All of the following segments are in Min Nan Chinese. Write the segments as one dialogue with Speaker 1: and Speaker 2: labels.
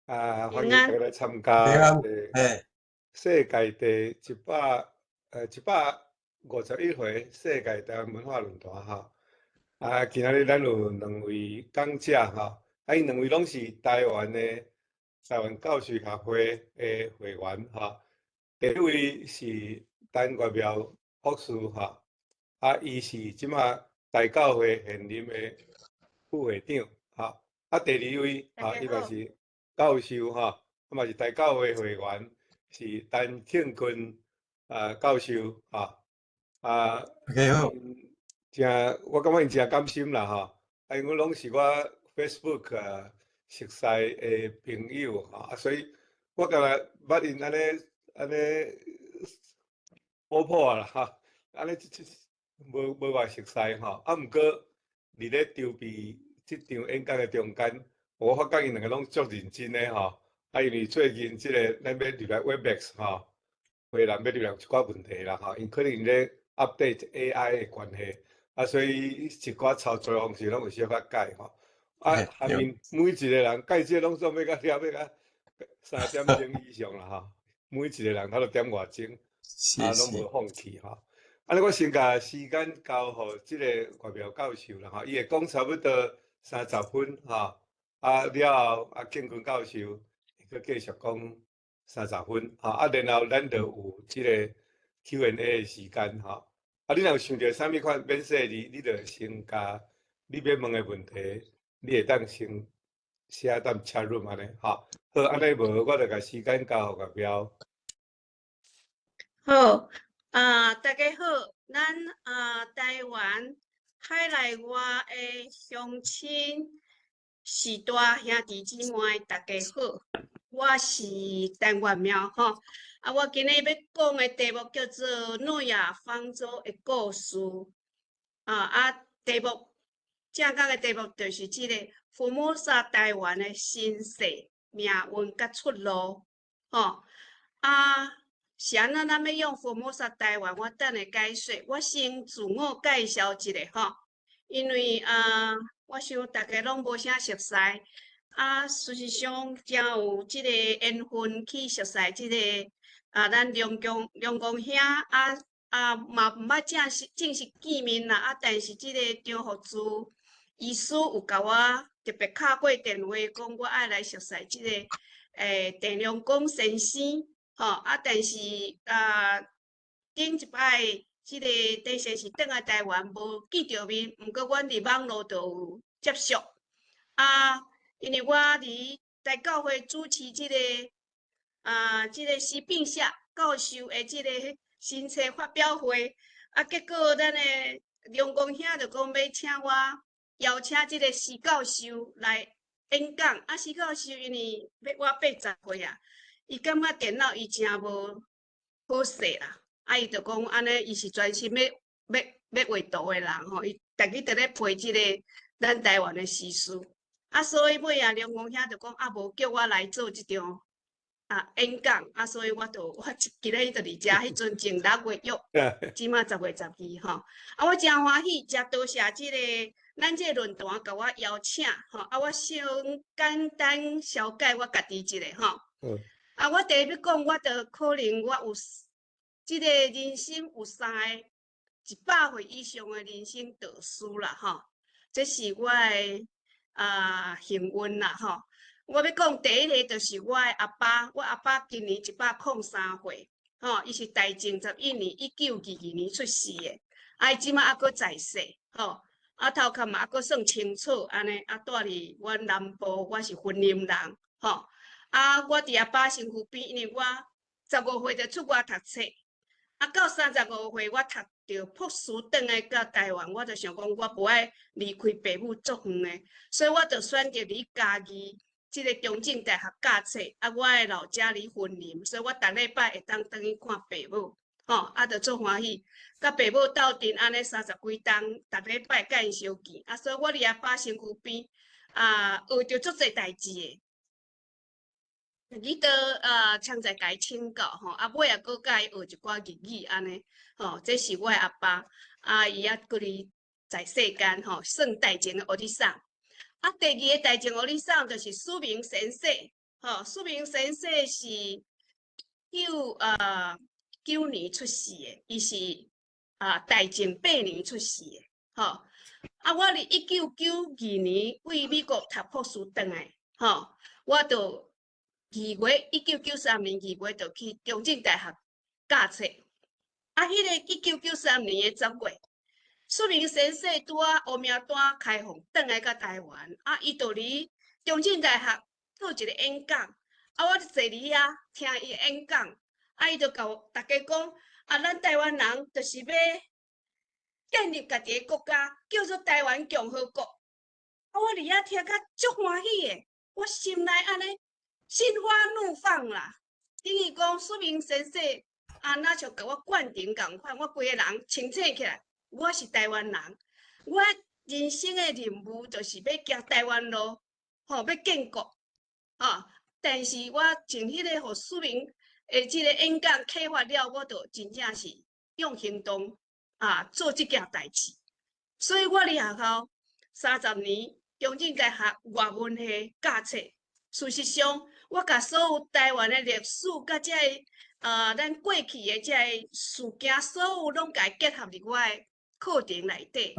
Speaker 1: 啊，歡迎大家來參加世界第151回世界台灣文化論壇吼。啊，今仔日咱有兩位講者吼，啊，𪜶兩位攏是台灣的台灣教授協會的會員吼。第一位是陳月苗博士吼，啊，伊是這馬台教會現任的副會長吼。啊，第二位啊，伊嘛是教授吼，啊嘛是台教會會員，是陳慶坤啊教授吼。啊，
Speaker 2: 大家好。
Speaker 1: 真，我感覺𪜶誠甘心啦吼，啊，因為攏是我 Facebook 啊熟似的朋友吼，啊，所以我敢若捌𪜶按呢按呢波破啦吼，按呢這無無偌熟似吼，啊，毋過佇咧籌備這場演講的中間，我發覺𪜶兩個攏足認真的吼，啊，因為最近這個咱欲入來 Webex 吼，荷蘭欲入來有一寡問題啦吼，𪜶可能咧 update AI 的關係。啊，所以一寡操作方式攏有小可改吼。啊，下面每一個人改這攏總欲共了欲共3點鐘以上啦吼。每一個人他都點外鐘，啊，攏無放棄吼。按呢，我先共時間交予這個月苗教授啦吼，伊會講差不多30分吼。啊，了後啊，慶坤教授會閣繼續講三十分吼。啊，然後咱就有這個 Q&A 的時間吼。啊，你若有想著啥物款免細膩，你就先共你欲問的問題，你會當先寫佇 chat room 按呢吼。好，按呢無，我就共時間交予月苗。
Speaker 3: 好，啊，大家好，咱啊台灣海內外的鄉親、序大兄弟姊妹，大家好，我是陳月苗吼。啊，我今日欲講的題目叫做《諾亞方舟的故事》。啊啊，題目正確的題目就是這個福摩薩台灣的身世、命運佮出路。吼啊，是按怎咱欲用福摩薩台灣？我等下解說。我先自我介紹一下吼，因為啊，我想大家攏無啥熟似。啊，事實上，誠有這個緣分去熟似這個啊，咱龍公龍公兄啊啊，嘛毋捌正式正式見面啦。啊，但是這個張福珠醫師有共我特別敲過電話，講我愛來熟似這個鄭良公先生，吼啊，但是啊，頂一擺這個鄭先生轉來台灣無見著面，毋過阮佇網路就有接觸。啊，因為我佇台教會主持這個啊，這個施炳夏教授的這個新冊發表會，啊，結果咱的龍公兄就講欲請我邀請這個施教授來演講。啊，施教授因為欲我80歲啊，伊感覺電腦伊誠無好勢啦，啊，伊就講按呢，伊是專心欲欲欲畫圖的人吼，伊逐日佇咧陪這個咱台灣的時事。啊，所以尾仔龍公兄就講啊，無叫我來做這場啊演講，啊，所以我就我今日就佇遮，彼陣前6月約，這馬10月12吼。啊，我誠歡喜，誠多謝這個咱這個論壇共我邀請吼。啊，我先簡單紹介我家己一下吼。啊，我第一欲講，我就可能我有這個人生有三個100歲以上的人生導師啦吼。這是我的啊幸運啦吼。我欲講第一个就是我的阿爸，我阿爸今年103歲，吼，伊是大正11年，1922年出世的，啊，伊這馬猶閣在世，吼，啊頭殼嘛猶閣算清楚，按呢，啊蹛佇阮南部，我是雲林人，吼，啊，我佇阿爸身軀邊，因為我十五歲就出外讀冊，啊，到35歲我讀著博士轉來到台灣，我就想講我無愛離開爸母足遠的，所以我就選擇佇嘉義這個中正大學教冊，啊，我的老家佇雲林，所以我逐禮拜會當轉去看爸母，吼，啊，就足歡喜，佮爸母鬥陣按呢三十幾冬，逐禮拜佮𪜶相見，啊，所以我佇阿爸身軀邊，啊，學著足濟代誌的。你都啊，常在共伊請教吼，啊，尾仔閣佮伊學一寡日語按呢，吼，這是我的阿爸，啊，伊猶閣佇在世間吼，算大前的烏日桑。啊，第二个大前烏日桑就是史明先生。吼，書明先生是9年出世的，伊是大正8年出世的，吼。啊，我佇1992年對美國讀博士轉來，吼，我就二月1993年2月就去中正大學教冊。啊，彼个1993年的10月，書明先生拄仔烏名單開放轉來到台灣，啊，伊就佇中正大學做一个演講，啊，我就坐佇遐聽伊演講，啊，伊就共大家講，啊，咱台灣人就是欲建立家己的國家，叫做台灣共和國。啊，我佇遐聽甲足歡喜的，我心內按呢心花怒放啦。等於講書明先生啊，若像共我灌頂仝款，我規个人清醒起來，我是台灣人，我人生的任務就是欲行台灣路，吼，欲建國，吼。但是我從彼个予書明的這个演講啟發了，我就真正是用行動做這件代誌。所以我佇學校30年，中正大學外文系教冊。事實上，我共所有台灣的歷史，佮這个咱過去的這个事件，所有攏共結合佇我的課程內底。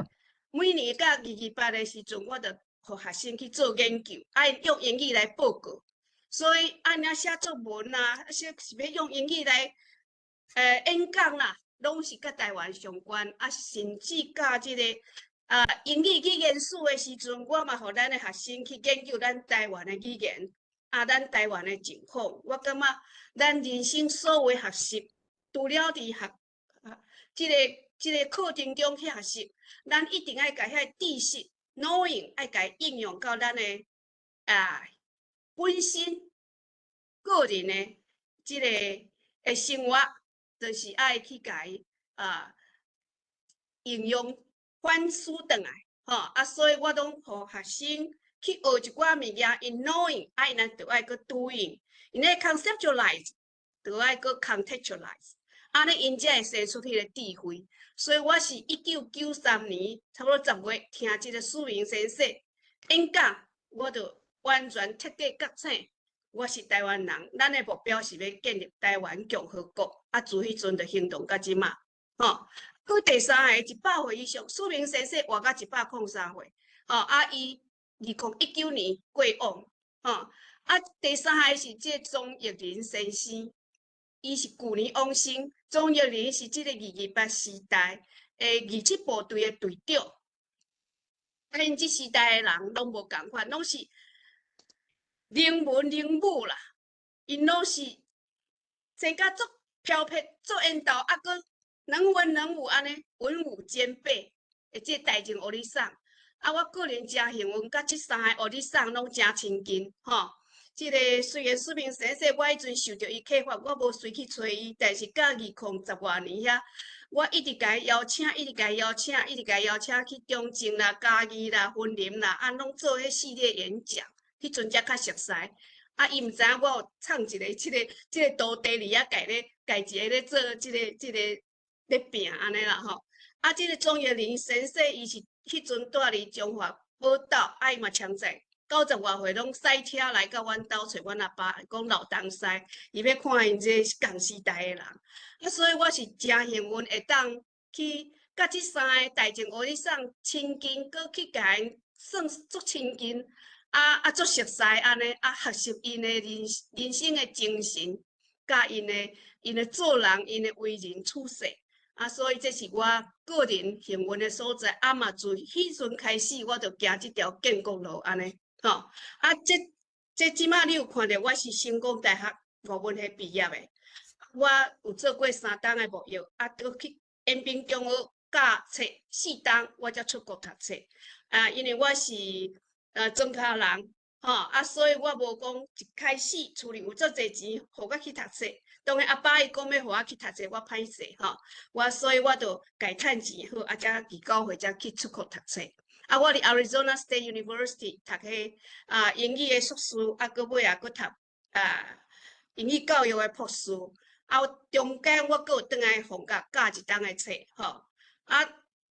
Speaker 3: 每年到228的時陣，我就予學生去做研究，愛用英語來報告。所以按呢寫作文啊，寫是欲用英語來演講啦，攏是佮台灣相關。啊，甚至佮這个英語語言史的時陣，我嘛予咱的學生去研究咱台灣的語言，啊，咱台灣的情況。我感覺咱人生所有的學習，除了佇學這个課程中去學習，咱一定愛共遐個知識 knowing 愛共應用到咱的本身個人的這个的生活，就是愛去共伊應用反思轉來，吼啊！所以我攏予學生去學一寡物件，𪜶 knowing 啊，𪜶就愛閣 doing，𪜶咧 conceptualize，就愛閣 contextualize，按呢𪜶才會生出彼個智慧。所以我是1993年差不多10月聽這個書明先生演講，我就完全徹底覺醒。我是台灣人，咱的目標是欲建立台灣共和國。啊，自彼陣就行動到這馬，吼。閣第三个100歲以上，書明先生活到103歲，吼啊，伊2019年過往，吼啊，第三个是這個莊益仁先生，伊是舊年往生。莊益仁是這個228時代的二七部隊的隊長，啊，𪜶這時代的人攏無仝款，攏是能文能武啦，𪜶攏是生甲足飄撇、足緣投，啊，閣能文能武按呢，文武兼備的這個大正歐尼桑。啊，我個人誠幸運，佮這三个歐尼桑攏誠親近，吼。這个雖然書明先生，我彼陣受著伊啟發，我無隨去揣伊，但是到20十外年遐，我一直共伊邀請，一直共伊邀請，一直共伊邀請去中正啦、嘉義啦、雲林啦，啊，攏做彼系列演講，彼陣才較熟似。啊，伊毋知影我有創一个這个徒弟佇遐共咧，共一个咧做這个咧拼按呢啦吼。啊，這个莊益仁先生，伊是彼陣蹛佇彰化寶島，啊，伊嘛常在90外歲，攏駛車來到阮兜揣阮阿爸，講老東西，伊欲看𪜶這個仝時代的人。啊，所以我是誠幸運會當去佮這三个大正歐尼桑親近，閣去共𪜶算足親近，啊啊足熟似按呢，啊學習𪜶的人生的精神，佮𪜶的做人，𪜶的為人處世。啊，所以這是我個人幸運的所在。啊嘛，自彼陣開始，我就行這條建國路按呢，吼。啊，這這馬你有看著，我是成功大學外文系畢業的，我有做過3冬的貿易，啊，閣去延平中學教冊4冬，我才出國讀冊。啊，因為我是莊跤人，吼啊，所以我無講一開始厝裡有足濟錢，予我去讀冊。當然阿爸伊講欲予我去讀冊，我歹勢吼，我所以我就家趁錢好，啊，才29歲才去出國讀冊。啊，我佇 Arizona State University 讀彼英語的碩士，啊，閣尾仔閣讀英語教育的博士。啊，中間我閣有轉來放假教一冬的冊，吼。啊，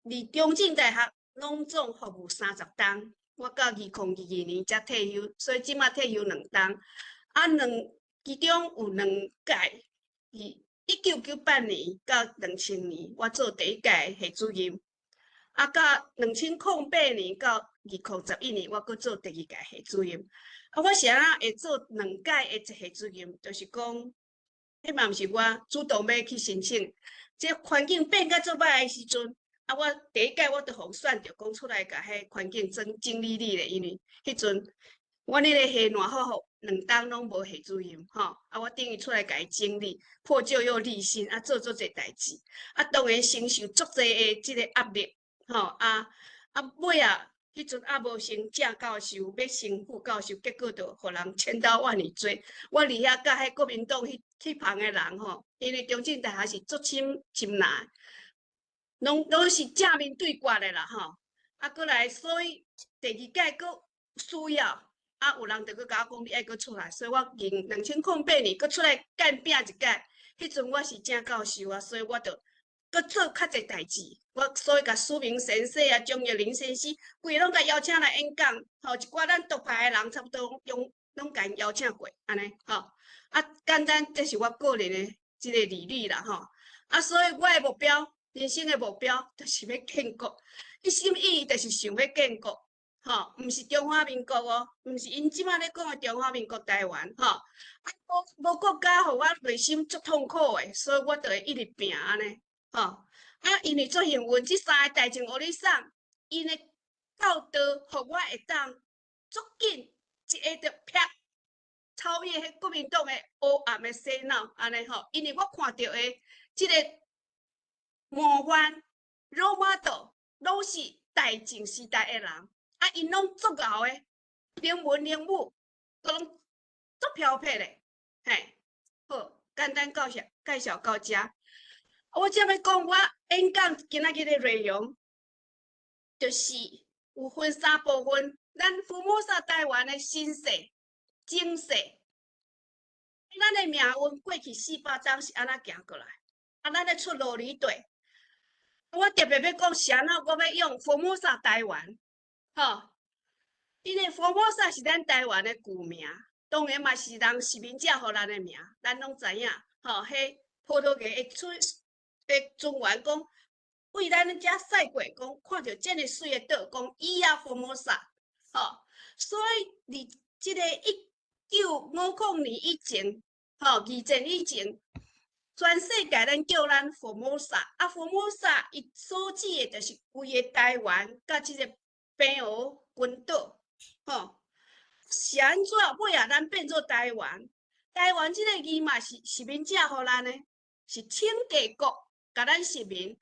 Speaker 3: 佇中正大學攏總服務30冬，我到2022年才退休，所以這馬退休2冬。啊，其中有兩屆，伫1998年到2000年，我做第一屆系主任。啊，到2008年到2011年，我閣做第二屆系主任。啊，我是按怎會做兩屆的系主任？就是講，彼嘛毋是我主動欲去申請，這環境變甲足歹的時陣，啊，我第一屆我就予選著講出來，共彼環境整整理理咧，因為彼陣阮彼個系爛好好2冬攏無系主任吼，啊，我等於出來共伊整理，破舊又立新，啊，做足濟代誌，啊，當然承受足濟的這個壓力，吼，啊啊尾仔，彼陣猶無升正教授，欲升副教授，結果就予人千刀萬里追。我佇遐佮彼國民黨彼彼旁的人吼，因為中正大學是足深深藍，攏是正面對決的啦吼。啊，閣來，所以第二屆閣需要，啊，有人就閣共我講你愛閣出來，所以我佇2008年閣出來幹拚一屆。彼陣我是正教授啊，所以我就閣做較濟代誌。我所以共蘇明先生啊、張玉玲先生，規个攏共邀請來演講，吼，一寡咱獨派的人差不多攏攏共𪜶邀請過，按呢吼。啊，簡單，這是我個人的這個履歷啦，吼。啊，所以我的目標，人生的目標，就是欲建國，一心一意就是想欲建國，吼，毋是中華民國哦，毋是𪜶這馬咧講的中華民國台灣，吼。啊，無無國家，予我內心足痛苦的，所以我就會一直拚按呢，吼。啊，因為足幸運，這三个代誌予你送，𪜶的教導，予我會當足緊一下就啪超越彼國民黨的黑暗的洗腦，按呢吼。因為我看著的這個模範 role model 攏是大正時代的人，啊，𪜶攏足𠢕的，能文能武，都攏足飄撇的，嘿，好，簡單介紹到遮。我這欲講我演講今仔日的內容，就是有分三部分，咱福摩薩台灣的身世、前世，咱的命運過去400冬是按怎行過來？啊，咱的出路離地。我特別欲講是按怎，我欲用福摩薩台灣，吼，因為福摩薩是咱台灣的舊名，當然嘛是人殖民者予咱的名，咱攏知影，吼，彼葡萄牙的出的船員講，為咱遮駛過，講看著這麼媠的島，講伊亞福摩薩，吼，所以佇這个1950年以前，吼，二戰以前，全世界咱叫咱福摩薩，啊，福摩薩伊所指的就是規个台灣佮這个澎湖群島，吼，是按怎？尾仔咱變做台灣，台灣這个字嘛是殖民者予咱的，是清帝國共咱殖民，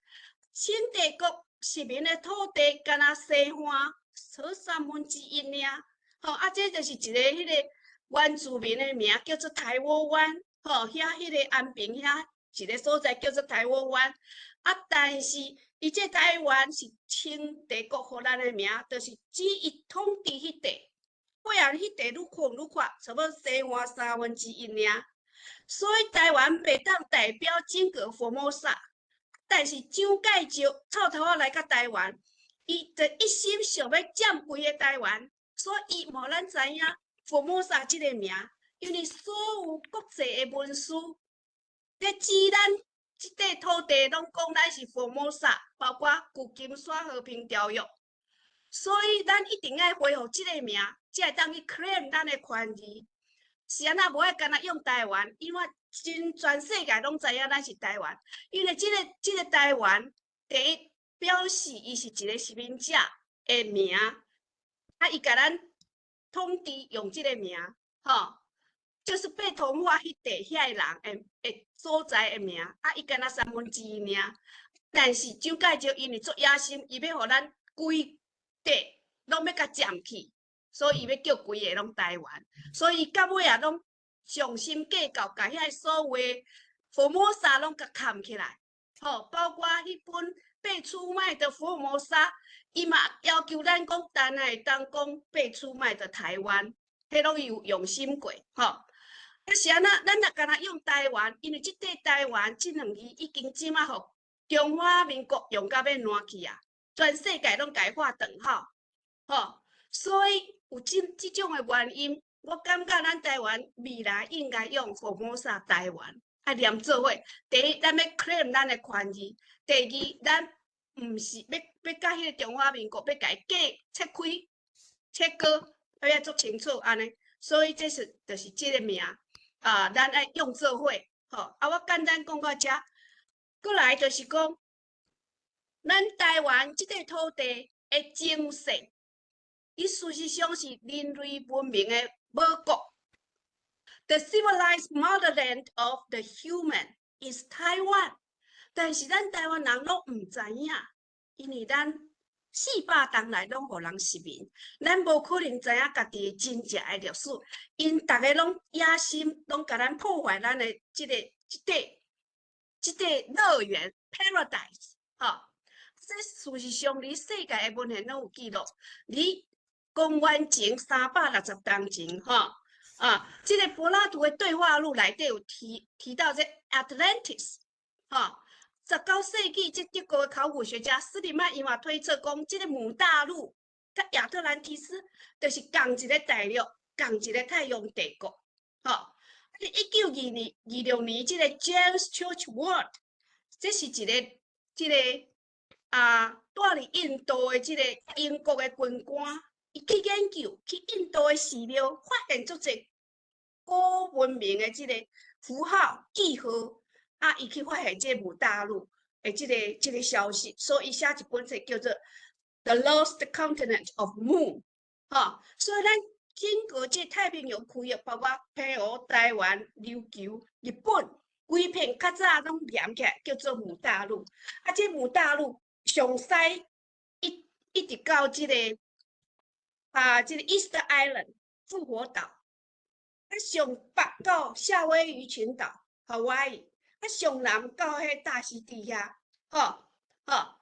Speaker 3: 清帝國殖民的土地干焦西岸，才三分之一爾，吼，啊，這就是一个彼个原住民的名，叫做台窩灣，吼，遐彼个安平遐一个所在叫做台窩灣，啊，但是伊這台灣是清帝國予咱的名，就是指伊統治彼塊，尾仔彼塊愈擴愈闊，差不多西岸三分之一爾，所以台灣袂當代表整個福摩薩。但是蔣介石臭頭仔來到台灣，伊就一心想欲佔規个台灣，所以伊予咱知影福摩薩這个名，因為所有國際的文書咧指咱這塊土地，攏講咱是福摩薩，包括舊金山和平條約，所以咱一定愛恢復這个名，才會當去 claim 咱的權利。是按怎無愛干焦用台灣，因為真全世界攏知影咱是台灣，因為這個台灣，第一表示伊是一個殖民者的名，啊，伊共咱統治用這個名，吼，就是被同化彼塊遐个人的所在的名，啊，伊干焦三分之一爾，但是蔣介石因為足野心，伊欲予咱規塊攏欲共佔去，所以伊欲叫規个攏台灣，所以到尾仔攏上心計較，共遐所有福摩薩攏共崁起來，吼，包括彼本被出賣的福摩薩，伊嘛要求咱講，咱會當講被出賣的台灣，彼攏有用心過，吼。啊是按怎？咱若干焦用台灣，因為這塊台灣這兩字已經這馬予中華民國用甲欲爛去啊，全世界攏共伊畫等號，吼。所以有這種的原因，我感覺咱台灣未來應該用福摩薩台灣，愛連做伙。第一，咱欲 claim 咱的權利；第二，咱毋是欲佮彼个中華民國欲共伊割切開、切割，欲足清楚按呢。所以這是就是這个名啊，咱愛用做伙。吼，啊，我簡單講到遮，閣來就是講，咱台灣這塊土地的前世，伊事實上是人類文明的母國。The civilized motherland of the human is Taiwan。但是咱台灣人攏毋知影，因為咱400冬來攏予人殖民，咱無可能知影家己真正的歷史。𪜶逐个攏野心，攏共咱破壞咱的這塊樂園 paradise，吼。這事實上，佇世界的文獻攏有記錄，佇公元前360冬前，吼啊，這个柏拉圖的對話錄內底有提到這 Atlantis，吼。19世紀，這德國的考古學家斯里曼伊嘛推測講，這个母大陸佮亞特蘭提斯就是仝一个大陸，仝一个太陽帝國，吼。1926年，這个 James Churchward，這是一个這个住佇印度的這个英國的軍官，伊去研究去印度的寺廟，發現足濟古文明的這个符號記號。啊！伊去發現這個母大陸的這個消息，所以伊寫一本冊叫做《The Lost Continent of Mu》。吼，所以咱整個這太平洋區域，包括澎湖、台灣、琉球、日本，規片較早攏連起來，叫做母大陸。啊，這母大陸上西一直到這個 Easter Island 復活島，啊，上北到夏威夷群島 Hawaii。啊，上南到彼大溪地遐，吼吼，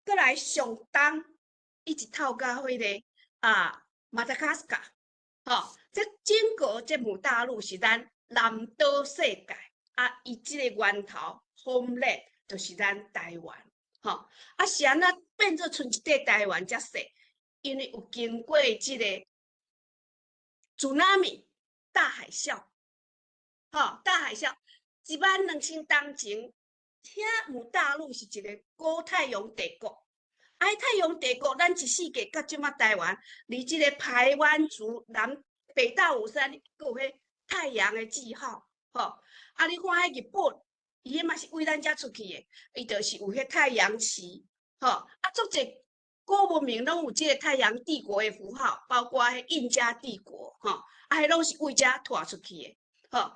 Speaker 3: 閣來上東一直透到彼个馬達加斯加，吼，這整個這母大陸是咱南島世界，啊，伊這个源頭 homeland 就是咱台灣，吼，啊是按怎變做賰一塊台灣遮細？因為有經過這个 tsunami 大海嘯，吼，大海嘯。12000冬前，遐母大陸是一个古太陽帝國。啊，太陽帝國，咱一世界到這馬台灣，佇這个排灣族南北大武山，閣有彼太陽的記號，吼。啊，你看彼日本，伊彼嘛是為咱遮出去的，伊就是有彼太陽旗，吼。啊，足濟古文明攏有這个太陽帝國的符號，包括彼印加帝國，吼。啊，彼攏是為遮拖出去的，吼。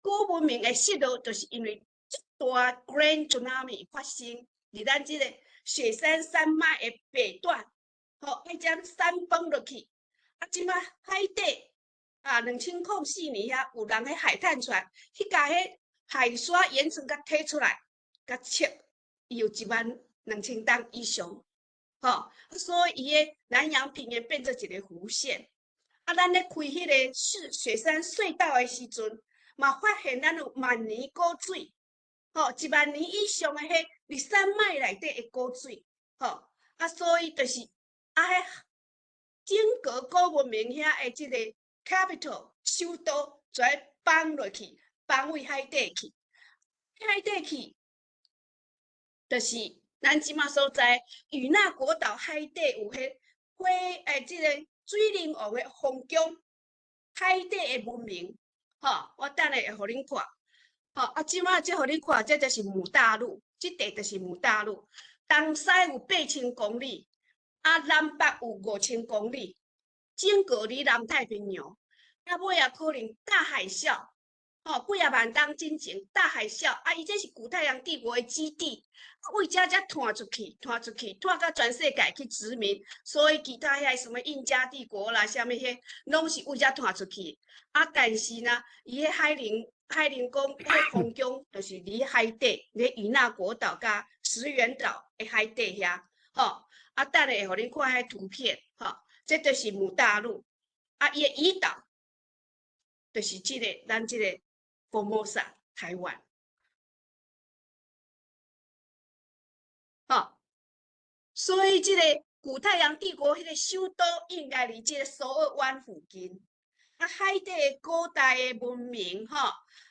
Speaker 3: 古文明的失落，就是因為這大 Grand Tsunami 發生佇咱這個雪山山脈的北段，吼，彼將山崩落去。啊，這馬海底啊，2004年遐有人彼海探船去共彼海沙岩層共提出來，共測，伊有12000冬以上，吼，所以伊的南洋平原變做一個弧線。啊，咱咧開彼个雪山隧道的時陣，嘛發現咱有萬年古水，吼，1萬年以上的彼佇山脈內底的古水，吼，啊，所以就是啊，彼整個古文明遐的這個 capital 首都就愛放落去，放位海底去，海底去，就是咱這馬所在與那國島海底有彼火這個水靈王的皇宮，海底的文明。吼，我等下會予恁看。吼，啊，這馬這予恁看，這就是母大陸，這塊就是母大陸。東西有8000公里，啊，南北有5000公里，整個佇南太平洋。啊，尾仔可能大海嘯，吼，幾仔萬冬進前大海嘯，啊，伊這是古太陽帝國的基地，為遮才拖出去，拖出去，拖到全世界去殖民，所以其他遐什麼印加帝國啦，啥物彼，攏是為遮拖出去。啊，但是呢，伊彼海靈宮彼皇宮，就是佇海底，佇與那國島佮石垣島的海底遐，吼。啊，等下會予恁看彼圖片，吼，這就是母大陸，啊，伊的胰島，就是這个咱這個福摩薩台灣，吼。所以這個古太陽帝國彼個首都應該佇這個蘇澳灣附近。啊，海底的古代的文明吼，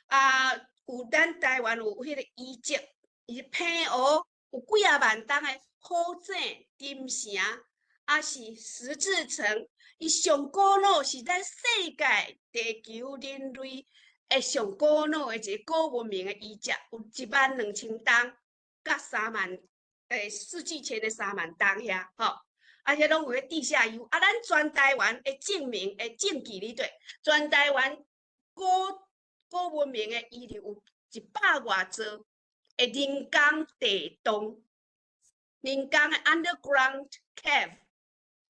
Speaker 3: 啊，有咱台灣有彼個遺跡，伊澎湖有幾仔萬冬的好井、金城，啊是石制城，伊上古老是咱世界地球人類的上古老的一個古文明的遺跡，有1萬2千冬，佮3萬，世紀前的3萬冬遐吼。啊，遐攏有彼地下油。啊，咱全台灣的證明的證據裡底，全台灣古文明的遺留有100外座的人工地洞，人工的 underground cave，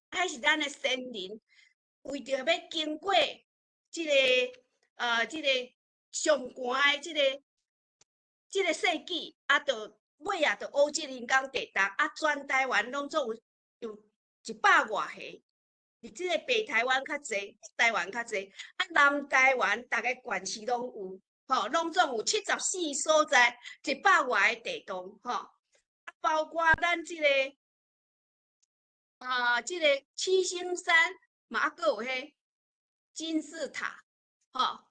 Speaker 3: 彼是咱的先人為著欲經過這個上寒的這個世紀，啊，就尾仔就挖這人工地洞，啊，全台灣攏總有100外個，佇這個北台灣較濟，台灣較濟，啊，南台灣逐个縣市攏有，吼，攏總有74所在，100外個地洞，吼，啊，包括咱這個七星山嘛，猶閣有彼金字塔，吼，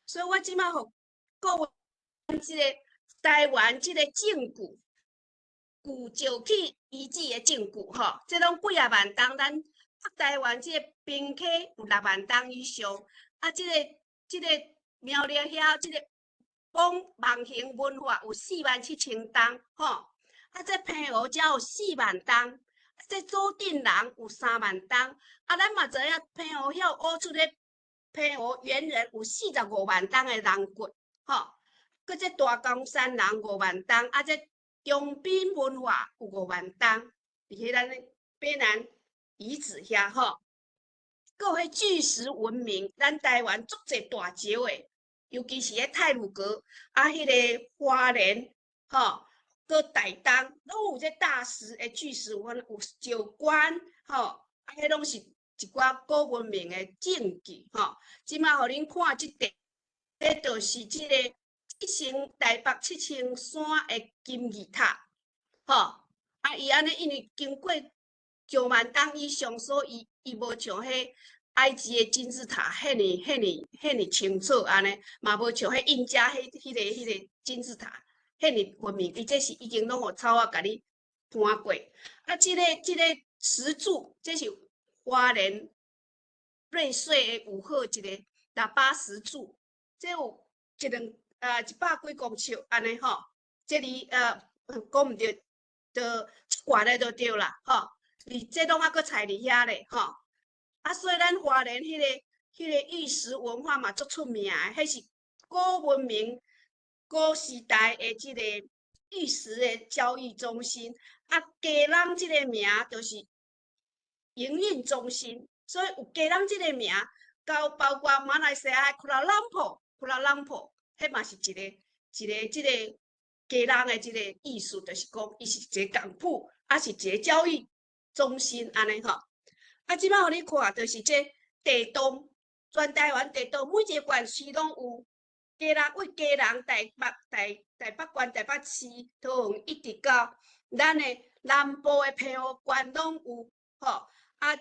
Speaker 3: 所以我這擺予各位這個台灣這個證據。古石器遺址的證據，吼，這攏幾仔萬冬，咱北台灣這個平溪有6萬冬以上，啊，這個苗栗遐這個艋舺文化有4萬7千冬，吼，啊，這澎湖才有4萬冬，啊，這祖鎮人有3萬冬，啊，咱嘛知影澎湖遐挖出咧澎湖猿人有45萬冬的人骨，吼，閣這大岡山人5萬冬，啊，這長濱文化有5萬冬，佇彼咱卑南遺址遐吼，閣有彼巨石文明，咱台灣足濟大石的，尤其是彼太魯閣啊，彼个花蓮吼，閣台東，攏有這大石的巨石文，有石棺吼，啊，彼攏是一寡古文明的證據吼。這擺予恁看這塊，這就是這個台北七星山的金字塔，吼，啊，伊按呢，因為經過上萬冬以上，所以伊無像彼埃及的金字塔彼爾彼爾彼爾清楚按呢，嘛無像彼印加彼個金字塔彼爾分明，伊這是已經攏予草仔共你搬過。啊，這個石柱，這是花蓮瑞穗的有好一個喇叭石柱，這有一兩啊，100幾公尺按呢吼，這裡講毋著，就懸的就對啦，吼。佇這攏猶閣採佇遐咧，吼。啊，所以咱花蓮彼個玉石文化嘛足出名的，彼是古文明、古時代的這個玉石的交易中心。啊，基隆這個名就是營運中心，所以有基隆這個名，到包括馬來西亞的 Kuala Lumpur，Kuala Lumpur。彼嘛是一個這個基隆的這個意思，就是講伊是一個港埠，啊是一個交易中心按呢吼。啊，這擺予你看，就是這地洞，全台灣地洞每一個縣市攏有。基隆為基隆、台北、台北縣、台北市、桃園，一直到咱的南部的澎湖縣攏有吼。啊，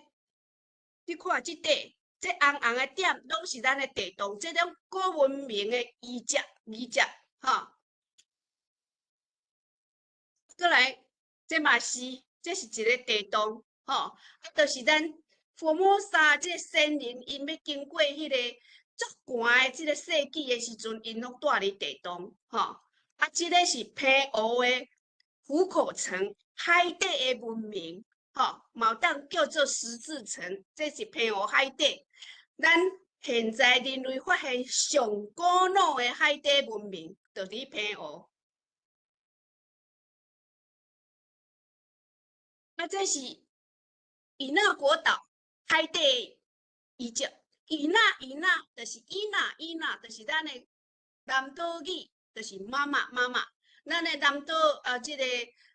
Speaker 3: 你看這塊。這紅紅的點攏是咱的地洞，這種古文明的遺跡，吼。過來，這嘛是，這是一個地洞，吼，啊，就是咱福摩沙這先人，𪜶欲經過彼個足寒的這個世紀的時陣，𪜶攏蹛佇地洞，吼。啊，這個是澎湖的湖口層海底的文明。吼，嘛有當叫做十字層，這是澎湖海底。咱現在人類發現上古老的海底文明，就佇澎湖。啊，這是與那國島海底遺跡。與那與那，就是與那與那，就是咱的南島語，就是媽媽媽媽。咱的南島啊，這個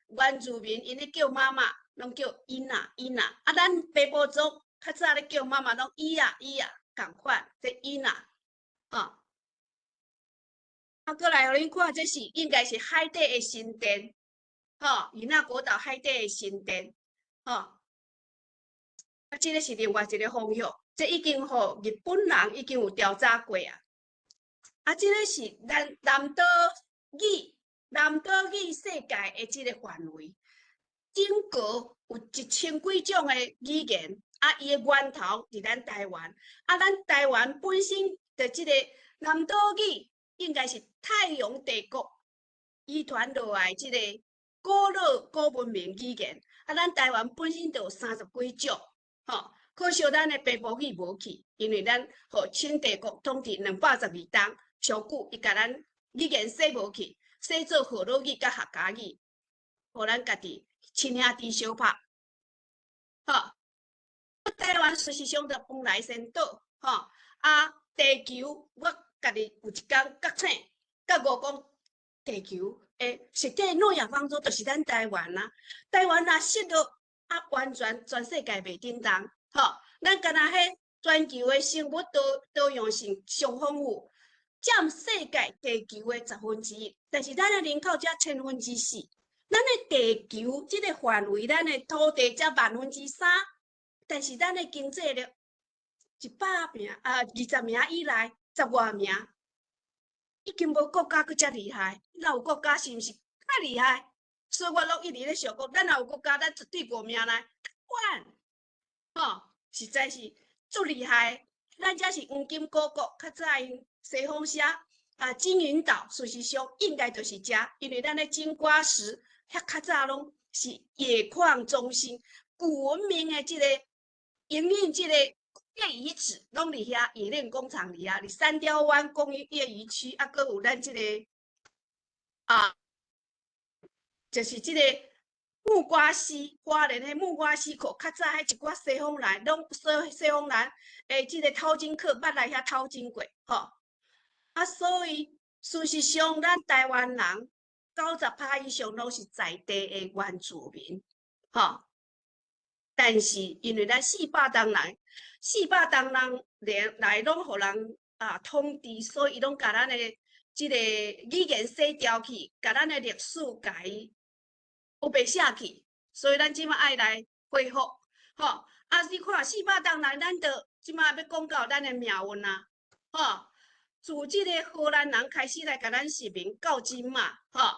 Speaker 3: 原住民，𪜶咧叫媽媽。攏叫伊娜伊娜，啊，咱平埔族較早咧叫媽媽，攏伊啊伊啊，仝款，這伊娜，吼。啊，閣來予恁看，這是應該是海底的神殿，吼，與那國島海底的神殿，吼。啊，這個是另外一個方向，這已經予日本人已經有調查過啊。啊，這个是咱南島語，南島語世界的這个範圍，整個有1000幾種的語言，啊，伊的源頭佇咱台灣，啊，咱台灣本身的這个南島語應該是太陽帝國遺傳落來這个古老古文明語言，啊，咱台灣本身就有30幾種，吼，可惜咱的平埔語無去，因為咱予清帝國統治212冬上久，伊共咱語言洗無去，洗做河洛語佮客家語，予咱家己親兄弟相拍，吼。台灣事實上就蓬萊仙島，吼，啊，地球我家己有一工覺醒，覺悟講地球的實際諾亞方舟就是咱台灣啊，台灣若失落啊，完全全世界袂振動，吼，咱敢若彼全球的生物多多樣性上豐富，佔世界地球的1/10，但是咱的人口才4‰，咱的地球這个範圍，咱的土地才3‰，但是咱的經濟力100名啊，20名以內，十外名，已經無國家閣遮厲害。若有國家是毋是較厲害？所以我攏一直咧想講，咱若有國家，咱絕對五名內管，吼，實在是足厲害。咱這是黃金古國，較早𪜶西方寫啊，金銀島，事實上應該就是遮，因為咱的金瓜石遐較早攏是冶礦中心，古文明的這個營運這個工業遺址，攏佇遐冶煉工廠佇遐，佇三貂灣工業園區，啊，閣有咱這個啊，就是這個木瓜溪，花蓮的木瓜溪口，較早彼一寡西方人，攏西西方人的這個淘金客捌來遐淘金過，吼。啊，所以事實上，咱台灣人90%以上攏是在地的原住民，吼。但是因為咱四百冬來，四百冬人來來攏予人啊統治，所以伊攏共咱的這个語言洗掉去，共咱的歷史共伊烏白寫去，所以咱這馬愛來恢復，吼。啊，你看四百冬來，咱就這馬欲講到咱的命運啊，吼。自這个荷蘭人開始來共咱殖民到今嘛，吼，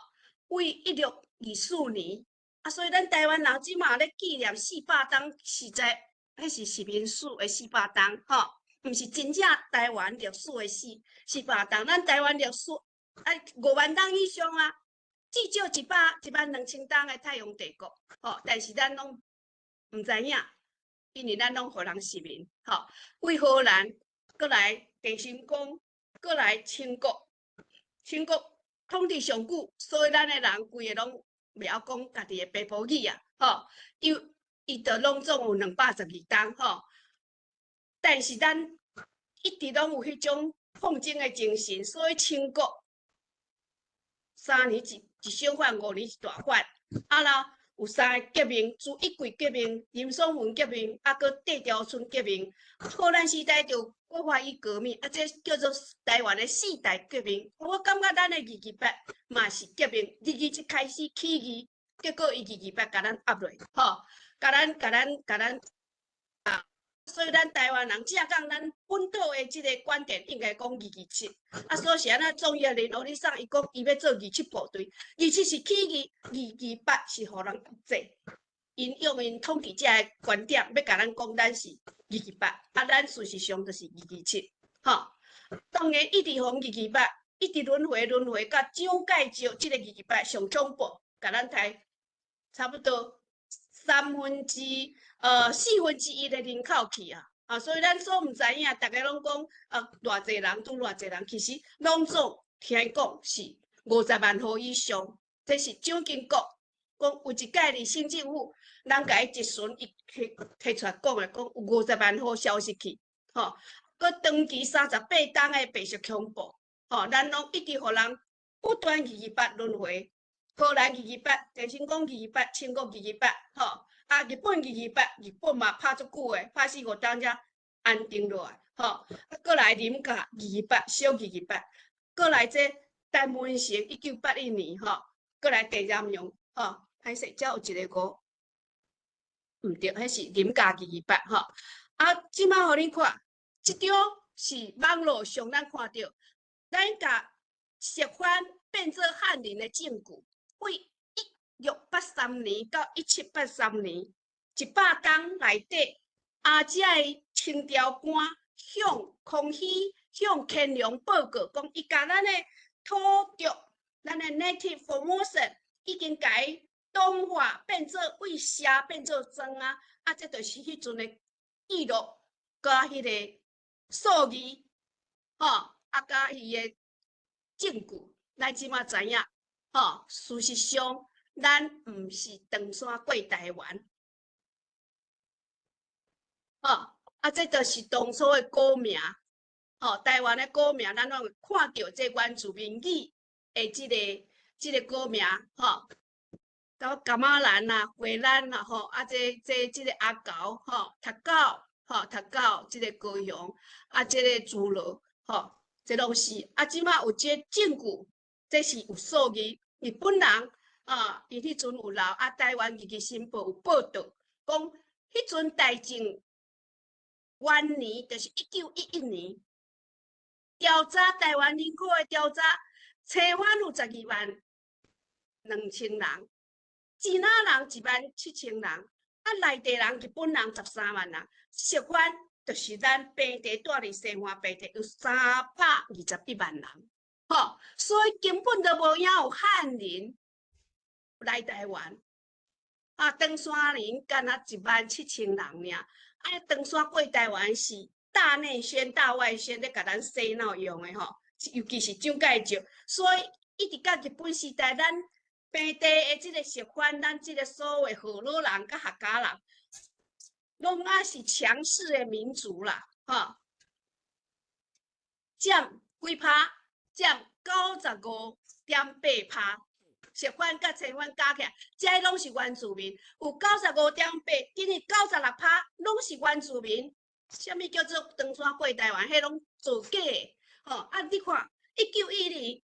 Speaker 3: 為1624年，啊，所以咱台灣人這馬咧紀念四百冬，實在彼是殖民史的四百冬，吼，毋是真正台灣歷史的四百冬。咱台灣歷史愛5萬冬以上啊，至少1萬2000冬的太陽帝國，吼，但是咱攏毋知影，因為咱攏予人殖民，吼，為荷蘭閣來鄭成功。閣來清國，清國統治上久，所以咱的人規个攏袂曉講家己的平埔語啊，吼，伊伊就攏總有212冬，吼。但是咱一直攏有彼種抗爭的精神，所以清國3年一小反，5年一大反，啊啦有三個革命，朱一貴革命、林爽文革命，啊，閣地條村革命，荷蘭時代就國華語革命，啊，這叫做台灣的四大革命。我感覺咱的二二八嘛是革命，二二七開始起義，結果伊二二八共咱壓落，吼，共咱、共咱、共咱啊，所以咱台灣人正講咱本島的這個觀點應該講二二七，啊，所以是按怎總葉林歐尼桑伊講伊欲做二七部隊，二七是起義，二二八是予人壓制。𪜶用𪜶統治者的觀點，欲共咱講咱是二二八，啊，咱事實上就是二二七，吼。當然一直予二二八，一直輪迴輪迴，到蔣介石這個二二八上恐怖，共咱刣差不多三分之1/4的人口去啊，啊，所以咱所毋知影，逐家攏講啊，偌濟人拄偌濟人，其實攏總聽講是50萬戶以上，這是蔣經國講有一屆佇省政府，人共伊質詢，伊提提出來講的，講有50萬戶消失去，吼，閣長期38冬的白色恐怖，吼，咱攏一直予人不斷二二八輪迴，荷蘭二二八，鄭成功二二八，清國二二八，吼，啊，日本二二八，日本嘛拍足久的，拍四五冬才安定落來，吼，啊，閣來林甲二二八，小二二八，閣來這陳文成1981年，吼，閣來鄭南榕，吼，歹勢，遮有一個五，毋對，彼是林家二二八，吼，啊，這馬予恁看，這張是網路上咱看著，咱共捙番變做漢人的證據，對1683年到1783年100冬內底，啊，這个清朝官向康熙、向乾隆報告，講伊共咱的土著、咱的 Native Formosan 已經共同化變做對邪變做庄仔，啊，這就是彼陣的記錄，佮彼个數字，吼，啊，佮伊的證據，咱這馬知影，吼，事實上，咱毋是唐山過台灣，吼，啊，這就是當初的國名，吼，台灣的國名，咱攏有看著這原住民語的這個國名，吼。到噶瑪蘭啊、花蘭啊，吼，啊，這個阿猴，吼，讀狗，吼，讀狗，這个高雄，啊，這个諸羅，吼，這攏是，啊，這馬有這證據，這是有數字，日本人啊，伊彼陣有留，啊，台灣日日新報有報導，講彼陣大正元年，就是1911年，調查台灣人口的調查，西番有122,000人。支那人1.7萬人，啊，內地人、日本人133萬人，捙番就是咱平地蹛佇西岸平地有321萬人，吼，所以根本就無影有漢人來台灣，啊，唐山人敢若1.7萬人爾，啊，唐山過台灣是大內宣、大外宣咧共咱洗腦用的吼，尤其是蔣介石，所以一直到日本時代，咱平地的這个捙番，咱這个所謂河洛人佮客家人，攏猶是強勢的民族啦，吼，佔幾趴？佔95.8趴，捙番佮西番加起來，這攏是原住民，有95.8，等於96趴攏是原住民。啥物叫做唐山過台灣？彼攏造假的，吼！啊，你看，1912。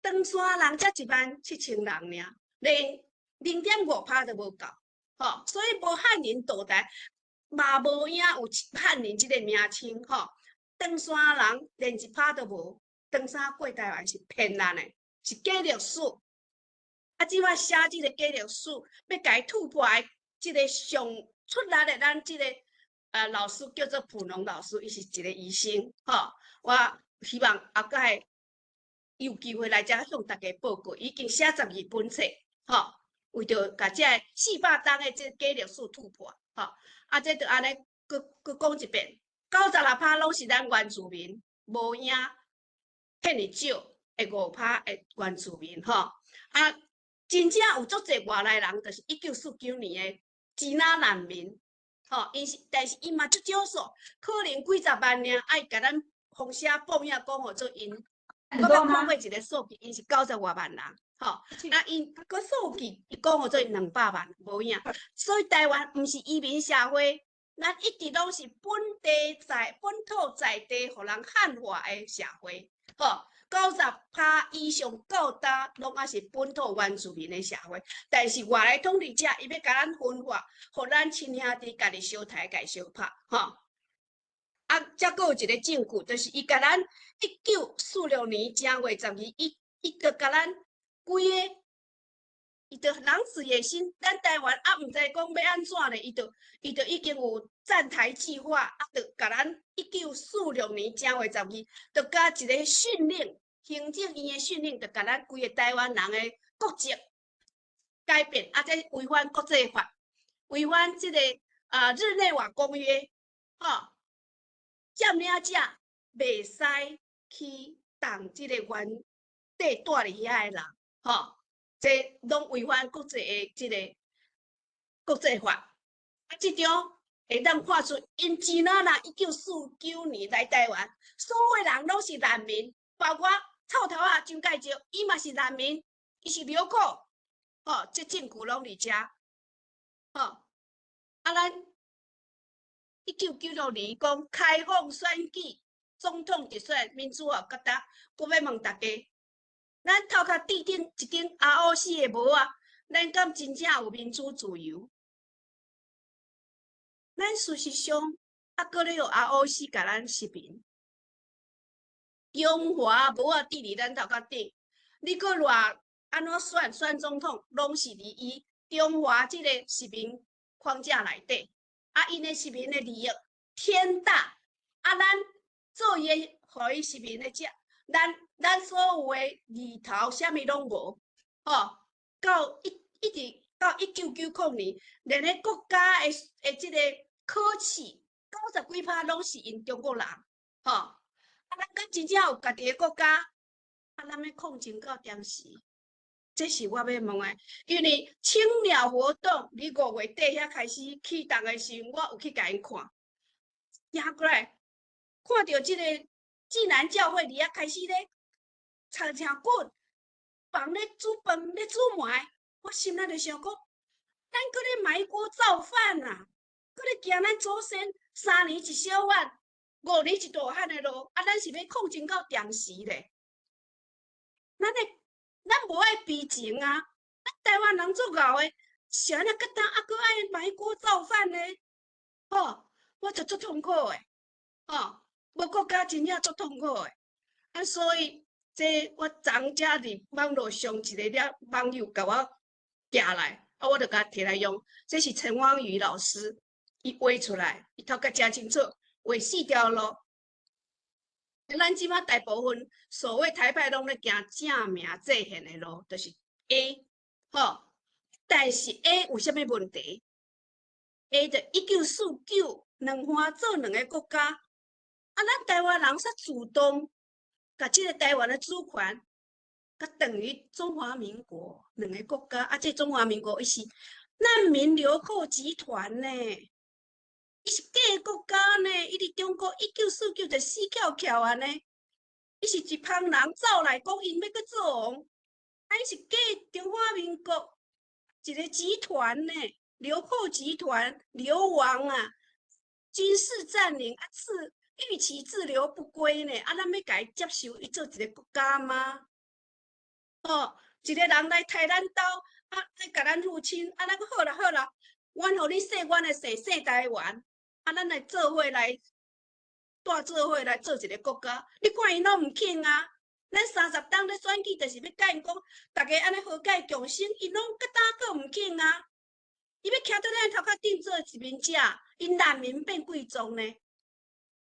Speaker 3: 唐山人才1.7萬人爾，連0.5趴都無夠，吼，所以無漢人渡台，嘛無影有漢人這个名稱，吼。唐山人連1趴都無，唐山過台灣是騙咱的，是假歷史。啊，這馬寫這个假歷史，欲共伊突破的這个上出力的咱這个老師叫做普農老師，伊是一个醫生，吼。我希望後蓋有機會來遮向大家報告，已經寫12本冊，吼，為著共這400冬的這假歷史突破，吼，啊，這就按呢，閣閣講一遍，96趴攏是咱原住民，無影遐爾少的5趴的原住民，吼，啊，真正有足濟外來人，就是1949年的支那難民，吼，𪜶是，但是𪜶嘛足少數，可能幾十萬爾，愛共咱封寫報影講予做𪜶。我捌看過一个數據，𪜶是90外萬人，吼，啊，𪜶個數據伊講予做200萬，無影。所以台灣毋是移民社會，咱一直攏是本地在本土在地，予人漢化的社會，吼，90趴以上到今攏猶是本土原住民的社會。但是外來統治者伊欲共咱分化，予咱親兄弟家己相刣、家己相拍，吼。啊，才閣有一個證據，就是伊共咱1946年正月12，伊閣共咱規个，伊就狼子野心，咱台灣啊，毋知講欲按怎咧，伊就已經有戰台計劃，啊，就共咱1946年正月12，就共一個訓令，行政院的訓令，就共咱規个台灣人的國籍改變，啊，這違反國際法，違反這個啊日內瓦公約，吼。佔領者袂使去動這个原地蹛佇遐的人，吼，這攏違反國際的這个國際法。啊，這張會當看出，𪜶支那人1949年來台灣，所有人攏是難民，包括臭頭仔蔣介石，伊嘛是難民，伊是流寇，吼，這證據攏佇遮，吼，啊，咱。1996年講開放選舉，總統直選民主化國家，我欲問大家，咱頭殼戴頂一頂 ROC 的帽仔，咱敢真正有民主自由？咱事實上，啊，閣咧予 ROC 共咱殖民。中華無法佇佇咱頭殼頂，你閣偌按怎選選總統，攏是佇伊中華這個殖民框架內底。啊，𪜶的殖民的利益天大，啊，咱做伊的，予伊殖民的者，咱所有的厘頭啥物攏無，吼，到一直到1990年，連個國家的這個考試90幾趴攏是𪜶中國人，吼，啊，咱敢真正有家己的國家？啊，咱欲抗爭到踮時？這是我欲問的，因為青鳥活動佇5月底遐開始啟動的時陣，我有去共𪜶看，行過來看著這個濟南教會佇遐開始咧插車棍，放咧煮飯咧煮糜，我心內就想講，咱閣咧埋鍋造飯啊！閣咧驚咱祖先3年一小碗，5年一大漢的路，啊，咱是欲抗爭到踮時咧？咱無愛悲情啊！咱台灣人足𠢕的，是按怎閣當猶閣愛埋鍋造飯呢？吼，我就足痛苦的，吼，無國家真正足痛苦的。啊，所以這我昨才佇網路上一個了網友共我寄來，啊，我就共提來用。這是陳汪瑜老師伊畫出來，伊頭殼誠清楚，畫四條路。咱這馬大部分所謂台派攏咧行正名制憲的路，就是 A，吼。但是 A 有啥物問題？A 就1949兩岸做兩个國家，啊，咱台灣人煞主動，共這個台灣的主權，佮等於中華民國兩个國家，啊，這中華民國伊是難民流寇集團呢。伊是假國家呢，伊佇中國1949就死翹翹按呢，伊是一幫人走來講，𪜶欲閣做王，啊，伊是假中華民國一个集團呢，流寇集團流亡啊，軍事佔領啊，自逾期滯留不歸呢，啊，咱欲共伊接受伊做一个國家嗎？吼，一个人來刣咱兜，啊，來共咱入侵，啊，咱講好啦好啦，阮予你姓阮的姓，姓台灣。啊，咱來做伙來，蹛做伙來做一个國家。你看𪜶攏毋肯啊！咱30冬咧選舉，就是欲共𪜶講，逐家按呢和解共生，𪜶攏閣今閣毋肯啊！伊欲徛佇咱頭殼頂做殖民者，𪜶難民變貴族呢？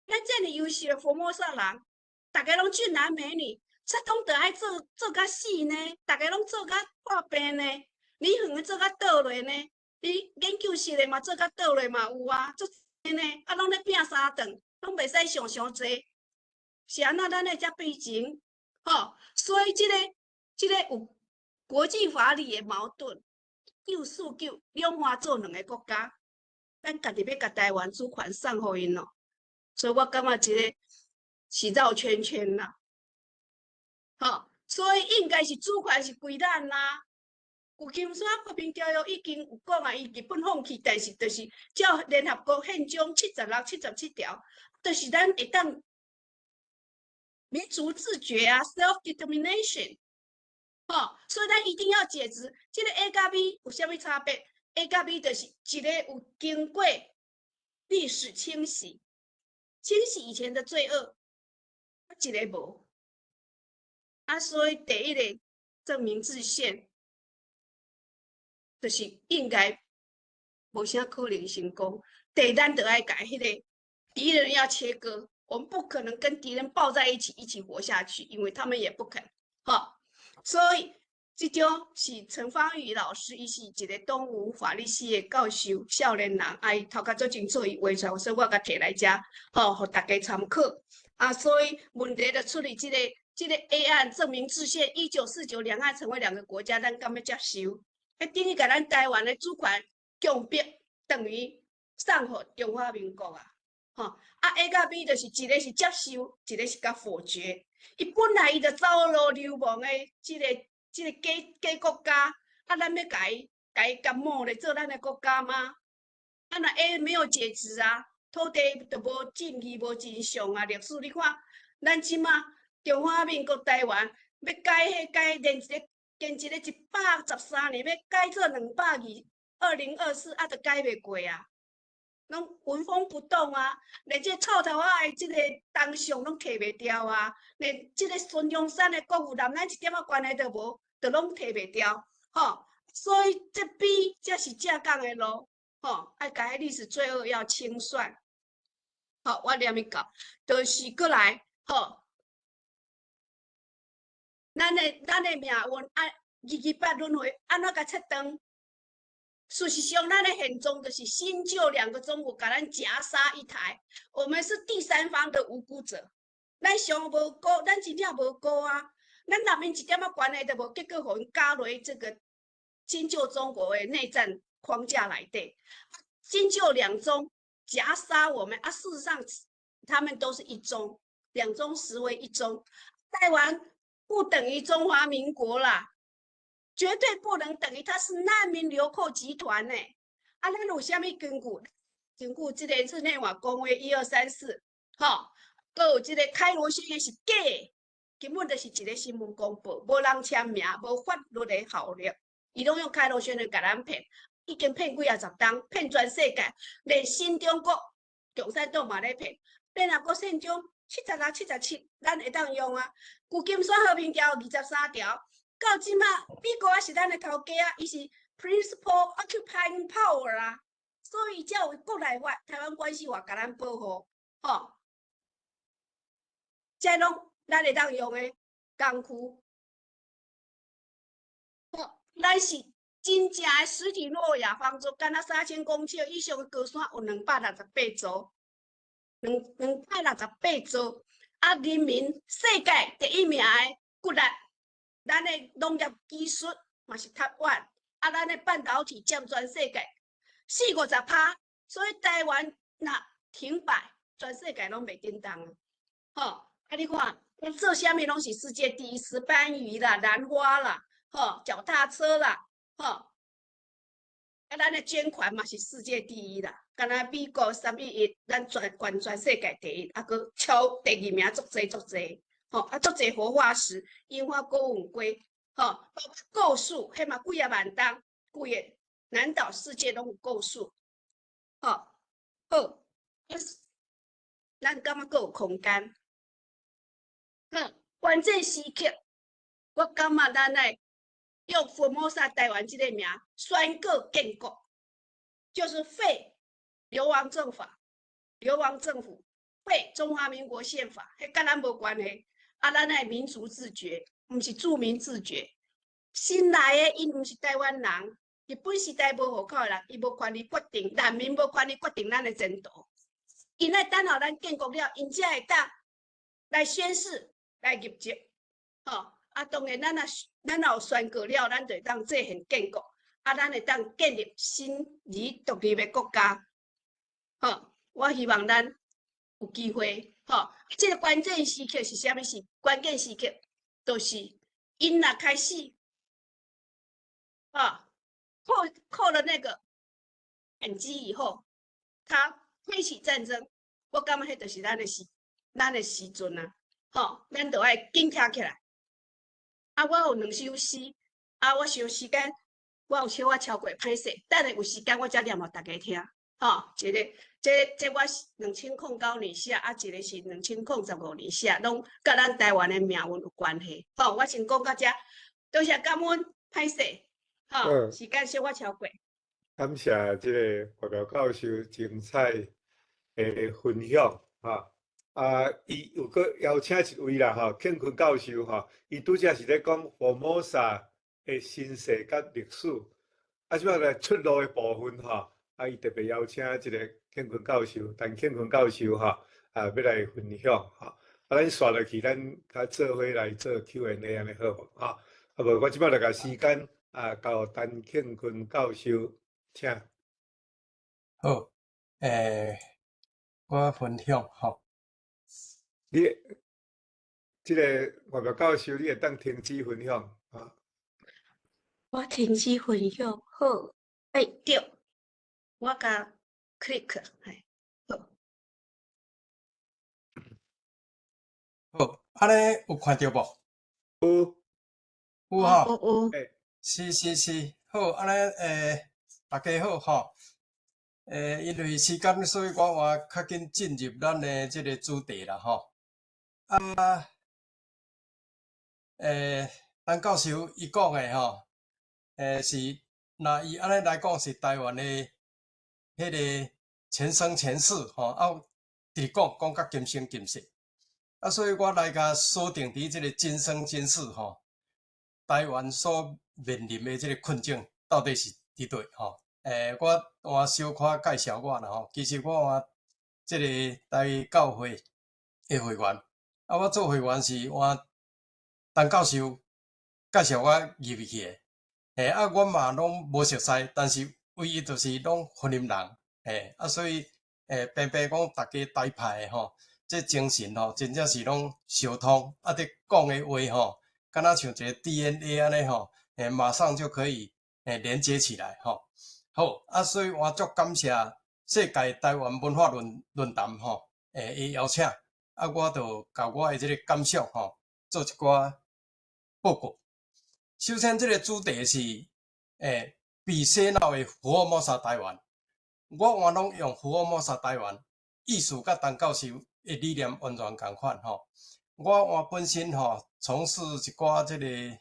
Speaker 3: 咱遮爾優秀的佛摩薩人，逐家攏俊男美女，煞攏著愛做做甲死呢？逐家攏做甲破病呢？你遠的做甲倒落呢？你研究室的嘛做甲倒落嘛有啊，足濟呢，啊，攏咧拚三頓，攏袂使想傷濟，是按怎咱會遮悲情？吼，所以這個有國際法理的矛盾。1949兩岸做兩个國家，咱家己欲共台灣主權送予𪜶咯，所以我感覺這个是繞圈圈啦。吼，所以應該是主權是歸咱啦。舊金山和平條約已經有講啊，伊日本放棄，但是就是照聯合國憲章76、77條，就是咱會當民族自決啊，self-determination。吼，所以咱一定要解決這个 A 佮 B 有啥物差別？A 佮 B 就是一个有經過歷史清洗，清洗以前的罪惡，一个無。啊，所以第一个正名制憲。就是應該無啥可能成功。第一，咱就愛共彼个敵人要切割，我們不可能跟敵人抱在一起一起活下去，因為他們也不肯。吼，所以這張是陳芳語老師，伊是一个東吳法律系的教授，少年人，啊，伊頭殼足清楚，伊畫出來，所以我共提來遮，吼，予大家參考。啊，所以問題就出佇這個 A 案正名制憲，1949兩岸成為兩個國家，咱敢欲接受？彼等於共咱台灣的主權強迫等於送予中華民國啊！吼啊 A 佮 B 就是一個是接受，一個是共否決。伊本來伊就走路流亡的這個假假國家，啊，咱欲共伊感冒咧做咱的國家嗎？啊，若 A 沒有解職啊，土地就無正義、無真相啊！歷史你看，咱這馬中華民國台灣欲改彼改連一个。連一个113年欲改做220，2024啊，都改袂過啊！攏紋風不動啊！連這臭頭仔的這个銅像攏提袂掉啊！連這个孫中山的國父連咱一點仔關係都無，都攏提袂掉，吼！所以這邊才是正港的路，吼！愛共彼歷史罪惡要清算。好，我念伊到，就是閣來，吼！咱的命運按228輪迴，按怎共切斷？事實上，咱的現狀就是新舊兩個中國共咱夾殺一台，我們是第三方的無辜者。咱上無辜，咱真正無辜啊！咱內面一點仔關係都無，結果予𪜶加入這個新舊中國的內戰框架內底，新舊兩中夾殺我們啊！事實上，他們都是一中，兩中實為一中。台灣不等於中華民國啦。絕對不能等於，他是難民流寇集團呢。啊，咱有啥物根據？根據這個日內瓦公約一二三四，吼，閣有這個開羅宣言是假的，根本就是一個新聞公報，無人簽名，無法律的效力，伊攏用開羅宣言共咱騙，已經騙幾仔十冬，騙全世界，連新中國共產黨嘛咧騙，聯合國憲章76、77，咱會當用啊。舊金山和平條23條。到這馬，美國也是咱的頭家啊，伊是 principal occupying power 啊，所以才有國內法、台灣關係法共咱保護，吼。這攏咱會當用的工具。吼，咱是真正的實體諾亞方舟，敢若3000公尺以上的高山有268座，268座，啊，人民世界第一名的骨力。咱的農業技術嘛是 top one，啊，咱的半導體佔全世界四五十趴，所以台灣若停擺，全世界攏袂叮當啊！吼，啊你看，做啥物攏是世界第一，石斑魚啦、蘭花啦、吼、腳踏車啦，吼，啊，咱的捐款嘛是世界第一啦，敢若美國3.11，咱全世界第一，啊，閣超第二名足濟足濟。吼，啊，足濟活化石，櫻花鉤吻鮭，吼，包括構樹，彼嘛幾仔萬冬，規個南島世界攏有構樹，吼，好，咱感覺閣有空間。好，關鍵時刻，我感覺咱愛用福摩薩台灣這個名宣告建國，就是廢流亡政法，流亡政府廢中華民國憲法，彼佮咱無關係。啊，咱愛民族自決，毋是住民自決。新來的𪜶毋是台灣人，日本時代無戶口的人，伊無權利決定，難民無權利決定咱的前途。𪜶愛等候咱建國了，𪜶才會當來宣誓、來入籍。吼，啊，當然咱若有宣告了，咱就會當制憲建國，啊，咱會當建立新而獨立的國家。吼，我希望咱有機會。吼，這個關鍵時刻是啥物時？關鍵時刻就是𪜶若開始，啊，扣了那個扳機以後，他推起戰爭，我感覺彼就是咱的時陣啊！吼，咱就愛緊站起來。啊，我有兩首詩，啊，我想時間，我有小可超過，歹勢，等下有時間我才念予大家聽。吼，一個，這我是2009年寫，啊，一個是2015年寫，攏佮咱台灣的命運有關係。吼，我先講到這，多謝感恩，歹勢，吼，時間小可超過。
Speaker 1: 感謝這個華僑教授精彩的分享，哈。啊，伊有閣邀請一位啦，吼，慶坤教授吼，伊拄才是咧講福摩薩的身世佮歷史，啊，這擺來出路的部分吼。啊，伊特別邀請這個慶坤教授，陳慶坤教授吼，啊，欲來分享吼。啊，咱紲落去，咱較做伙來做 Q&A 按呢好無？吼，啊無，我這擺就共時間啊，交予陳慶坤教授，請。
Speaker 2: 好，我分享吼。
Speaker 1: 你這個外國教授，你會當停止分享啊？
Speaker 3: 我停止分享，好，欸，對。我共 click，嘿，好。
Speaker 2: 好，按呢有看著無？
Speaker 1: 有。
Speaker 2: 有吼。
Speaker 3: 有有。
Speaker 2: 是是是，好，按呢，大家好吼。因為時間，所以我換較緊進入咱的這个主題啦吼。啊，陳教授伊講的吼，是若伊按呢來講是台灣的彼个前生前世吼，啊，直講講甲今生今世。啊，所以我來共鎖定佇這个今生今世吼，台灣所面臨的這个困境到底是佇佗吼？我換小可介紹我啦吼，其實我換這个台教會的會員，啊，我做會員是換陳教授介紹我入去的，啊，我嘛攏無熟似，但是唯一就是攏雲林人，啊，所以平平講逐家台派的吼，這精神吼，真正是攏相通，啊，佇講的話吼，敢若像一个 DNA 按呢吼，馬上就可以連接起來吼。好，啊，所以我足感謝世界台灣文化論壇吼，的邀請，啊，我就共我的這个感想吼，做一寡報告。首先，這个主題是被洗腦的福爾摩沙台灣，我換攏用福爾摩沙台灣，意思佮陳教授的理念完全仝款吼。我換本身吼，從事一寡這个藝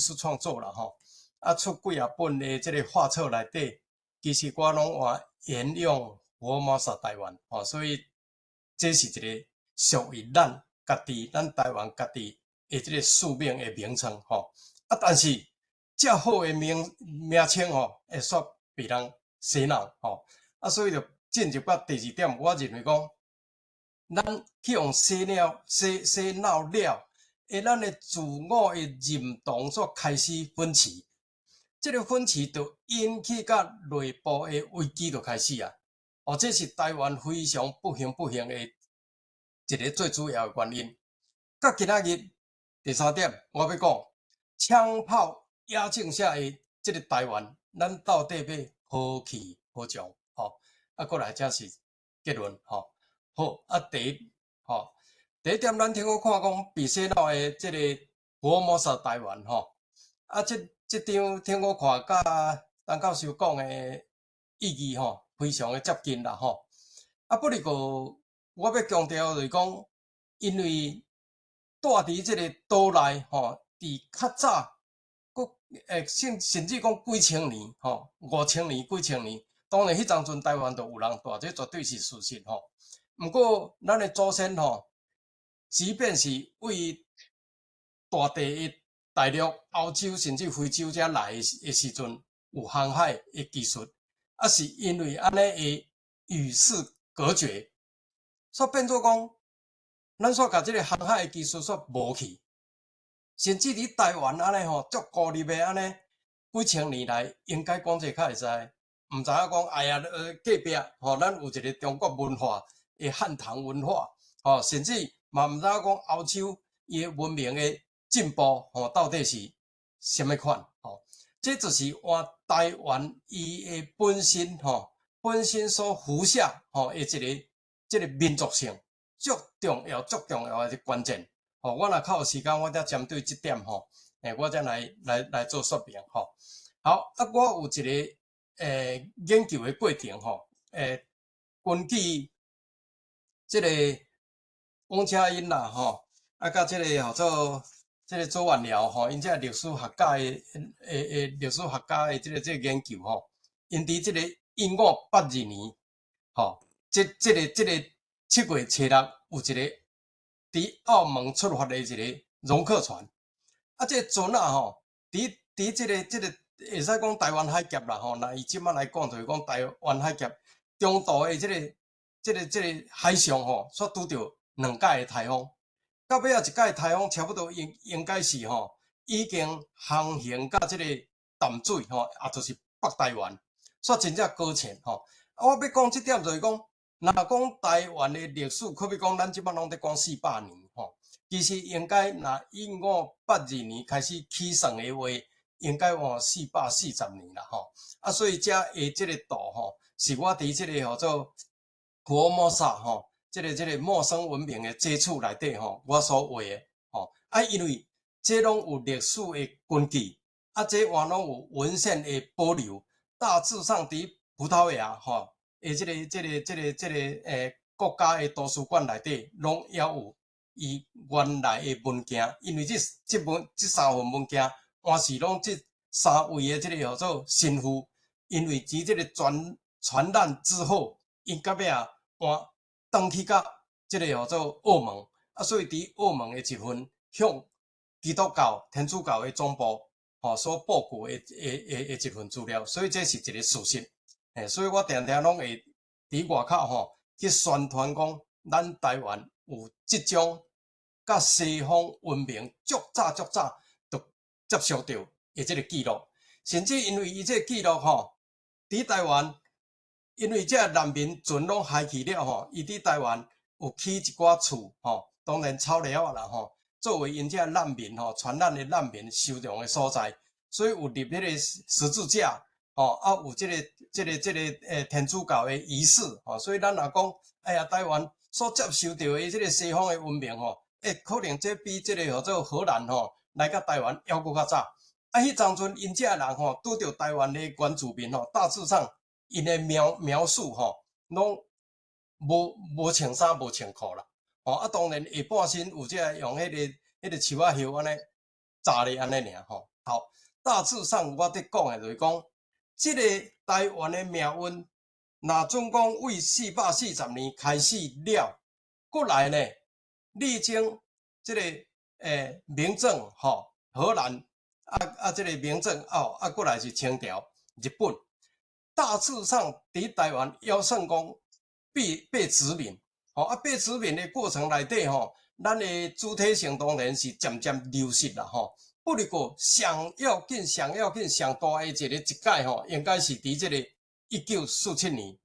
Speaker 2: 術創作啦吼。啊，出幾仔本的這个畫冊內底，其實我攏換沿用福爾摩沙台灣吼，所以這是一个屬於咱家己、咱台灣家己的這个宿命的名稱吼。啊，但是遮好的名稱吼，會煞被人洗腦吼。啊，所以就進入到第二點，我認為講，咱去予洗腦、洗腦了，咱的自我的認同所開始分歧。這个分歧就引起佮內部的危機就開始啊！哦，這是台灣非常不幸不幸的一个最主要的原因。到今仔日第三點，我欲講槍炮壓境下的這个台灣，咱到底欲何去何從？吼，啊，過來才是結論吼。好，啊，第一，吼，第一點，咱聽我看講被洗腦的這个福爾摩沙台灣吼，啊，這張聽我看，佮陳教授講的意義吼，非常的接近啦吼。啊，不過我欲強調就是講，因為蹛佇這个島內吼，佇較早，閣甚至講幾千年吼，5000年、幾千年，當然彼當陣台灣就有人蹛，這絕對是事實吼。毋過咱的祖先吼，即便是對大地的大陸、歐洲甚至非洲遮來的時陣，有航海的技術，啊，是因為按呢會與世隔絕，所以變做講，咱煞共這个航海的技術煞無去，甚至佇台灣按呢吼，足孤立的按呢，幾千年來應該講這較會使，毋知影講哎呀，隔壁吼，咱有一个中國文化的漢唐文化，吼，甚至嘛毋知影講歐洲伊的文明的進步吼，到底是啥物款吼？這就是換台灣伊的本身吼，本身所服下吼的一个這个民族性，足重要、足重要的一個關鍵。吼，我若較有時間，我才針對這點吼，我才來做說明吼。好，啊，我有一个研究的過程吼，根據這个王車英啦吼，啊，佮這个號做這个周婉瑤吼，𪜶這歷史學家的歷史學家的這個研究吼，𪜶佇這个1582年吼，這個7月初六有一个佇澳門出發的一个戎克船，啊，這個船仔吼，佇這個會使講台灣海峽啦吼，若以這擺來講，就是講台灣海峽中途的這個海上吼，煞拄著兩擺的颱風。到尾仔一擺颱風，差不多應該是吼，已經航行到這個淡水吼，也就是北台灣，煞真正擱淺吼。啊，我欲講這點就是講，若講台灣的歷史，可比講咱這擺攏佇講400年吼，其實應該若1582年開始起算的話，應該換440年啦吼。啊，所以遮的這个圖吼，是我佇這个號做福爾摩沙吼。這個陌生文明的接觸內底吼，我所畫的吼，啊，因為這攏有歷史的根據，啊，這換攏有文獻的保留，大致上佇葡萄牙吼。的這個國家的圖書館內底，攏猶有伊原來的文件，因為這三份文件，還是攏這三位的這個叫做神父，因為佇這個傳難之後，𪜶到尾仔換轉去到這個叫做澳門，啊，所以佇澳門的一份向基督教、天主教的總部吼所報告的一份資料，所以這是一個事實。所以我定定攏會佇外口吼去宣傳講，咱台灣有這種佮西方文明足早足早就接觸著的這個記錄，甚至因為伊這個記錄吼，佇台灣，因為這難民船攏害去了吼，伊佇台灣有起一寡厝吼，當然草寮仔啦吼，作為𪜶這難民吼，傳難的難民收容的所在，所以有立彼個十字架吼，啊有這個天主教的儀式吼，所以咱若講，哎呀，台灣所接受著的這個西方的文明吼，可能這比這個叫做荷蘭吼來到台灣猶閣較早。啊，彼當陣𪜶這人吼，拄著台灣的原住民吼，大致上𪜶的描述吼，攏無穿衫無穿褲啦。吼啊，當然下半身有這個用彼個樹仔葉按呢紮咧按呢爾吼。好，大致上我佇講的就是講，這個台灣的命運，若準講為440年開始了，過來呢，歷經這個明鄭吼，荷蘭啊啊，這個明鄭哦啊，過來是清朝、日本，大致上佇台灣猶算講被殖民，吼啊被殖民的過程內底吼，咱的主體性當然是漸漸流失啦吼。不過上要緊、上要緊、上大的一屆吼，應該是佇這個1947年，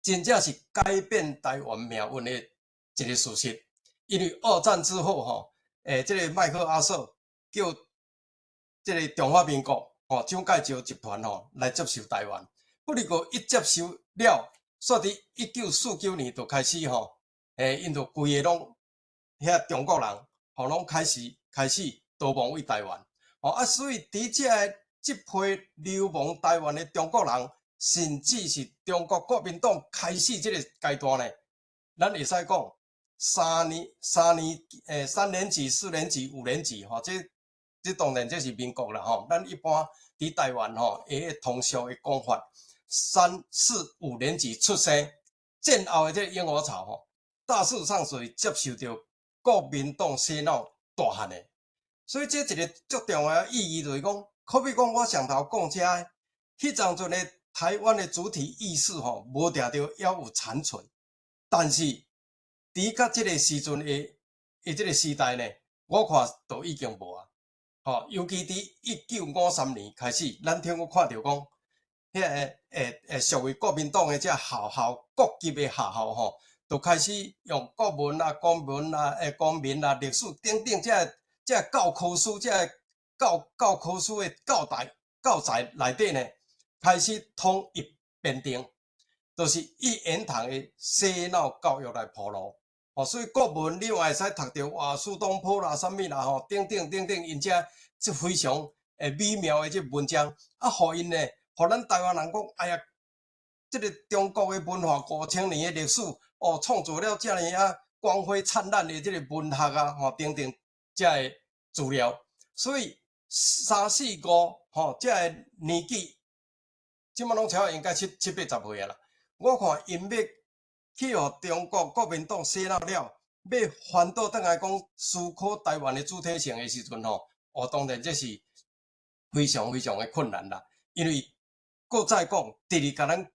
Speaker 2: 真正是改變台灣命運的一個事實。因為二戰之後吼，這個麥克阿瑟叫這個中華民國吼蔣介石集團吼來接收台灣，不過一接收了，煞佇1949年就開始吼，𪜶就規個攏遐中國人吼攏開始逃亡去台灣，吼啊，所以佇這批流亡台灣的中國人，甚至是中國國民黨開始這個階段呢，咱會使講三年三年級、四年級、五年級吼，這當然這是民國啦吼，咱一般佇台灣吼，會通俗的講法，三四五年級出生，戰後的這個嬰兒潮吼，大致上屬於接受著國民黨洗腦大漢的，所以這一個足重要的意義就是講，可比講我上頭講這个，彼當陣的台灣的主體意識吼，無定著猶有殘存，但是佇到這個時陣的這個時代呢，我看都已經無啊。吼，尤其佇1953年開始，咱聽我看著講，彼个屬於國民黨的這學校，國級的學校吼，就開始用國文啊、公文啊、公民啊、歷史等等這教科書、這教科書的教材內底呢，開始統一編定，就是一言堂的洗腦教育來鋪路。哦，所以國文你嘛會使讀著哇，蘇東坡啦、啥物啦吼，等等等等，𪜶這這非常美妙的這文章，啊，予𪜶呢，予咱台灣人講，哎呀，這個中國的文化5000年的歷史，哦，創造了遮爾啊光輝燦爛的這個文學啊，吼，等等這个資料。所以三四五吼，這个年紀，這馬攏超應該七八十歲啊啦。我看𪜶欲去予中國國民黨洗腦了，欲翻倒轉來講思考台灣的主體性的時陣吼，哦，當然這是非常非常的困難啦。因為閣再講，直直共咱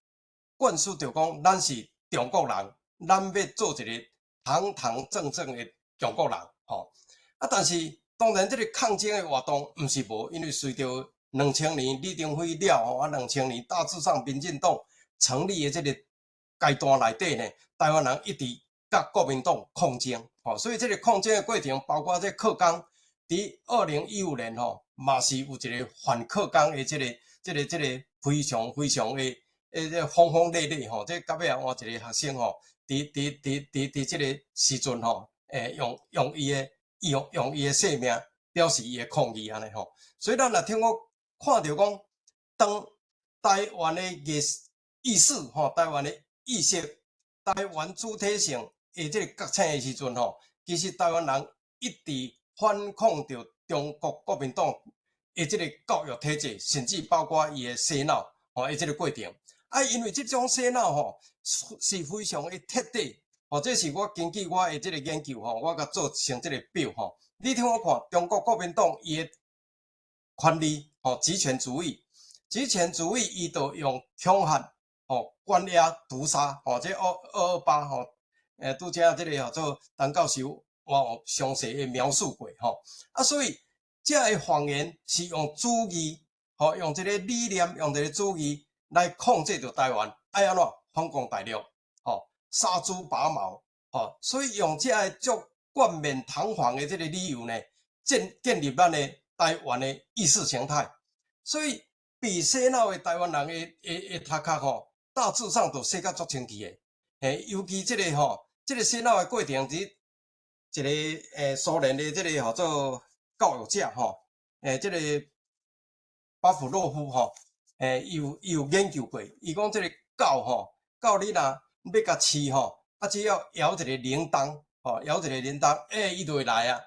Speaker 2: 灌輸著講，咱是中國人，咱欲做一個堂堂正正的中國人，吼。啊，但是當然這個抗爭的活動毋是無，因為隨著2000年李登輝了後，啊，2000年大致上民進黨成立的這個階段內底呢，台灣人一直佮國民黨抗爭，吼，所以這個抗爭的過程，包括這課綱，佇2015年吼，嘛是有一個反課綱的這個非常非常的這轟轟烈烈吼，這到尾仔換一個學生吼，佇這個時陣吼，用伊的性命表示伊的抗議按呢吼，所以咱若聽我看著講，當台灣的藝意識吼，台灣的意識，台灣主體性的這個覺醒的時陣吼，其實台灣人一直反抗著中國國民黨的這個教育體制，甚至包括伊的洗腦吼的這個過程。啊，因為這種洗腦吼是非常的徹底，吼，這是我根據我的這個研究吼，我共做成這個表吼。你聽我看，中國國民黨伊的權力吼，極權主義，極權主義，伊就用恐嚇、吼關押、毒殺，吼，這228吼，拄才這個叫做陳教授，我有詳細的描述過吼。啊，所以這个謊言是用主義，吼，用這個理念，用這個主義來控制著台灣，愛按怎反攻大陸，吼，殺豬拔毛，吼，所以用這个足冠冕堂皇的這個理由呢，建立咱的台灣的意識形態。所以被洗腦的台灣人的頭殼吼，大致上都洗甲足清氣的。嘿，尤其這個吼，這個洗腦的過程，佇一個蘇聯的這個號做教育者吼，這個巴甫洛夫吼，伊有研究過，伊講這個狗吼，狗你若欲共飼吼，啊只要搖一個鈴鐺，吼，搖一個鈴鐺，伊就會來啊。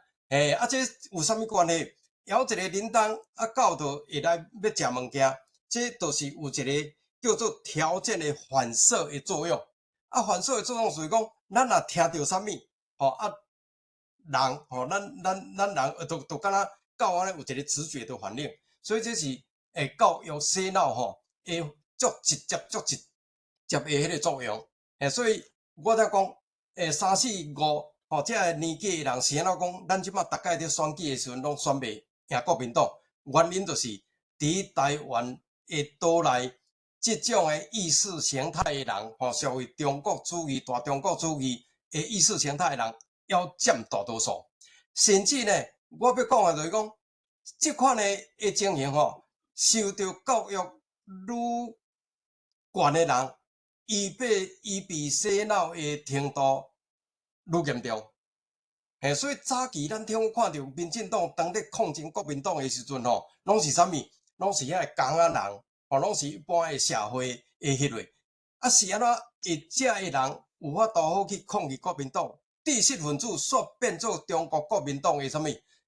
Speaker 2: 啊，這有啥物關係？搖一個鈴鐺，啊，狗就會來欲食物件，這就是有一個叫做條件的反射的作用。啊，反射的作用就是講，咱若聽著啥物，吼啊，人吼，咱人就敢若狗按呢有一個直覺的反應，所以這是教育洗腦吼，會足直接、足直接的彼個作用。所以我才講，三四五吼，這个年紀的人是按怎講？咱這擺逐擺佇選舉的時陣，攏選袂贏國民黨，原因就是佇台灣的島內，這種的意識形態的人，吼，屬於中國主義、大中國主義的意識形態的人，猶佔大多數。甚至呢，我欲講的就是講，這款的情形吼，受著教育愈懸的人，伊被洗腦的程度愈嚴重。嘿，所以早期咱聽看著民進黨當咧抗爭國民黨的時陣吼，攏是啥物？攏是遐个工仔人，吼，攏是一般的社會的彼落。啊，是按怎會遮的人有法度好去抗議國民黨？知識分子煞變做中國國民黨的啥物？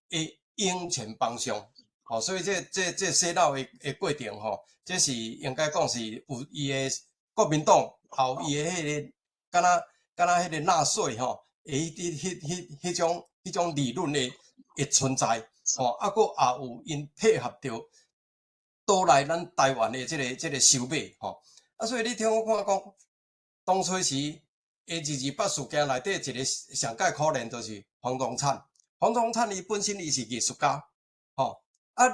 Speaker 2: 的湧泉幫兇。吼，所以這洗腦的過程吼，這是應該講是有伊的國民黨後伊的彼個，敢若彼個納粹吼，彼種理論的存在，吼，啊，閣也有𪜶配合著島內咱台灣的這個收買，吼，啊，所以你聽我看講，當初時的二二八事件內底一個上蓋可憐就是黃榮燦，黃榮燦伊本身伊是藝術家，吼，啊，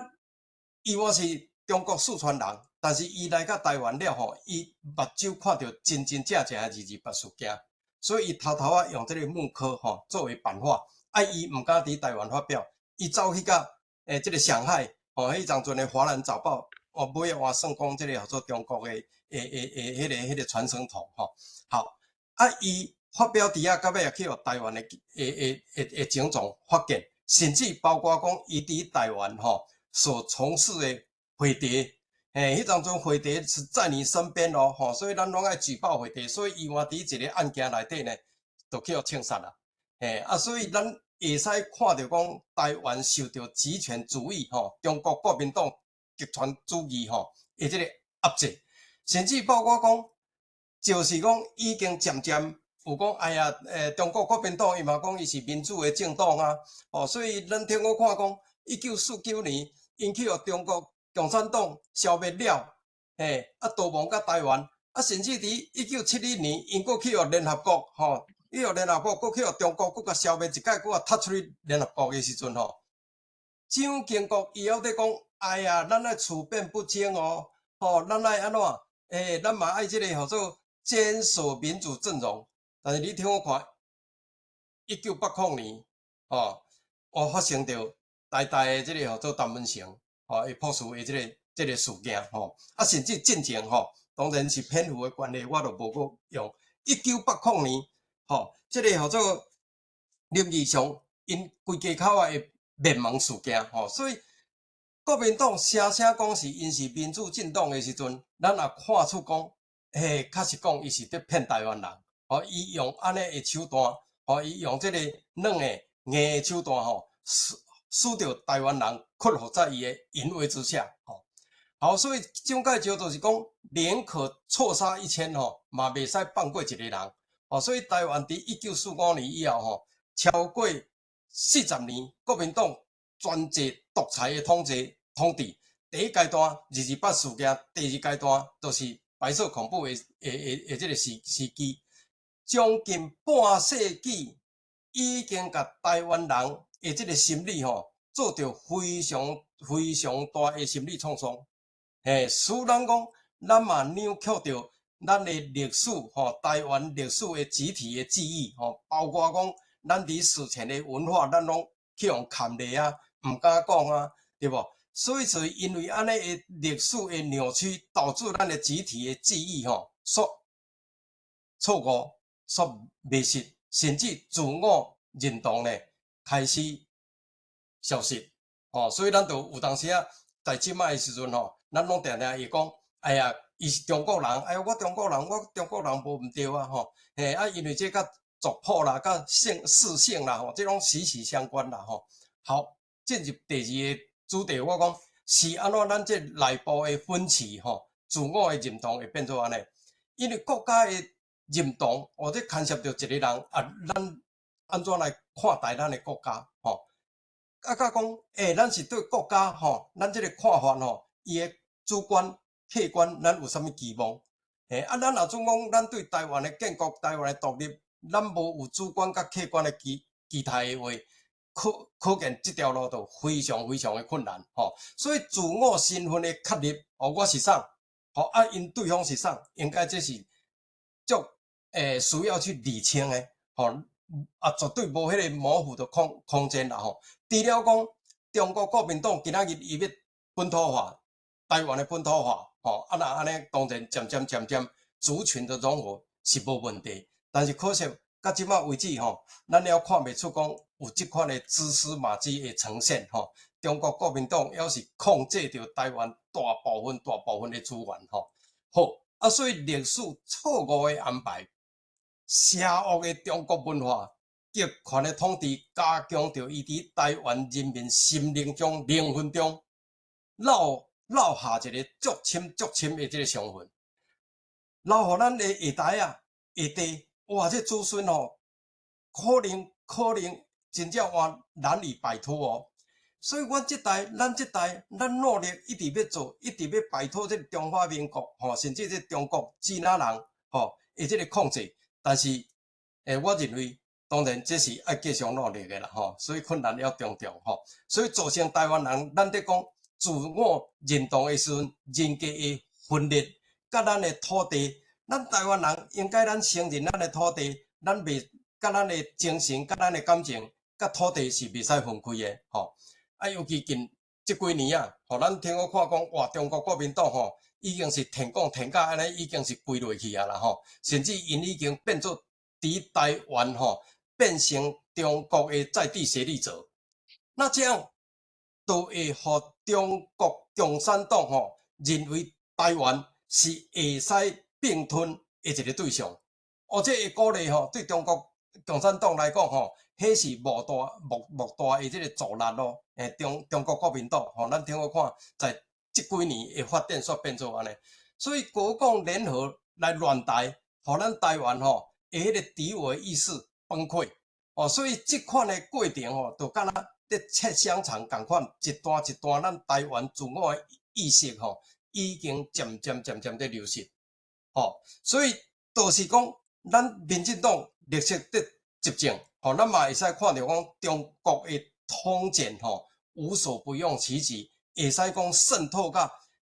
Speaker 2: 伊原是中國四川人，但是伊來到台灣了後，伊目睭看著真真正正的二二八事件。所以伊偷偷仔用這個木刻吼作為版畫，啊，伊毋敢佇台灣發表，伊走去共這個上海吼，彼當陣的《華南早報》哦，尾仔換算講這個號做中國的彼個傳聲筒吼。好，啊，伊發表佇遐，到尾也去予台灣的警總發現，甚至包括講伊佇台灣吼所從事的匪諜。嘿，彼當陣匪諜是在你身邊哦，吼，所以咱攏愛舉報匪諜，所以伊嘛佇一個案件內底呢，就去予槍殺啦。嘿，啊，所以咱會使看著講，台灣受著極權主義吼，中國國民黨極權主義吼的這個壓制，甚至包括講，就是講已經漸漸有講，哎呀，中國國民黨伊嘛講伊是民主的政黨啊，哦，所以咱聽我看講，1949年，𪜶去予中國共產黨消滅了，嘿，啊逃亡到台灣，啊甚至佇1971年，𪜶閣去予聯合國，吼，去予聯合國，閣去予中國，閣共消滅一擺，閣共踢出去聯合國的時陣吼，蔣經國伊猶佇講，哎呀，咱愛處變不驚哦，吼，咱愛按怎？咱嘛愛這個號做堅守民主陣容。但是你聽我看，1980年，吼，我發生著台大的這個號做陳文成。吼，伊博士的這個事件吼，啊，甚至進前吼，當然是篇幅的關係，我就無閣用。1980年，吼，這個號做林義雄𪜶規家口仔的滅門事件吼，所以國民黨聲聲講是𪜶是民主政黨的時陣，咱也看出講嘿，確實講，伊是佇騙台灣人。吼，伊用按呢的手段，吼，伊用這個軟的、硬的手段，吼，使著台灣人屈服在伊的淫威之下。吼，好，所以蔣介石就是講，寧可錯殺一千，吼，嘛袂使放過一個人。吼，所以台灣佇1945年以後，吼，超過40年國民黨專制獨裁的統治。第一階段二二八事件，第二階段就是白色恐怖的這個時期，將近半世紀已經共台灣人的這個心理吼，做著非常非常大的心理創傷。嘿，使咱講，咱嘛扭曲著咱的歷史吼，台灣歷史的集體的記憶吼，包括講咱佇史前的文化，咱攏去予崁咧啊，毋敢講啊，對無？所以是因為按呢的歷史的扭曲，導致咱的集體的記憶吼，所錯誤、所迷失，甚至自我認同呢開始消失。吼，所以咱就有當時仔在這擺的時陣吼，咱攏定定會講，哎呀，伊是中國人，哎呀，我中國人，我中國人無毋對啊，吼，嘿，啊，因為這佮族譜啦、佮姓氏姓啦，吼，這攏息息相關啦，吼。好，進入第二個主題，我講是按怎咱這內部的分歧吼，自我的認同會變做按呢？因為國家的認同，或者牽涉著一個人啊，咱按怎來看待咱的國家吼？啊，佮講，欸，咱是對國家吼，咱這個看法吼，伊的主觀、客觀，咱有啥物期望？嘿，啊，咱若總講，咱對台灣的建國、台灣的獨立，咱無有主觀佮客觀的期待的話，可見這條路就非常非常的困難吼。所以自我身份的確立，哦，我是啥？吼，啊，𪜶對方是啥？應該這是足需要去釐清的，吼，啊，絕對無彼個模糊的空間啦吼。除了講中國國民黨今仔日伊欲本土化，台灣的本土化，吼，啊，若按呢當然漸漸漸漸族群的融合是無問題，但是可惜到這擺為止吼，咱猶看袂出講有這款的蛛絲馬跡的呈現吼。中國國民黨猶是控制著台灣大部分的資源吼。好，啊，所以歷史錯誤的安排，邪惡的中國文化，極權的統治，加強著伊佇台灣人民心靈中、靈魂中，烙下一個足深足深的這個傷痕，留予咱的下代啊、下代，哇！這子孫吼，可能真正換難以擺脫哦。所以，阮這代、咱這代，咱努力一直欲做，一直欲擺脫這個中華民國吼，甚至這中國支那人吼的這個控制。但是，我認為當然這是愛繼續努力的啦吼，所以困難猶重重吼。所以造成台灣人，咱佇講自我認同的時陣，人格的分裂，佮咱的土地，咱台灣人應該咱承認咱的土地，咱袂佮咱的精神、佮咱的感情、佮土地是袂使分開的吼。啊，尤其近這幾年啊，予咱聽我看講，哇，中國國民黨吼已經是舔共舔甲按呢，已經是規落去啊啦吼，甚至𪜶已經變做佇台灣吼變成中國的在地協力者。那這樣就會予中國共產黨吼認為台灣是會使併吞的一個對象。哦，這個鼓勵吼對中國共產黨來講吼，彼是莫大莫莫大的這個助力咯。欸，中國國民黨吼，咱聽我看，在這幾年的發展煞變做按呢，所以國共聯合來亂台，予咱台灣吼的彼個敵我意識崩潰。哦，所以這款的過程吼，就敢若佇切香腸仝款，一段一段，咱台灣自我的意識吼，已經漸漸漸漸佇流失。吼，所以就是講，咱民進黨綠色佇執政，吼，咱嘛會使看著講中國的統戰吼，無所不用其極，會使講滲透到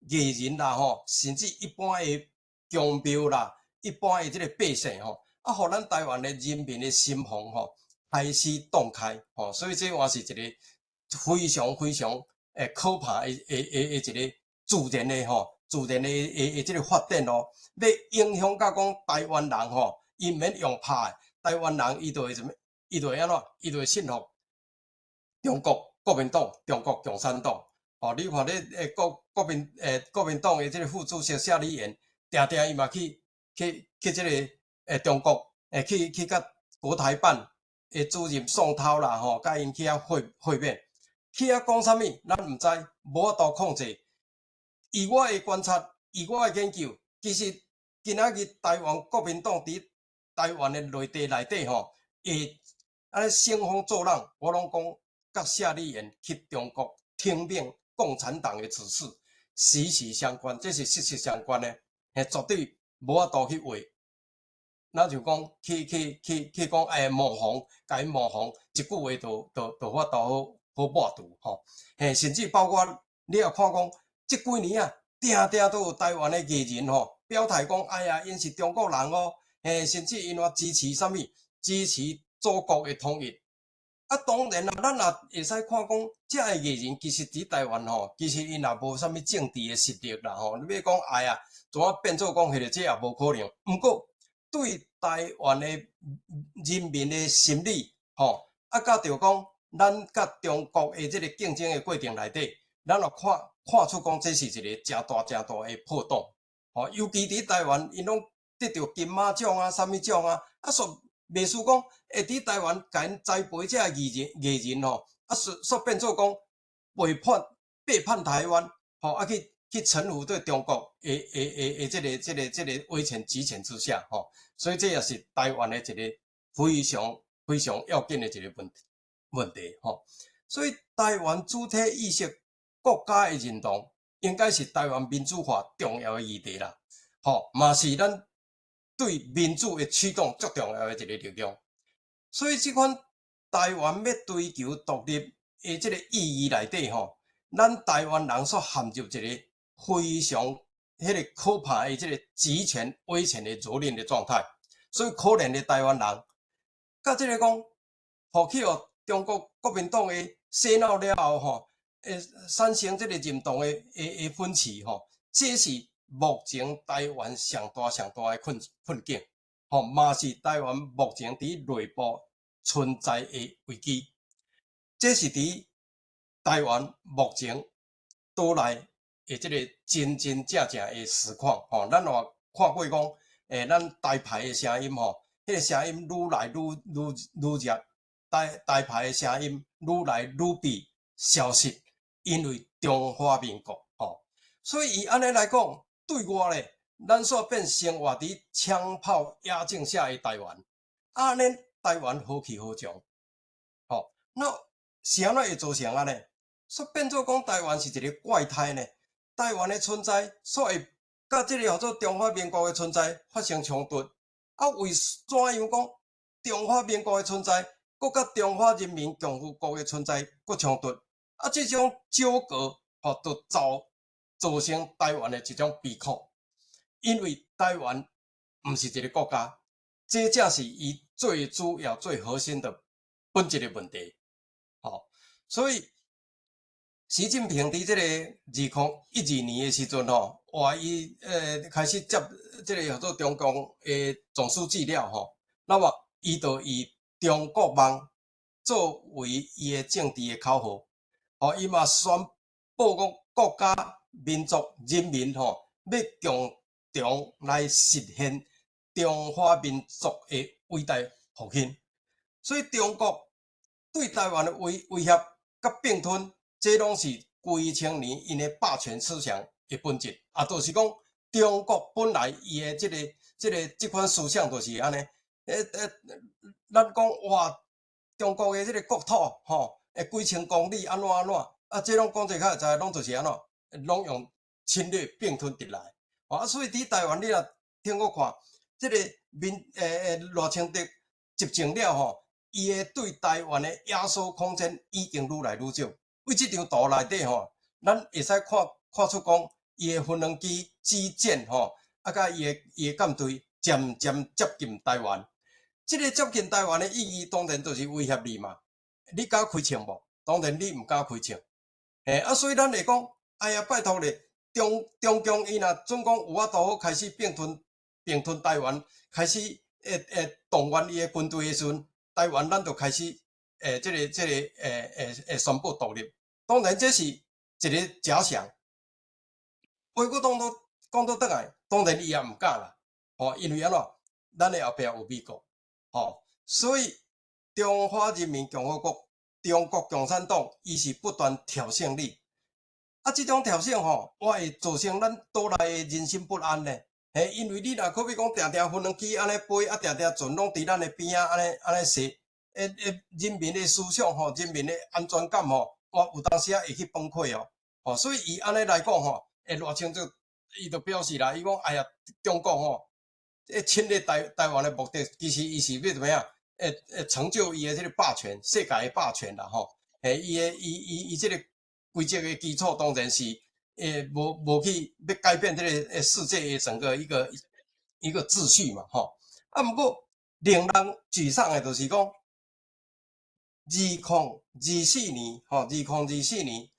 Speaker 2: 藝人啦吼，甚至一般的宮廟啦，一般的這個百姓吼，啊，予咱台灣的人民的心防吼開始動開吼，所以這嘛是一個非常非常可怕的一個自然的吼，自然的這個發展咯，欲影響到講台灣人吼，伊毋免用拍的，台灣人伊就會啥物？伊就會按怎？伊就會信服中國國民黨、中國共產黨。哦，你看咧，國民黨的這個副主席謝立言，定定伊嘛去去去這个中國，去佮國台辦的主任宋濤啦吼，佮𪜶去遐會面，去遐講啥物，咱毋知，無法度控制。以我的觀察，以我的研究，其實今仔日台灣國民黨佇台灣的內地內底吼，會按呢興風作浪，我攏講佮謝立言去中國聽命共產黨的指示息息相關，這是息息相關的，嘿，絕對無法度去畫。咱就講去去去去講，模仿，共𪜶模仿，一句話就法度好好抹除吼。嘿，甚至包括你也看講，這幾年啊，定定都有台灣的藝人吼，表態講，哎呀，𪜶是中國人哦，嘿，甚至𪜶話支持啥物，支持祖國的統一。啊，當然啦，咱也會使看講，這个藝人其實佇台灣吼，其實𪜶也無啥物政治的實力啦吼。你欲講哎呀，怎啊變做講彼个，這也無可能。毋過對台灣的人民的心理吼，啊，佮著講，咱佮中國的這个競爭的過程內底，咱也看看出講這是一个誠大誠大的破洞。吼，尤其佇台灣，𪜶攏得著金馬獎啊，啥物獎啊，啊，煞袂輸講會佇台灣共𪜶栽培這个藝人吼，啊，煞變做講背叛台灣，吼，啊去去臣服對中國的這个威權集權之下，吼，所以這也是台灣的一个非常非常要緊的一个問題，吼。所以台灣主體意識、國家的認同，應該是台灣民主化重要的議題啦，吼，嘛是咱對民主的驅動足重要的一個力量。所以這款台灣欲追求獨立的這個意義內底，吼，咱台灣人所陷入一個非常彼个可怕的這個集權威權的蹂躪的狀態。所以可憐的台灣人，佮這个講，予去予中國國民黨的洗腦了後，吼，會產生這個認同的分歧，吼，這是目前台灣上大上大的困境，吼，嘛是台灣目前佇內部存在的危機。這是佇台灣目前島內的這個真真正正的實況，吼，咱有看過講，咱台派的聲音，吼，彼个聲音愈來愈熱，台派的聲音愈來愈被消失，因為中華民國，吼，所以以按呢來講，對外咧，咱煞變生活佇槍炮壓境下的台灣，按呢台灣何去何從？吼，那是按怎會造成按呢？煞變做講台灣是一个怪胎呢？台灣的存在，煞會佮這个叫做中華民國的存在發生衝突，啊，為怎樣講中華民國的存在，閣佮中華人民共和國的存在閣衝突？啊，這種糾葛，吼，就造成台灣的一種悲苦，因為台灣毋是一个國家，這才是伊最主要、最核心的本質的問題。吼，所以習近平佇這个2012年的時陣，吼，哇，伊開始接這个叫做中共的總書記了，吼，那麼伊就以中國夢作為伊的政治的口號，吼，伊嘛宣布講國家、民族、人民吼，欲共同來實現中華民族的偉大復興。所以中國對台灣的威脅佮併吞，這攏是幾千年𪜶的霸權思想的本質。啊，就是講中國本來伊的這款思想就是按呢。咱講哇，中國的這个國土吼，會幾千公里按怎按怎，啊，這攏講者較會知，攏就是按怎，攏用侵略併吞入來。啊，所以佇台灣你若聽我看，這个民賴清德執政了吼，伊的對台灣的壓縮空間已經愈來愈少。為這張圖內底吼，咱會使看看出講，伊的無人機機艦吼，啊，佮伊的艦隊漸漸接近台灣。這个接近台灣的意義，當然就是威脅你嘛。你敢開槍無？當然你毋敢開槍。啊，所以咱會講，哎呀，拜託咧，中共伊若準講有法度好開始併吞台灣，開始會動員伊的軍隊的時陣，台灣咱就開始這个會宣布獨立。當然這是一个假想。話閣講倒轉來，當然伊也毋敢啦，吼，因為按怎，咱的後壁有美國，吼，所以中華人民共和國中國共產黨，伊是不斷挑釁你，啊，這種挑釁吼，我會造成咱島內的人心不安呢。嘿，因為你若好比講，定定無人機按呢飛，啊，定定船攏佇咱的邊仔按呢按呢踅，欸欸，人民的思想吼，人民的安全感吼，哇，有當時仔會去崩潰哦。吼，所以伊按呢來講吼，欸，賴清德伊就表示啦，伊講哎呀，中國吼，欸，侵略台灣的目的，其實伊是欲怎麼樣？會會成就伊的這個霸權，世界的霸權啦吼。嘿，伊的伊伊伊這個規則的基礎當然是。欸，無無去欲改變這個欸世界的整個一個一個秩序嘛，吼。啊，毋過令人沮喪的，就是講，2024年，吼，2024年，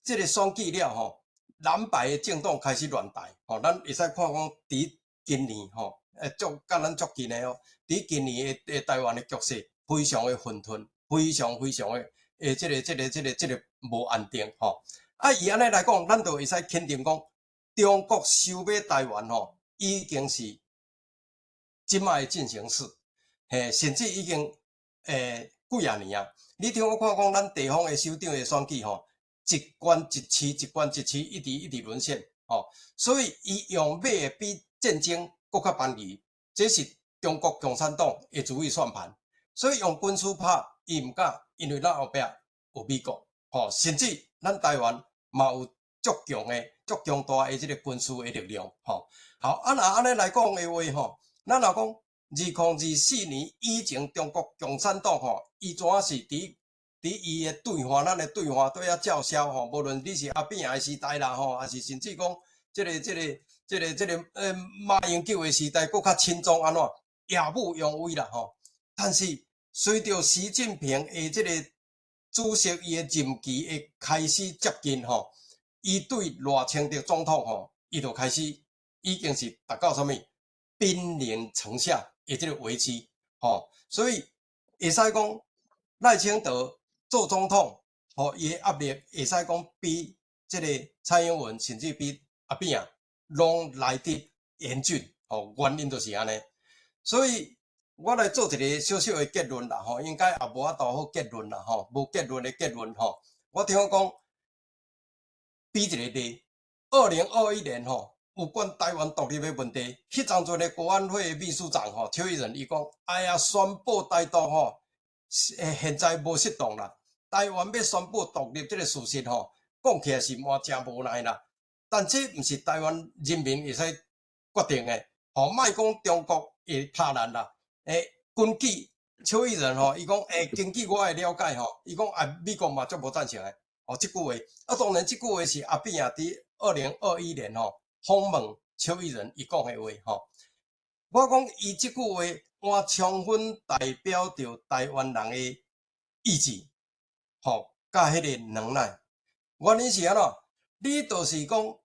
Speaker 2: 這個選舉了吼，藍白的政黨開始亂台，吼，咱會使看講，佇今年吼，欸，足佮咱足近的哦，佇今年的的台灣的局勢非常的混沌，非常非常的欸，這個這個這個這個無安定，吼。啊，以按呢來講，咱就會使肯定講，中國收買台灣吼，已經是這擺的進行式，嘿，甚至已經欸幾仔年啊。你聽我看講，咱地方的首長的選舉吼，一縣一市，一縣一市，一直一直淪陷，吼，所以伊用買的比戰爭閣較便宜，這是中國共產黨的如意算盤。所以用軍事拍，伊毋敢，因為咱後壁有美國，吼，甚至咱台灣嘛有足強的、足強大的這個軍事的力量，吼。好，啊若按呢來講的話，吼，咱若講2024年以前，中國共產黨吼，伊怎是佇佇伊的對岸，咱的對岸對遐叫囂吼，無論你是阿扁的時代啦，吼，抑是甚至講這個、這個、這個、這個馬英九的時代，閣較親中按怎，耀武揚威啦，吼。但是隨著習近平的這個主席伊的任期會開始接近吼，伊對賴清德總統吼，伊就開始已經是達到啥物兵臨城下的這個危機吼，所以會使講賴清德做總統吼，伊的壓力會使講比這個蔡英文甚至比阿扁啊，攏來得嚴峻吼，原因就是按呢，所以我來做一個小小的結論啦，吼，應該也無法度好結論啦，吼，無結論的結論吼。我聽我講，比一個例，2021年吼，有關台灣獨立的問題，彼當陣的國安會的秘書長吼，邱義仁伊講，哎呀，宣布台獨吼，現在無適當啦。台灣欲宣布獨立這個事實吼，講起來是嘛誠無奈啦。但這毋是台灣人民會使決定的，吼，莫講中國會拍咱啦。欸，根據邱義仁吼，伊講欸，根據我的了解吼，伊講啊，美國嘛足無贊成的，哦，這句話，啊，當然這句話是阿扁啊，佇2021年吼訪問邱義仁伊講的話吼。我講伊這句話，我充分代表著台灣人的意志，吼，佮彼個能耐。原因是按怎？你就是講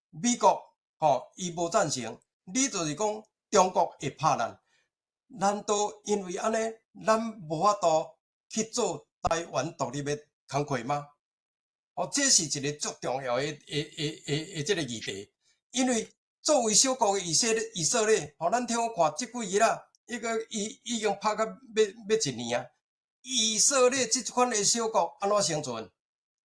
Speaker 2: 美國吼，伊無贊成，你就是講中國會拍咱。難道因為按呢，咱無法度去做台灣獨立的工課嗎？哦，這是一個足重要的、的、的、的、的這個議題。因為作為小國的以色列，吼，咱聽我看這幾日啦，一個伊已經拍甲欲欲一年啊。以色列這款的小國按怎生存？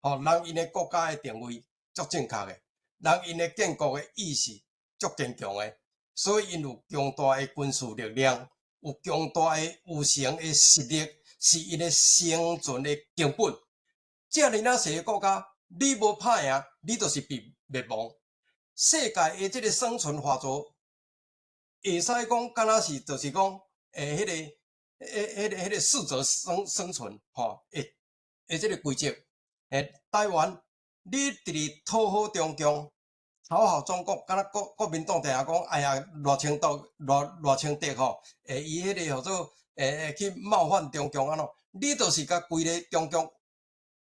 Speaker 2: 吼，人𪜶的國家的定位足正確的，人𪜶的建國的意識足堅強的，所以𪜶有強大的軍事力量。有強大的有形的實力，是𪜶的生存的根本。遮爾仔細的國家，你無拍贏，你就是被滅亡。世界的這個生存法則，會使講敢若是，就是講，欸，彼個、彼、彼個、彼個適者生存，吼，的的這個規則。欸，台灣，你直直討好中共。討好中國，敢若國民黨定定講，哎呀，賴清德、賴清德吼，欸，伊彼個號做，欸欸去冒犯中共按怎？你就是共規个中共，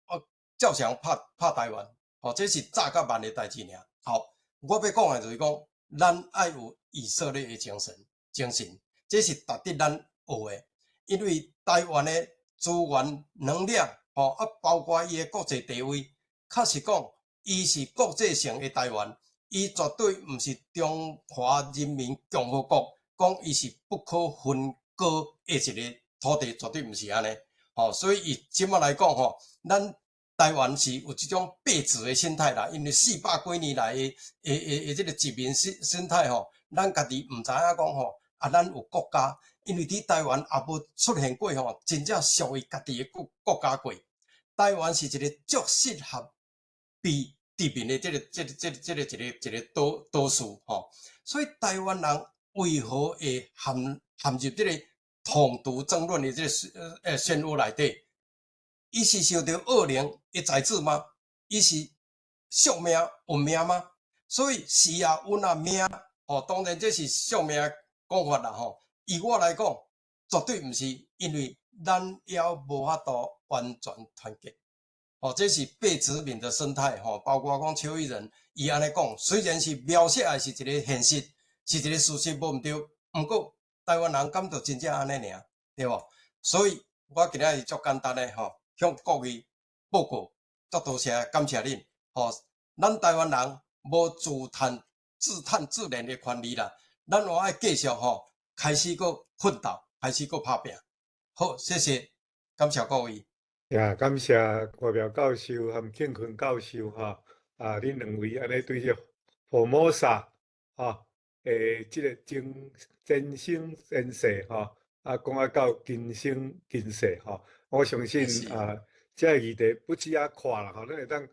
Speaker 2: 哦，照常拍拍台灣，吼，這是早佮晚的代誌爾。好，我欲講的就是講，咱愛有以色列的精神，精神，這是值得咱學的，因為台灣的資源能量，吼，啊，包括伊的國際地位，確實講，伊是國際性的台灣。伊絕對毋是中華人民共和國，講伊是不可分割的一个土地，絕對毋是按呢。吼，所以以這馬來講吼，咱台灣是有這種被殖的心態啦，因為四百幾年來的這个殖民心態吼，咱家己毋知影講吼，啊，咱有國家，因為佇台灣也無出現過吼，真正屬於家己的國家過。台灣是一个足適合被殖民的這個一個島嶼吼，所以台灣人為何會陷入這個統獨爭論的這個漩渦內底？伊是受著惡靈的宰制嗎？伊是宿命運命嗎？所以是啊，阮啊命吼，當然這是宿命講法啦吼。以我來講，絕對毋是，因為咱猶無法度完全團結。哦，這是被殖民的生態吼，包括講邱義仁伊按呢講，雖然是描寫的是一个現實，是一个事實，無毋對。毋過台灣人敢就真正按呢爾，對無？所以我今仔日足簡單的吼，向各位報告，足多謝感謝恁。吼，咱台灣人無自嘆自憐的權利啦，咱嘛愛繼續吼，開始閣奮鬥，開始閣拍拚。好，謝謝，感謝各位。
Speaker 1: 也感謝郭苗教授和慶坤教授吼，啊，恁兩位按呢對這福摩薩吼，這个前生前世吼，啊，講啊到今生今世吼，我相信啊，這个議題不止遐闊啦吼，咱會當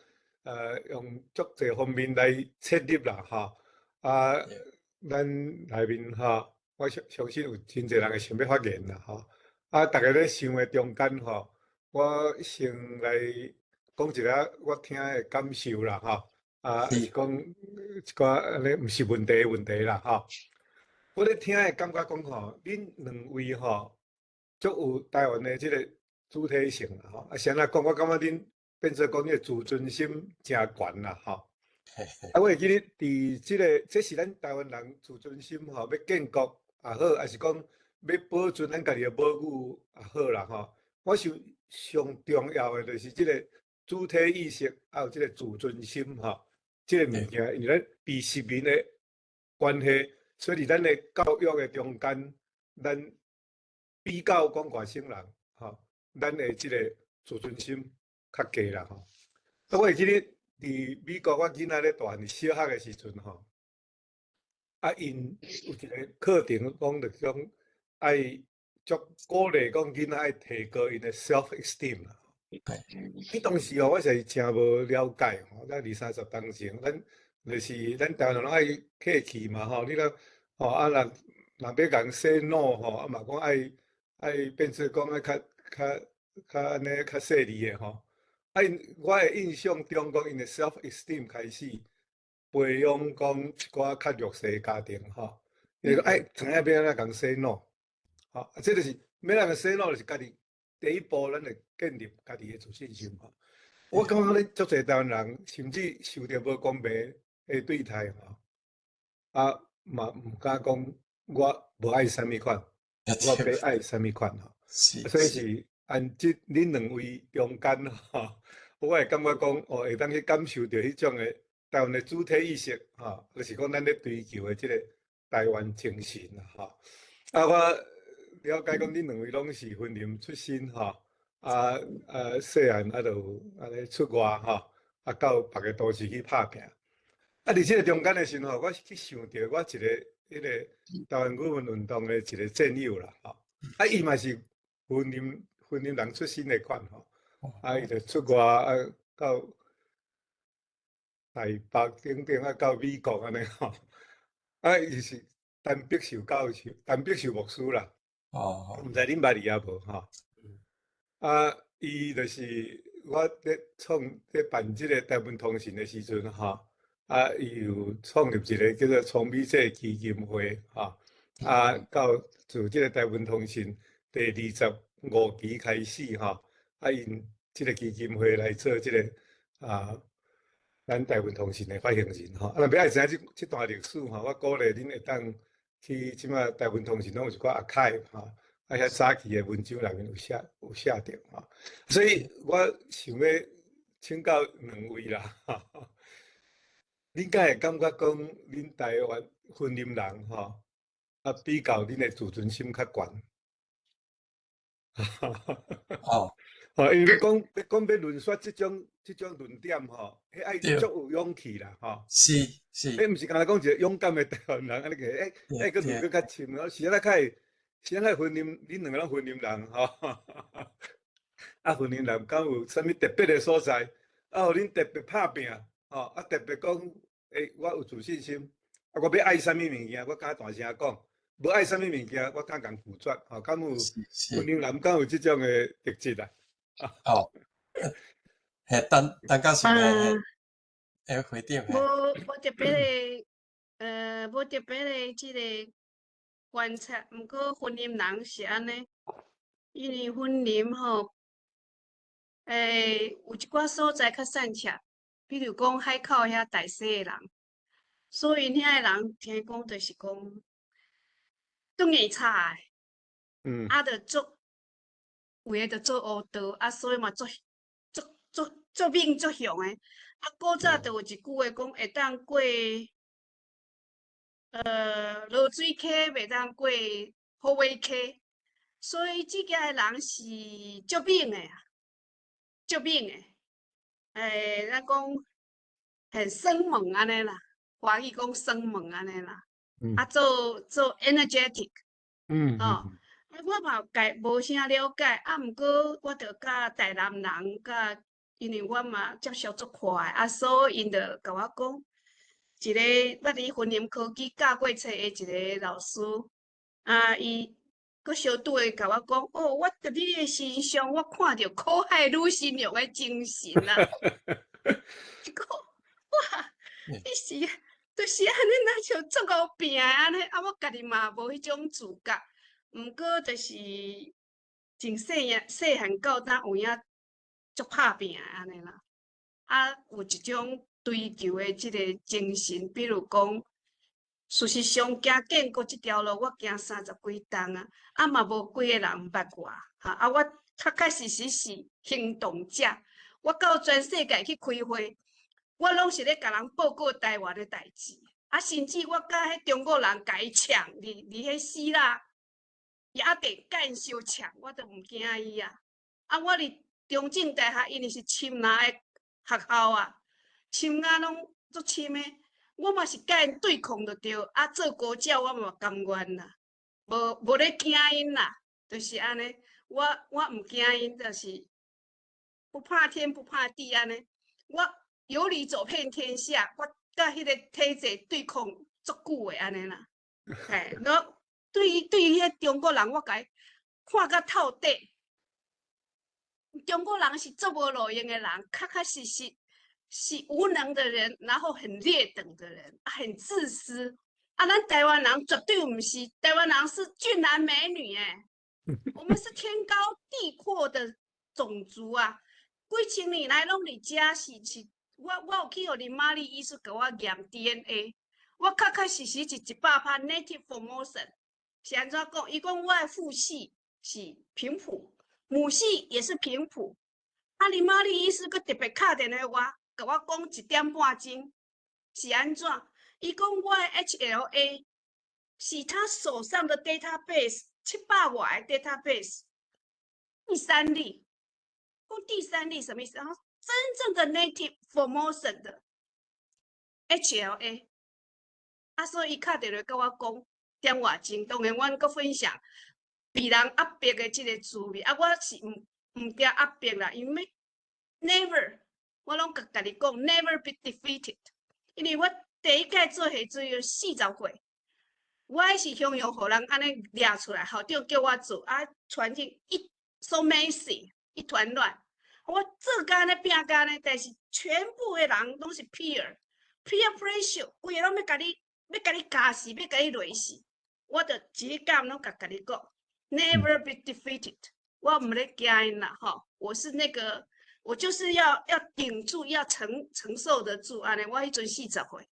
Speaker 1: 用足濟方面來切入啦吼，啊，咱內面吼，我相信有真濟人會想欲發言啦吼，啊，逐家咧想的中間吼，我先來講一下我聽的感受啦，吼，啊，是講一寡按呢毋是問題的問題啦，吼。我咧聽的感覺講吼，恁兩位吼，足有台灣的這个主體性啦，吼。啊，是按怎講？我感覺恁變做講你的自尊心誠懸啦，吼。啊，我會記得佇這个，這是咱台灣人自尊心吼，欲建國也好，抑是講欲保存咱家己的母語也好啦，吼。我想上重要的就是這个主體意識，還有這个自尊心吼，這个物件，因為咱被殖民的關係，所以佇咱的教育的中間，咱比較講外省人，吼，咱的這个自尊心較低啦，吼。啊，我會記得佇美國，我囡仔咧大漢佇小學的時陣，吼，啊，𪜶有一个課程講著講愛足鼓勵講囡仔愛提高𪜶的 self esteem 啦。彼當時吼，我實是誠無了解吼，咱二三十當前，咱就是咱台灣人攏愛客氣嘛吼，你講吼啊，若欲共 say no 吼，啊嘛講愛變做講愛較按呢較細膩的吼。啊，𪜶我的印象中講𪜶的 self esteem 開始培養講一寡較弱勢的家庭吼，伊講愛知影欲按怎共 say no，吼，啊，這就是欲按怎 say no，就是家己第一步，咱會建立家己的自信心吼。我感覺咱足濟台灣人，甚至受著無公平的對待吼，啊嘛毋敢講我無愛啥物款，我欲愛啥物款吼。所以是按這恁兩位中間吼，我會感覺講哦，會當去感受著彼種的台灣的主體意識吼，就是講咱咧追求的這个台灣精神啦吼。啊，我了解講恁兩位攏是雲林出身吼，啊，細漢啊就按呢出外吼，啊到別个都市去拍拚。啊，佇這个中間的時陣吼，我去想著我一个彼个台灣語文運動的一个戰友啦吼，啊，伊嘛是雲林人出身的款吼，啊，伊就出外啊到台北等等啊到美國按呢吼，啊，伊是陳碧秀教授、陳碧秀牧師啦。毋知恁捌伊抑無吼？啊，伊就是我咧創咧辦這个台灣通信的時陣吼，啊，伊有創立一个叫做創美者基金會吼，啊，到自這个台灣通信第25期開始吼，啊，𪜶這个基金會來做這个啊，咱台灣通信的發行人吼。啊，若欲愛知影這段歷史吼，我鼓勵恁會當去這馬台灣通信攏有一寡 archive 吼，啊，遐早期的文章內面有寫著吼。所以我想欲請教兩位啦，恁恁敢會感覺講恁台灣雲林人吼，啊比較恁的自尊心較懸？吼，因為欲講欲論說這種論點吼，彼愛足有勇氣啦，吼。彼毋是干焦講一個勇敢的台灣人，按呢個，愛閣論閣較深，是按怎較會，是按怎雲林，恁兩個攏雲林人吼，啊雲林人敢有啥物特別的所在？啊，予恁特別拍拚，吼，啊特別講，欸，我有自信心，啊，我欲愛啥物物件，我敢大聲講；無愛啥物物件，我敢共拒絕，吼，敢有雲林人敢有這種的特質啊？
Speaker 2: 哦，嘿，陳陳教授，嘿，會回答。
Speaker 3: 無特別的，無特別的這个觀察，毋過雲林人是按呢，因為雲林吼，有一寡所在較散赤，比如講海口遐大溪的人，所以遐的人聽講就是講足硬吵的，啊，就足有的就做烏道，啊，所以嘛足足足足猛足凶的。啊，古早就有一句話講，會當過濁水溪，袂當過虎尾溪，所以這个人是足猛的啊，足猛的。咱講很生猛按呢啦，華語講生猛按呢啦，啊，做做 energetic，吼，啊，我嘛家無啥了解，啊，毋過我著佮台南人佮，因為我嘛接觸足快，啊，所以𪜶就共我講，一个捌佇雲林科技教過冊的一個老師，啊，伊閣相拄會共我講，哦，我佇你的身上，我看著苦海女神龍的精神啊！伊講，哇，你是就是按呢，若像足𠢕拚的按呢，啊，我家己嘛無彼種自覺，毋過就是從細漢細漢到大有影足拍拚的按呢啦，啊，有一種追求的這个精神，比如講，事實上行建國這條路，我行三十幾冬啊，啊嘛無幾個人毋捌我，哈啊我確確實實是行動者，我到全世界去開會，我攏是咧共人報告台灣的代誌，啊甚至我佮彼中國人共伊嗆，佇彼希臘雅典共𪜶相嗆，我都毋驚伊啊！啊，我佇中正大學，因為是深藍的學校啊，深藍攏足深的，我嘛是共𪜶對抗就對，啊，做國教我嘛甘願啦，無咧驚𪜶啦，就是按呢，我毋驚𪜶，就是不怕天不怕地按呢，我有理走遍天下，我佮彼个體制對抗足久的按呢啦，嘿，我對於彼中國人，我共伊看甲透底。中國人是足無路用的人，確確實實是無能的人，然後很劣等的人，很自私。啊，咱台灣人絕對毋是，台灣人是俊男美女欸，我們是天高地闊的種族啊！幾千年來攏佇遮是，我有去予林瑪麗醫師共我驗 DNA，我確確實實是100% native Formosan。是按怎講？伊講我的父系是平埔，母系也是平埔。啊，林瑪麗醫師閣特別敲電話我，共我講一點半鐘，是按怎？伊講我的 HLA 是他手上的 database 700外个 database，第三例，講第三例什麼意思？然後真正的 native Formosan 的 HLA，啊，所以伊敲電話共我講點外鐘，當然阮閣分享被人壓迫的這個滋味，啊，我是毋驚壓迫啦，因為 never，我攏共家己講 never be defeated，因為我第一屆做下水40歲，我彼是雄雄予人按呢掠出來，校長叫我做，啊，環境一 so messy，一團亂。我做甲按呢拚甲按呢，但是全部的人攏是 peer pressure，規个攏欲共你咬死，欲共你累死。我就一工攏共家己講，never be defeated。我毋咧驚𪜶啦，吼！我是那個，我就是要頂住，要承受得住按呢。我彼陣40歲，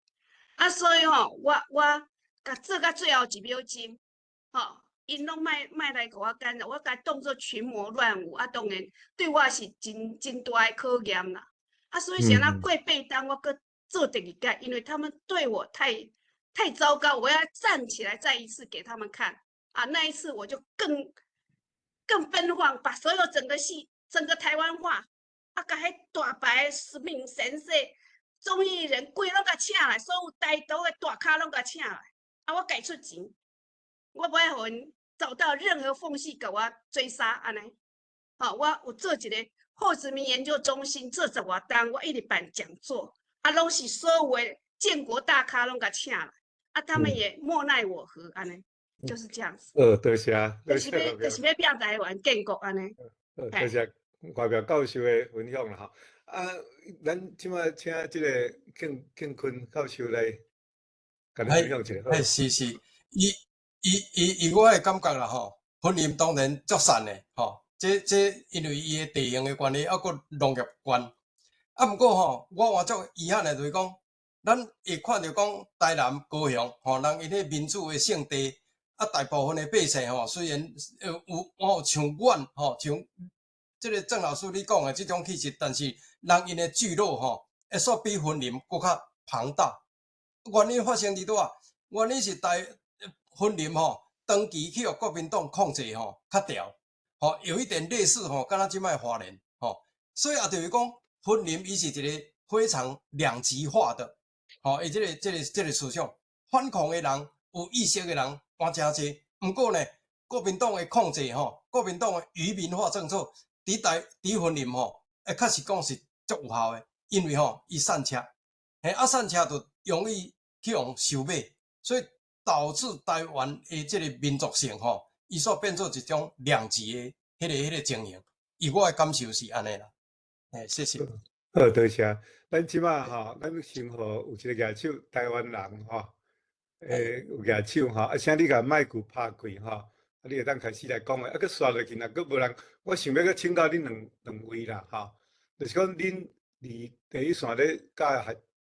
Speaker 3: 啊，所以吼，我共做到最後一秒鐘，吼，𪜶攏莫來共我干擾，我共當做群魔亂舞，啊，當然對我是真真大的考驗啦。啊，所以是按怎過八冬，我閣做第二屆，因為他們對我太糟糕，我要站起來再一次給他們看啊！那一次我就更奔放，把所有整個戲、整個台灣話啊，共彼大牌明先生、綜藝人規攏共請來，所有台獨的大咖攏共請來，啊，我家出錢，我無愛予𪜶找到任何縫隙共我追殺按呢。好，我有做一個後殖民研究中心，做十外冬，我一直辦講座，啊，攏是所有的建國大咖攏共請來，啊，他們也莫奈我何按呢，就是這樣子。
Speaker 1: 多謝，
Speaker 3: 就是欲拼台灣建國按呢。
Speaker 1: 多謝外表教授的分享啦吼。啊，咱這擺請這個敬敬坤教授來，共咱分享一下。
Speaker 2: 嘿，是是，伊伊伊伊，我的感覺啦吼，雲林當然足散的吼。這因為伊的地形的關係，猶閣農業縣。啊，毋過吼，我換足遺憾的就是講，咱會看著講台南、高雄吼，人𪜶彼民主的聖地，啊，大部分的百姓吼，雖然有吼像阮吼，像這个鄭老師你講的這種氣質，但是人𪜶的聚落吼，會煞比雲林閣較龐大。原因發生佇佗啊？原因是台雲林吼，長期去予國民黨控制吼，較牢。吼，有一點類似吼，敢若這擺花蓮吼，所以也就是講，雲林伊是一個非常兩極化的，吼，伊這個思想，反抗的人，有意識的人，換誠濟。毋過呢，國民黨的控制吼，國民黨的愚民化政策，佇台佇雲林吼，會確實講是足有效的，因為吼，伊散赤，嘿，啊散赤就容易去予收買，所以導致台灣的這個民族性吼，伊煞變做一種兩極的彼個情形，以我的感受是按呢啦。嘿，謝謝。
Speaker 1: 好，多謝。咱這擺吼，咱先予有一個舉手，台灣人吼，有舉手吼，啊，請你共麥克拍開吼，啊，你會當開始來講話，啊，閣煞落去，若閣無人，我想欲閣請教恁兩位啦，吼，就是講恁佇第一線咧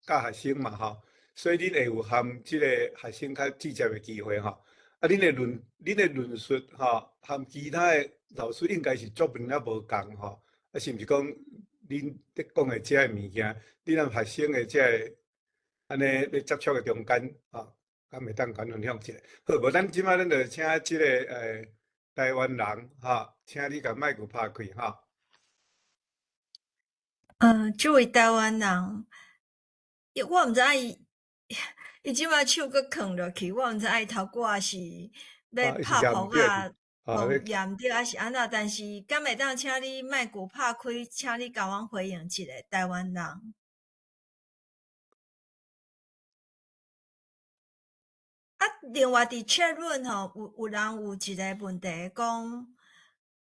Speaker 1: 教學生嘛，吼，所以恁會有和這個學生較直接的機會吼。啊，恁的論述吼，和其他的老師應該是足明仔無仝吼。啊，是毋是講恁咧講的這个物件，恁和學生的這个按呢咧接觸的中間，吼，敢會當共分享一下？好，無咱這擺咱就請這个台灣人吼，請你共麥克拍開吼。
Speaker 4: 嗯，這位台灣人，我毋知伊。伊這擺手閣囥落去，我毋知伊頭拄仔是欲拍噗仔，也毋對，抑是按怎？但是敢會當請你麥克拍開，請你共阮回應一下台灣人。啊，另外佇 chat room 吼，有人有一個問題講，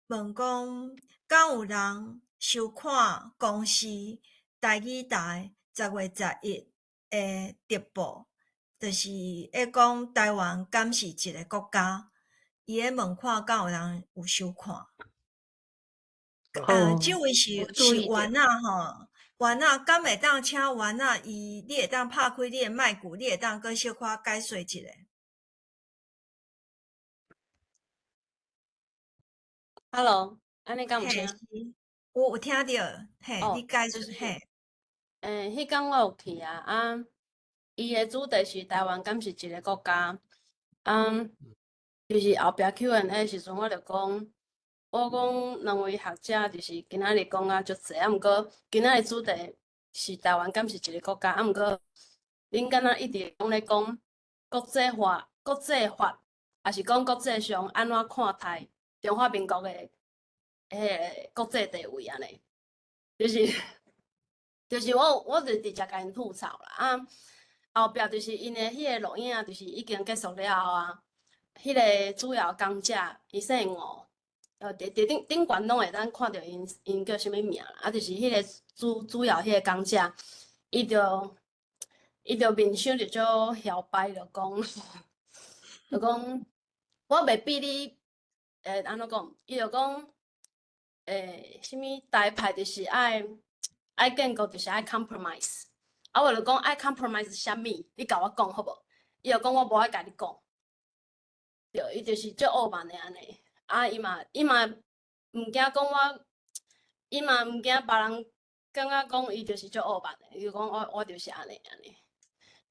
Speaker 4: 問講，敢有人收看公視台語台10月11的直播？就是咧講台灣敢是一個國家？伊咧問看敢有人有收看？這位是丸仔吼，丸仔敢會當請丸仔伊，你會當拍開你的麥克，你會當閣小可解說一下。
Speaker 5: Hello，按呢敢有聽？
Speaker 4: 有聽著，嘿，你解說嘿。
Speaker 5: 彼工我有去啊，啊。伊的主題是台灣敢是一個國家？就是後壁 Q&A 時陣，我就講，我講兩位學者就是今仔日講啊足濟，啊毋過今仔日主題是台灣敢是一個國家？啊毋過恁敢若一直攏咧講國際化、國際法，抑是講國際上按怎看待中華民國的彼个國際地位按呢？就是我就直接共𪜶吐槽啦啊！後壁就是𪜶的彼个錄影，就是已經結束了後啊，彼个主要講者伊姓吳，佇頂懸攏會當看著𪜶叫啥物名啦，啊，就是彼个主要彼個講者，伊就面相就足囂擺，就講我袂比你，按怎講？伊就講，啥物台派就是愛建國，就是愛 compromise。啊，我就講愛 compromise 啥物？你共我講好無？伊就講我無愛共你講。對，伊就是足傲慢的按呢。啊，伊嘛毋驚講我，伊嘛毋驚別人感覺講伊就是足傲慢的，伊就講我就是按呢按呢，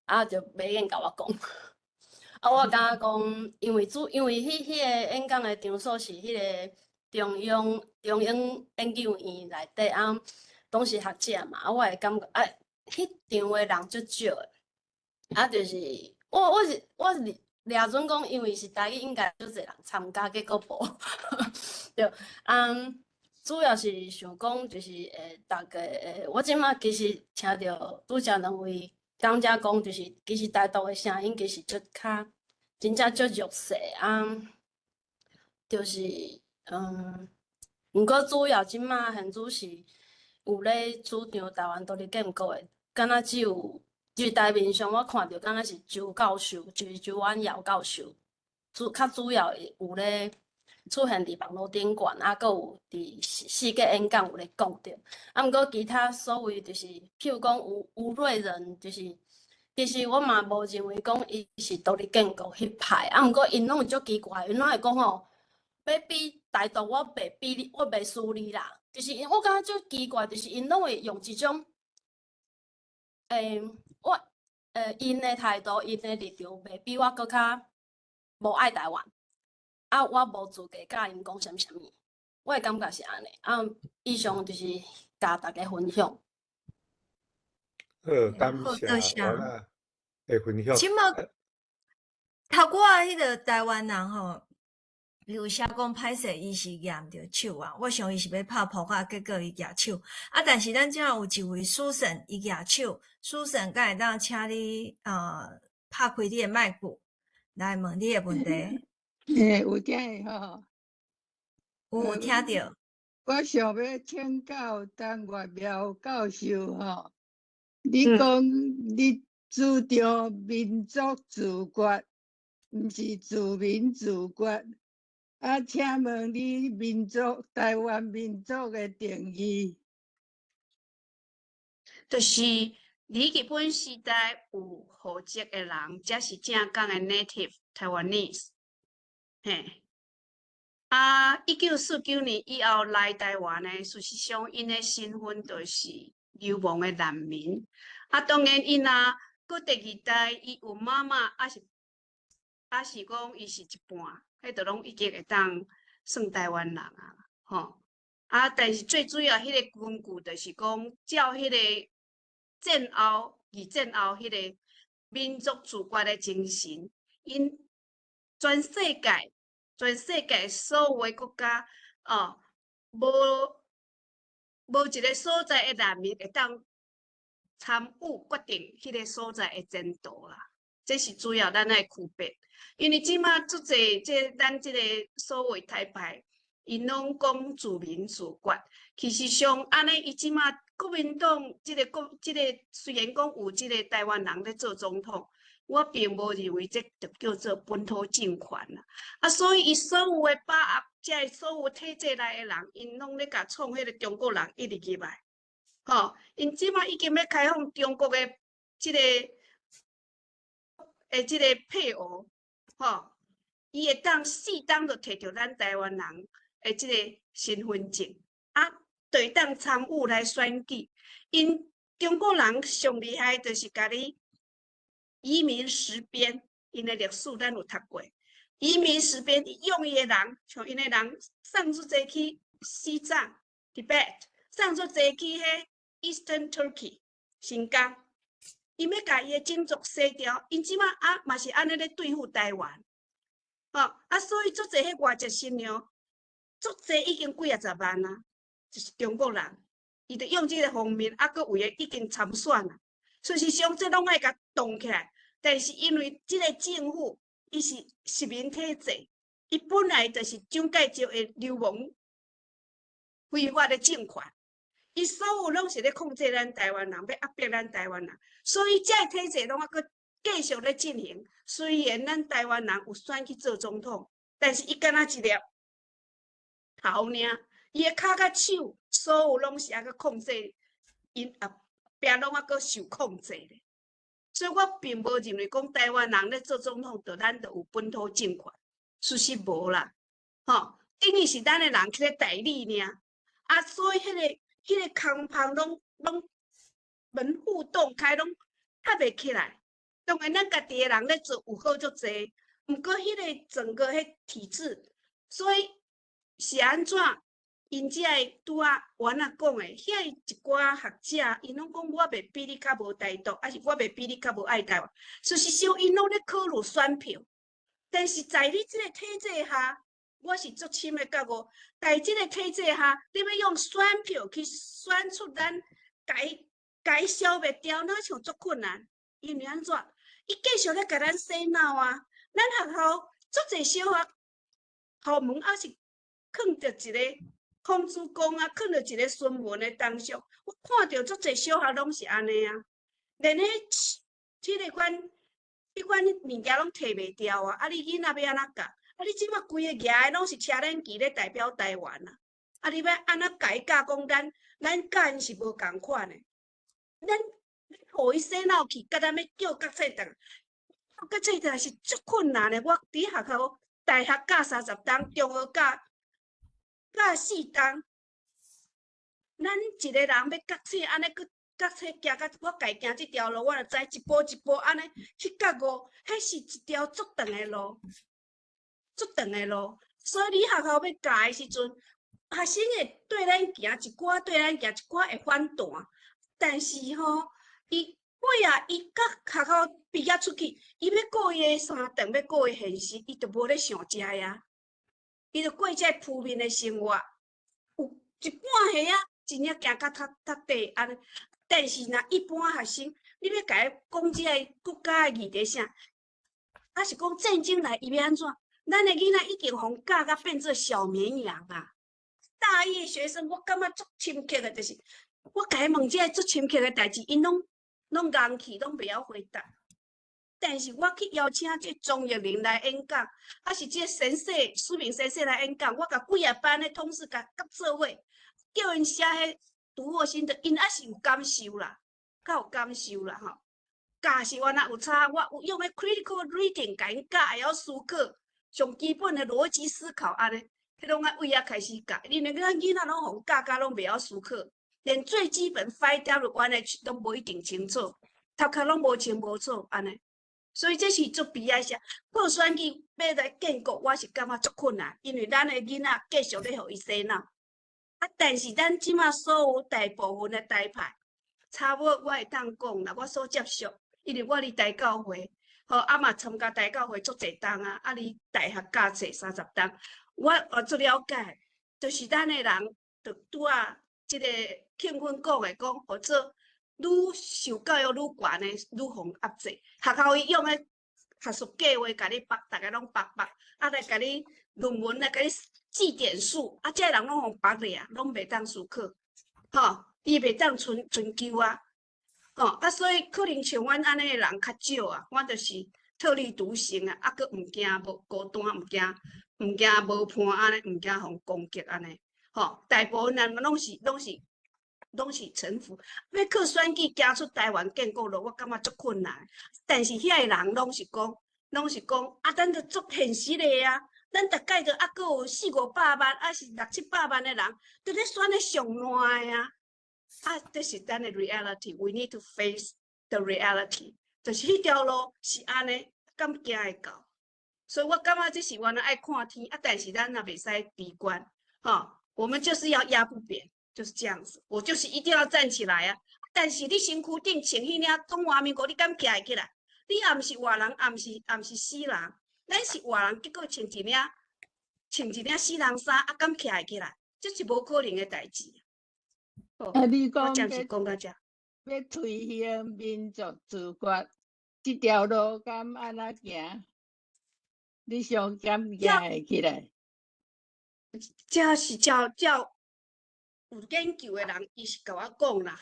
Speaker 5: 啊就袂願共我講。啊，我感覺講，因為彼個演講的場所是彼個中央研究院內底啊，攏是學者嘛，啊，我會感覺啊，彼場的人足少的，啊，就是我是掠準講，因為是台語，應該足濟人參加，結果無。對，啊，主要是想講，就是逐家我這馬其實聽著拄才兩位講者講，就是其實台獨的聲音其實足較真正足弱勢啊，就是毋過主要這馬現主是有咧主張台灣獨立建國的，敢若只有佇台面上我看著敢若是周教授，就是周婉窈教授，較主要有咧出現佇網路頂懸，啊，閣有佇四界演講有咧講著。啊，毋過其他所謂就是，譬如講吳叡人，就是其實我嘛無認為講伊是獨立建國彼派，啊，毋過𪜶攏會足奇怪，𪜶攏會講吼，欲比台獨，我袂比你，我袂輸你啦。就是𪜶，我感覺足奇怪，就是𪜶攏會用一種，𪜶的態度，𪜶的立場，袂比我閣較無愛台灣。啊，我無資格佮𪜶講啥物啥物，我的感覺是按呢。啊，以上就是共大家分享。
Speaker 1: 好，感謝我啦的分享。
Speaker 4: 這馬頭拄仔彼個台灣人吼，有寫講歹勢，伊是舉毋著手啊。我想伊是欲拍撲克，結果伊舉手。啊，但是咱這有一位 Susan，伊舉手，Susan 敢會當請你拍開你的麥克來問你的問題。
Speaker 6: 欸，有聽會吼？
Speaker 4: 有聽著。
Speaker 6: 我想欲請教陳月苗教授吼，你講你主張民族自決，毋是自民自決。啊，請問你民族台灣民族的定義？
Speaker 3: 就是你日本時代有戶籍的人，才是正港的 native Taiwanese。嘿，啊，1949年以後來台灣的，事實上𪜶的身份就是流亡的難民。啊，當然𪜶若閣第二代，伊有媽媽，抑是講伊是一半，彼就攏已經會當算台灣人啊，吼。啊，但是最主要彼個根據就是講，照彼個戰後、二戰後彼個民族自決的精神，𪜶全世界所有的國家，哦，無一個所在的難民會當參與決定彼個所在的前途啦。這是主要咱愛區別，因為這馬足濟這咱這個所謂台派，𪜶攏講自民自決，其實上按呢，伊這馬國民黨這個國這個雖然講有這個台灣人咧做總統，我並無認為這就叫做本土政權啦。啊，所以伊所有的把握，這所有體制內的人，𪜶攏咧共創彼個中國人一直入來，吼，𪜶這馬已經欲開放中國的這個配額，吼，伊會當四冬就摕著咱台灣人的這個身份證，啊，就會當參與來選舉。𪜶中國人上厲害就是共你移民實邊，𪜶的歷史咱有讀過。移民實邊，伊用伊的人，像𪜶的人送足濟去西藏、Tibet，送足濟去彼 Eastern Turkey 新疆。伊欲共伊的種族洗掉，𪜶這馬啊嘛是按呢咧對付台灣，吼啊，所以足濟彼外籍新娘，足濟已經幾仔十萬啊，就是中國人，伊就用這個方面，啊，閣有的已經參選啊。事實上，這攏愛共動起來，但是因為這個政府，伊是殖民體制，伊本來就是蔣介石的流亡非法的政權。伊所有攏是咧控制咱台灣人，欲壓迫咱台灣人，所以這個體制攏猶閣繼續咧進行。雖然咱台灣人有選去做總統，但是伊敢若一粒頭爾，伊的跤佮手，所有攏是猶閣控制，𪜶後壁攏猶閣受控制咧。所以我並無認為講台灣人咧做總統，就咱就有本土政權，事實無啦，吼，等於是咱的人去咧代理爾。啊，所以彼個空芳攏攏門戶洞開，攏合袂起來。當然，咱家己的人咧做有好足濟，毋過彼个整個彼體制，所以是按怎？𪜶遮个拄仔原仔講的，遐一寡學者，𪜶攏講我袂比你較無台獨，抑是我袂比你較無愛台灣。事實上，𪜶攏咧考慮選票，但是在你這個體制下，我是足深的覺悟，在這個體制下，你欲用選票去選出咱，共共消滅掉，若像足困難。因為按怎？伊繼續咧共咱洗腦啊！咱學校足濟小學校門猶是囥著一个孔子宮啊，囥著一个孫文的銅像。我看著足濟小學攏是按呢啊，連彼款物件攏提袂掉啊！啊，你囡仔欲按怎教？啊，你這馬規个舉的攏是車輪旗咧代表台灣啊！啊，你欲按怎共伊教講咱佮𪜶是無仝款的？咱予伊洗腦去，佮咱欲叫覺醒轉來，覺醒轉來是足困難的。我佇學校大學教30冬，中學教4冬。咱一個人欲覺醒，按呢閣覺醒行到我家行這條路，我就知一步一步按呢去覺悟，彼是一條足長的路，足長的路。所以你學校欲教的時陣，學生會對咱行一寡，對咱行一寡會反彈。但是吼，伊尾仔伊佮學校畢業出去，伊欲過伊的三頓，欲過伊現實，伊就無咧想這啊，伊就過這浮面的生活。有一半歲仔，真正行較較較底按呢。但是若一般學生，你欲共伊講這个國家的議題啥，抑是講戰爭來，伊欲按怎？咱的囡仔已經予教甲變做小綿羊啊！大一學生，我感覺足深刻的，就是我共伊問這个足深刻的代誌，𪜶攏攏戇去，攏袂曉回答。但是我去邀請這莊玉玲來演講，抑是這先生書明先生來演講，我共幾个班的同事共佮做伙，叫𪜶寫彼讀後心得，𪜶猶是有感受啦，較有感受啦吼。教是原來有差，我有用彼 critical reading 共𪜶教會曉思考，上基本的邏輯思考按呢，彼攏愛為遐開始教。因為咱囡仔攏予教甲攏袂曉思考，連最基本 5W 1H 攏無一定清楚，頭殼攏無清無楚按呢。所以這是足悲哀啥？靠選舉欲來建國，我是感覺足困難，因為咱的囡仔繼續咧予伊洗腦。啊，但是咱這馬所有大部分的台派，差不多我會當講啦，我所接觸，因為我佇大教會，吼啊嘛參加大教會足濟冬啊，啊佇大學教冊30冬，我足了解，就是咱的人，就拄仔這个慶芬講的講，予做愈受教育愈懸的，愈予壓制。學校伊用的學術計劃，共你縛，逐个攏縛縛，啊來共你論文來共你記點數，啊，這个人攏予縛咧啊，攏袂當思考，吼，伊袂當尋求啊，吼，啊，所以可能像阮按呢的人較少啊，我就是特立獨行啊，啊，閣毋驚無孤單，毋驚無伴按呢，毋驚予攻擊按呢，吼，大部分人攏是臣服，欲靠選舉行出台灣建國路，我感覺足困難。但是遐个人攏是講，啊，咱著足現實的啊，咱逐擺著猶閣有四五百萬，抑是六七百萬的人，佇咧選咧上爛的啊！啊，這是咱的 reality，we need to face the reality，就是彼條路是按呢，敢行會到？所以我感覺這是原來愛看天啊，但是咱也袂使悲觀，吼，我們就是要壓不扁。就是這樣子，我就是一定要站起來啊！但是你身軀頂穿彼領中華民國，你敢徛會起來？你也毋是活人，也毋是死人，咱是活人，結果穿一領死人衫，啊，敢徛會起來？這是無可能的代誌。
Speaker 6: 啊，你
Speaker 3: 講我暫時講到這。
Speaker 6: 欲推行民族自決，這條路敢按怎行？你想敢行會起來？
Speaker 3: 這是照有研究的人，伊是共我講啦，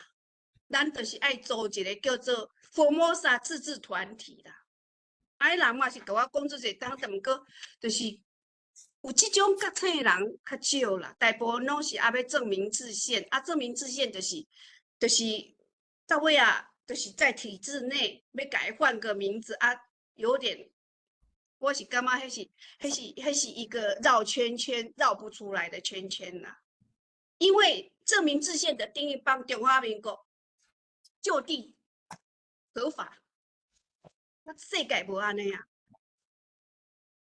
Speaker 3: 咱就是愛組一个叫做福摩薩自治團體啦。啊，彼人嘛是共我講做濟當，但毋過就是有這種覺醒的人較少啦，大部分攏是猶欲正名制憲，啊，正名制憲就是到尾啊，就是在體制內欲共伊換個名字啊，有點，我是感覺彼是一個繞圈圈繞不出來的圈圈啦。因為正名制憲的定義幫中華民國就地合法。那世界無按呢啊！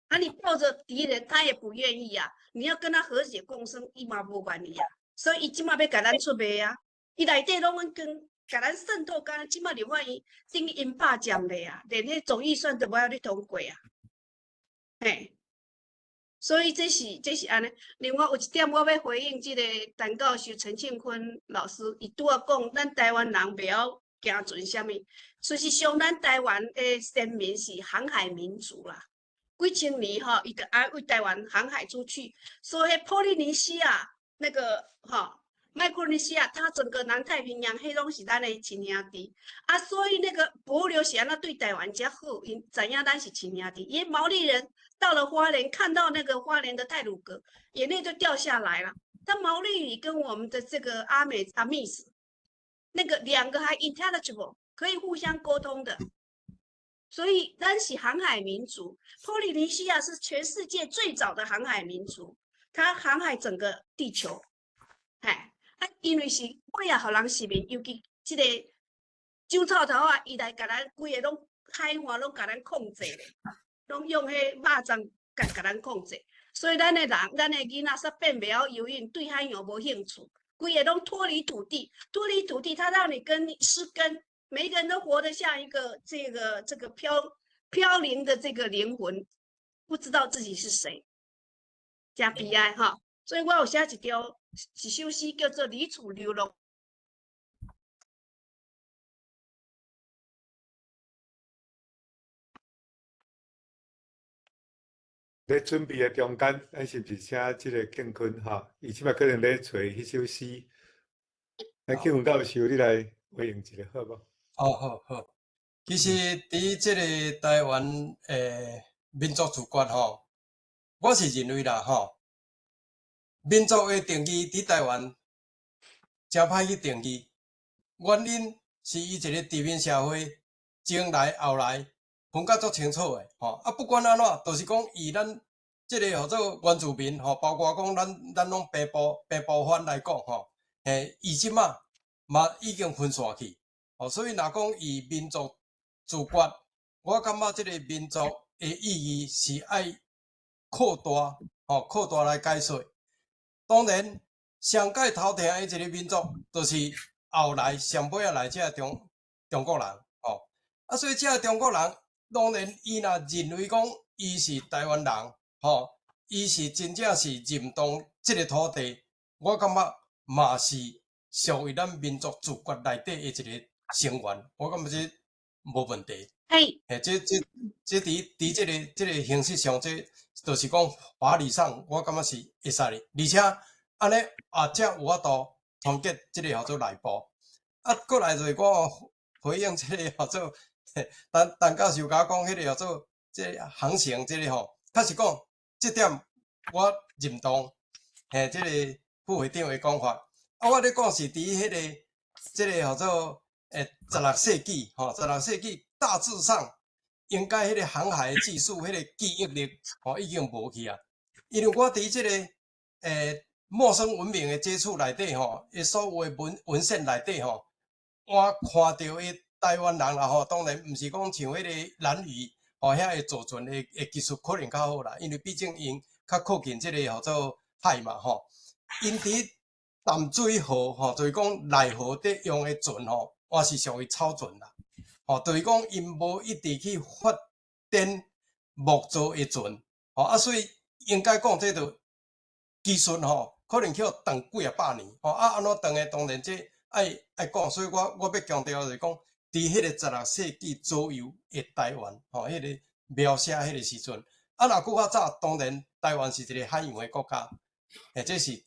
Speaker 3: 啊，你抱著敵人，他也不願意啊。你要跟他和諧共生，伊嘛無願意啊。所以伊這馬欲共咱出賣啊！伊內底攏跟共咱滲透，敢這馬立法院等於𪜶霸佔咧啊，連彼總預算都無愛予你通過啊！嘿，所以這是按呢。另外有一點我欲回應這個陳教授陳慶坤老師，伊拄仔講，咱台灣人袂曉行船啥物。事實上，咱台灣的先民是航海民族啦，幾千年吼，伊就愛為台灣航海出去，所以波利尼西亞那個吼，麥克尼西亞，它整個南太平洋，彼攏是咱的親兄弟啊，所以那個帛琉是按怎對台灣遮好，𪜶知影咱是親兄弟。因為毛利人到了花蓮，看到那個花蓮的太魯閣，眼淚就掉下來了。但毛利語跟我們的這個阿美阿密斯，那個兩個還 intelligible，可以互相溝通的。所以咱是航海民族，波利尼西亞是全世界最早的航海民族，它航海整個地球，嘿。啊，因為是尾仔予人殖民，尤其這個上臭頭啊，伊來共咱規个攏海岸攏共咱控制咧，攏用彼肉粽共共咱控制，所以咱的人，咱的囡仔煞變袂曉游泳，對海洋無興趣，規个攏脫離土地，脫離土地，它讓你跟失根，每一個人都活得像一個這個飄零的這個靈魂，不知道自己是誰，真悲哀哈。所以我有寫一條一首詩，叫做《離處流浪》。
Speaker 1: 咧準備的中間，咱是毋是請這個慶坤哈？伊這擺可能咧揣彼首詩。來，慶坤教授，你來回應一下好無？
Speaker 2: 好好好。其實，佇這個台灣的民族自決吼，我是認為啦吼，民族的定義佇台灣誠歹去定義，原因是伊一個殖民社會，前來後來分甲足清楚的吼。啊，不管按怎，就是講以咱這個號做原住民吼，包括講咱攏平埔番來講吼，嘿，伊這馬嘛已經分散去，吼，所以若講以民族自決，我感覺這個民族的意義是愛擴大，吼，擴大來解說。當然，上蓋頭疼的一個民族，就是後來上尾仔來這中國人，吼。啊，所以這中國人，當然伊若認為講伊是台灣人，吼，伊是真正是認同這個土地，我感覺嘛是屬於咱民族自決內底的一個成員，我感覺這無問題。
Speaker 3: 嘿，
Speaker 2: 嘿，這佇這個形式上，這就是講法理上，我感覺是會使的。而且按呢也才有法度團結這個叫做內部。啊，過來就是我回應這個叫做陳陳教授共我講彼個叫做這個航行這個吼，確實講這點我認同，嘿，這個副會長的講法。啊，我咧講是佇彼個這個叫做16世紀吼，十六世紀大致上應該彼個航海的技術、彼個記憶力吼已經無去啊。因為我佇這個陌生文明的接觸內底吼，伊所有的文獻內底吼，我看著的台灣人啦吼，當然毋是講像彼個蘭嶼吼遐個造船的技術可能較好啦，因為畢竟𪜶較靠近這個叫做海嘛吼，𪜶佇淡水河吼，就是講內河佇用的船吼，也是屬於草船啦，吼，就是講𪜶無一直去發展木造的船，吼啊，所以應該講這就技術吼，可能去予斷幾啊百年，吼啊，按怎斷的？當然這愛講，所以我欲強調就是講，佇彼個十六世紀左右的台灣，吼，彼個描寫彼個時陣，啊，若閣較早，當然台灣是一個海洋的國家，欸，這是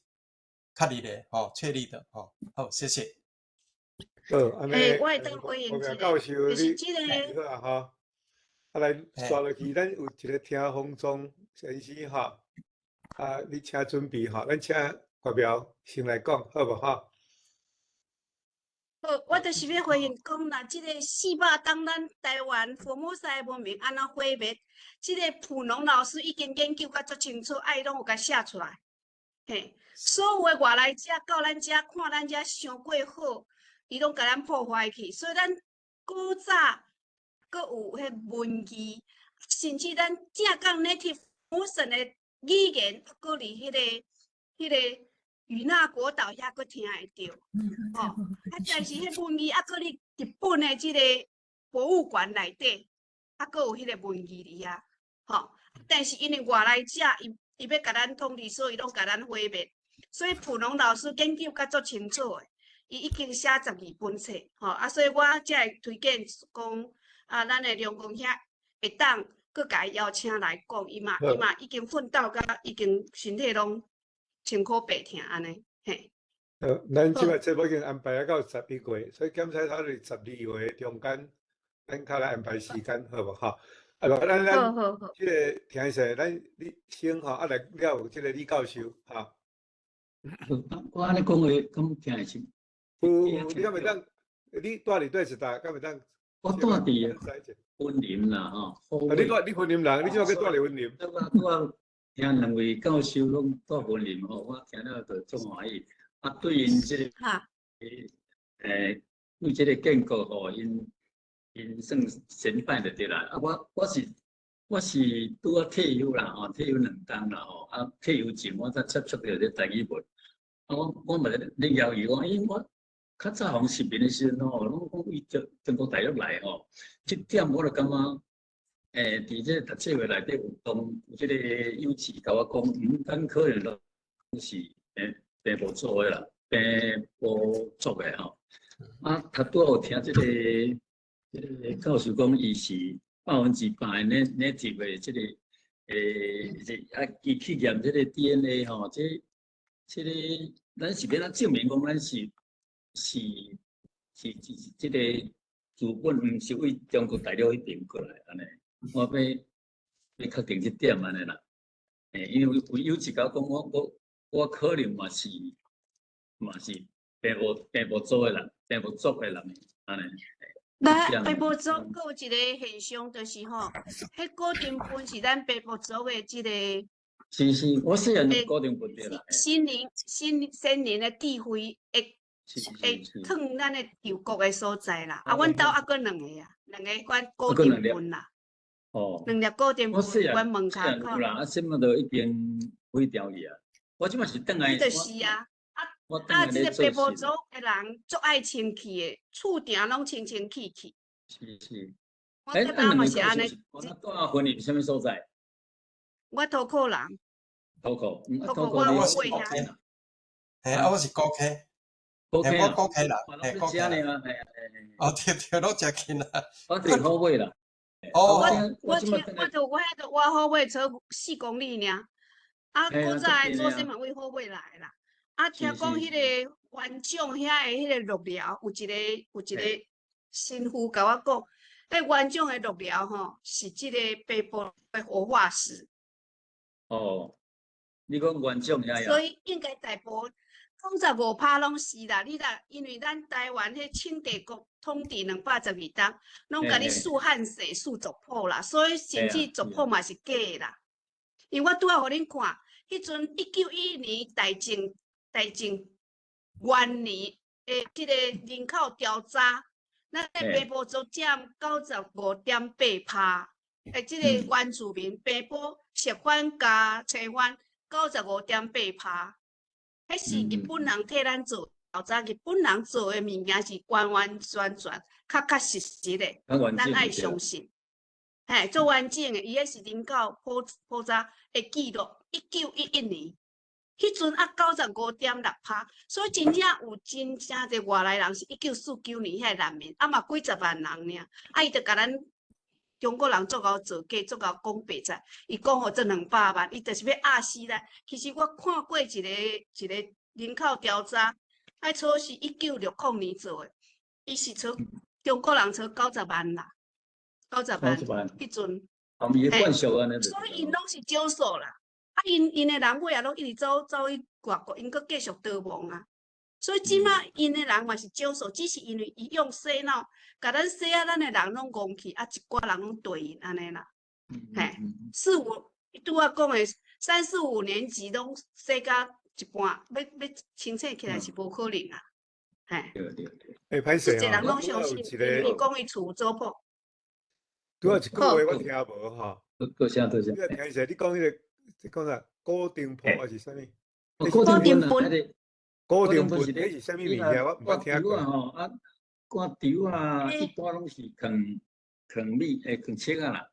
Speaker 2: 確立的，吼，確立的，吼，好，謝謝。
Speaker 1: 好，按呢，
Speaker 3: 欸，我會當回應一下，
Speaker 1: 教授，
Speaker 3: 就是這個
Speaker 1: 好啊，吼，啊來，紲落去，咱有一個聽風中先生吼，啊，你請準備吼，咱請岳苗先來講，好無吼？
Speaker 3: 好，我就是欲回應講啦，這個400冬咱台灣福摩沙的文明按怎毀滅？這個普農老師已經研究甲足清楚，啊，伊攏有共寫出來。嘿，所有的外來者到咱遮看咱遮傷過好。伊攏共咱破壞去，所以咱古早閣有彼文字，甚至咱正港 native 本身的語言，閣佇彼個與那國島遐閣聽會著，吼。啊，但是彼文字抑閣佇日本的這個博物館內底，抑閣有彼個文字佇遐，吼。但是因為外來者，伊欲共咱統治，所以攏共咱毀滅。所以蒲龍老師研究甲足清楚的，伊已經寫12本冊，吼啊，所以我才會推薦講啊，咱的梁公兄會當閣共伊邀請來講，伊嘛已經奮鬥甲已經身體攏穿苦白疼按呢，嘿。
Speaker 1: 咱這擺節目已經安排啊到11月，所以檢查頭佇12月中間，咱較來安排時間，好無？吼。啊，無咱這個聽者，咱你先吼，啊來了這個李教授，吼。
Speaker 7: 我按呢講話，敢聽會清？
Speaker 1: 有，你敢會當？你住佇佗一搭，敢會當？
Speaker 7: 我住佇雲林啦，吼。
Speaker 1: 啊，你住你雲林人，你這擺閣住佇雲林？
Speaker 7: 我拄仔聽兩位教授攏住雲林吼，我聽了就足歡喜。啊，對𪜶這個，對這個建國吼，𪜶算先輩就對啦。啊，我是拄仔退休啦，吼，退休2冬啦，吼，啊，退休前我才接觸著這台語文。啊，我嘛咧咧要求講，因為我較早予殖民的時陣吼，攏講為中國大陸來吼，這點我就感覺，佇這讀冊內底有當有這個有志共我講，咱可能攏是平埔族的啦，平埔族的吼。啊，頭拄仔有聽這個教授講，伊是100%的 native 的這個，這啊，伊去驗這個 DNA 吼，這個咱是欲按怎證明講咱是這個資本，毋是為中國大陸彼邊過來按呢？我欲確定這點按呢啦。因為有一共講我可能嘛是平埔族的人，平埔族的人按呢。
Speaker 3: 咱平埔族閣有一個現象，就是吼，彼古鎮本是咱平埔族的這個。
Speaker 7: 是是，我細漢就古鎮本對啦。
Speaker 3: 心靈、心先人的智慧會藏咱的舊國的所在啦。啊，阮兜猶閣兩個啊，兩個款古鎮本啦。
Speaker 7: 哦。
Speaker 3: 兩粒古鎮本，阮門跤口。
Speaker 7: 有啦，啊，啥物都已經毀掉去啊。我這擺是轉來。
Speaker 3: 就是啊。啊，這個平埔族的人足愛清氣的，厝埕攏清清氣氣。
Speaker 7: 是是。
Speaker 3: 我這兜嘛是按呢。
Speaker 7: 我住雲林啥物所在？
Speaker 3: 我土庫人。
Speaker 7: 土庫，
Speaker 3: 土庫我
Speaker 2: 是古坑。嘿，啊，我是古坑。
Speaker 7: 古坑，
Speaker 2: 我古坑人，嘿，古坑
Speaker 7: 人。
Speaker 2: 哦，對對，攏誠近啊。
Speaker 7: 我佇虎尾啦。
Speaker 2: 哦。
Speaker 3: 我聽，我就我彼個我虎尾坐4公里爾。啊，古早的祖先嘛為虎尾來啦。啊，聽講彼個元長遐的彼個鹿寮，有一個神父共我講，彼元長的鹿寮吼，是這個北部的活化石。
Speaker 7: 哦，你講元長遐？
Speaker 3: 所以應該大部分95%攏是啦。你若因為咱台灣彼清帝國統治212冬，攏共你賜漢寫賜族譜啦，所以甚至族譜嘛是假的啦。因為我拄仔予恁看，彼陣1911年大正元年的這個人口調查，咱的平埔族佔95.8%，這個原住民平埔石番佮青番95.8%，彼是日本人替咱做調查，日本人做的物件是完完全全確確實實的，咱愛相信。嘿，做完整的，伊彼是人口普查的記錄，1911年。彼陣啊，95.6%，所以真正有真正濟外來人是1949年遐難民，啊嘛幾十萬人爾，啊伊就共咱中國人足𠢕造假，足𠢕講白菜，伊講予這200萬，伊就是欲壓死咱。其實我看過一個人口調查，彼初是1960年做的，伊是揣中國人揣九十萬啦，九十萬，彼陣，所以𪜶攏是少數啦。啊，𪜶的人尾仔攏一直走去外國，𪜶閣繼續逃亡啊。所以這馬𪜶的人嘛是少數，只是因為伊用洗腦，共咱洗啊，咱的人攏戇去，啊，一寡人攏對𪜶按呢啦。嘿，四五，伊拄仔講的三四五年級攏洗甲一半，欲清醒起來是無可能啊。嘿。
Speaker 7: 對對對。
Speaker 1: 欸，歹
Speaker 3: 足
Speaker 1: 勢吼，
Speaker 3: 濟人攏相
Speaker 1: 拄
Speaker 3: 信，
Speaker 1: 仔有一個
Speaker 3: 因為講伊厝有族譜。
Speaker 1: 拄仔一句
Speaker 3: 好
Speaker 1: 話我聽無吼。
Speaker 7: 多謝多謝。
Speaker 1: 你聽一下，你講彼個，你講啥？古燈鋪還是啥物？
Speaker 7: 古燈盤啊，彼個。
Speaker 1: 古燈盤，
Speaker 7: 是
Speaker 1: 彼是啥物物件？我毋捌聽過。
Speaker 7: 吼，啊，割稻啊，一般攏是囥囥米，欸，囥粟仔啦。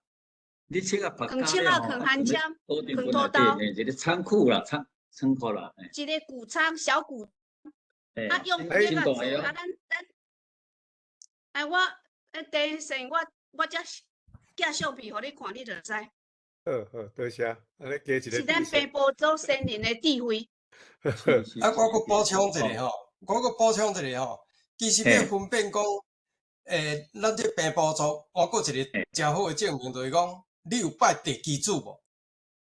Speaker 7: 你粟仔曝
Speaker 3: 囥粟仔，囥番籤，囥土豆。
Speaker 7: 一個倉庫啦，倉倉庫啦。
Speaker 3: 一個穀倉，小穀。啊，用這個做啊，咱咱，哎，我，等下我我才寄相片予你看，你就知。
Speaker 1: 好好，多謝。按呢加一個。
Speaker 3: 是咱平埔族先人的智慧。
Speaker 2: 啊，我閣補充一下吼，我閣補充一下吼，其實欲分辨講，咱這平埔族，我閣一個誠好的證明，就是講，你有拜地基主無？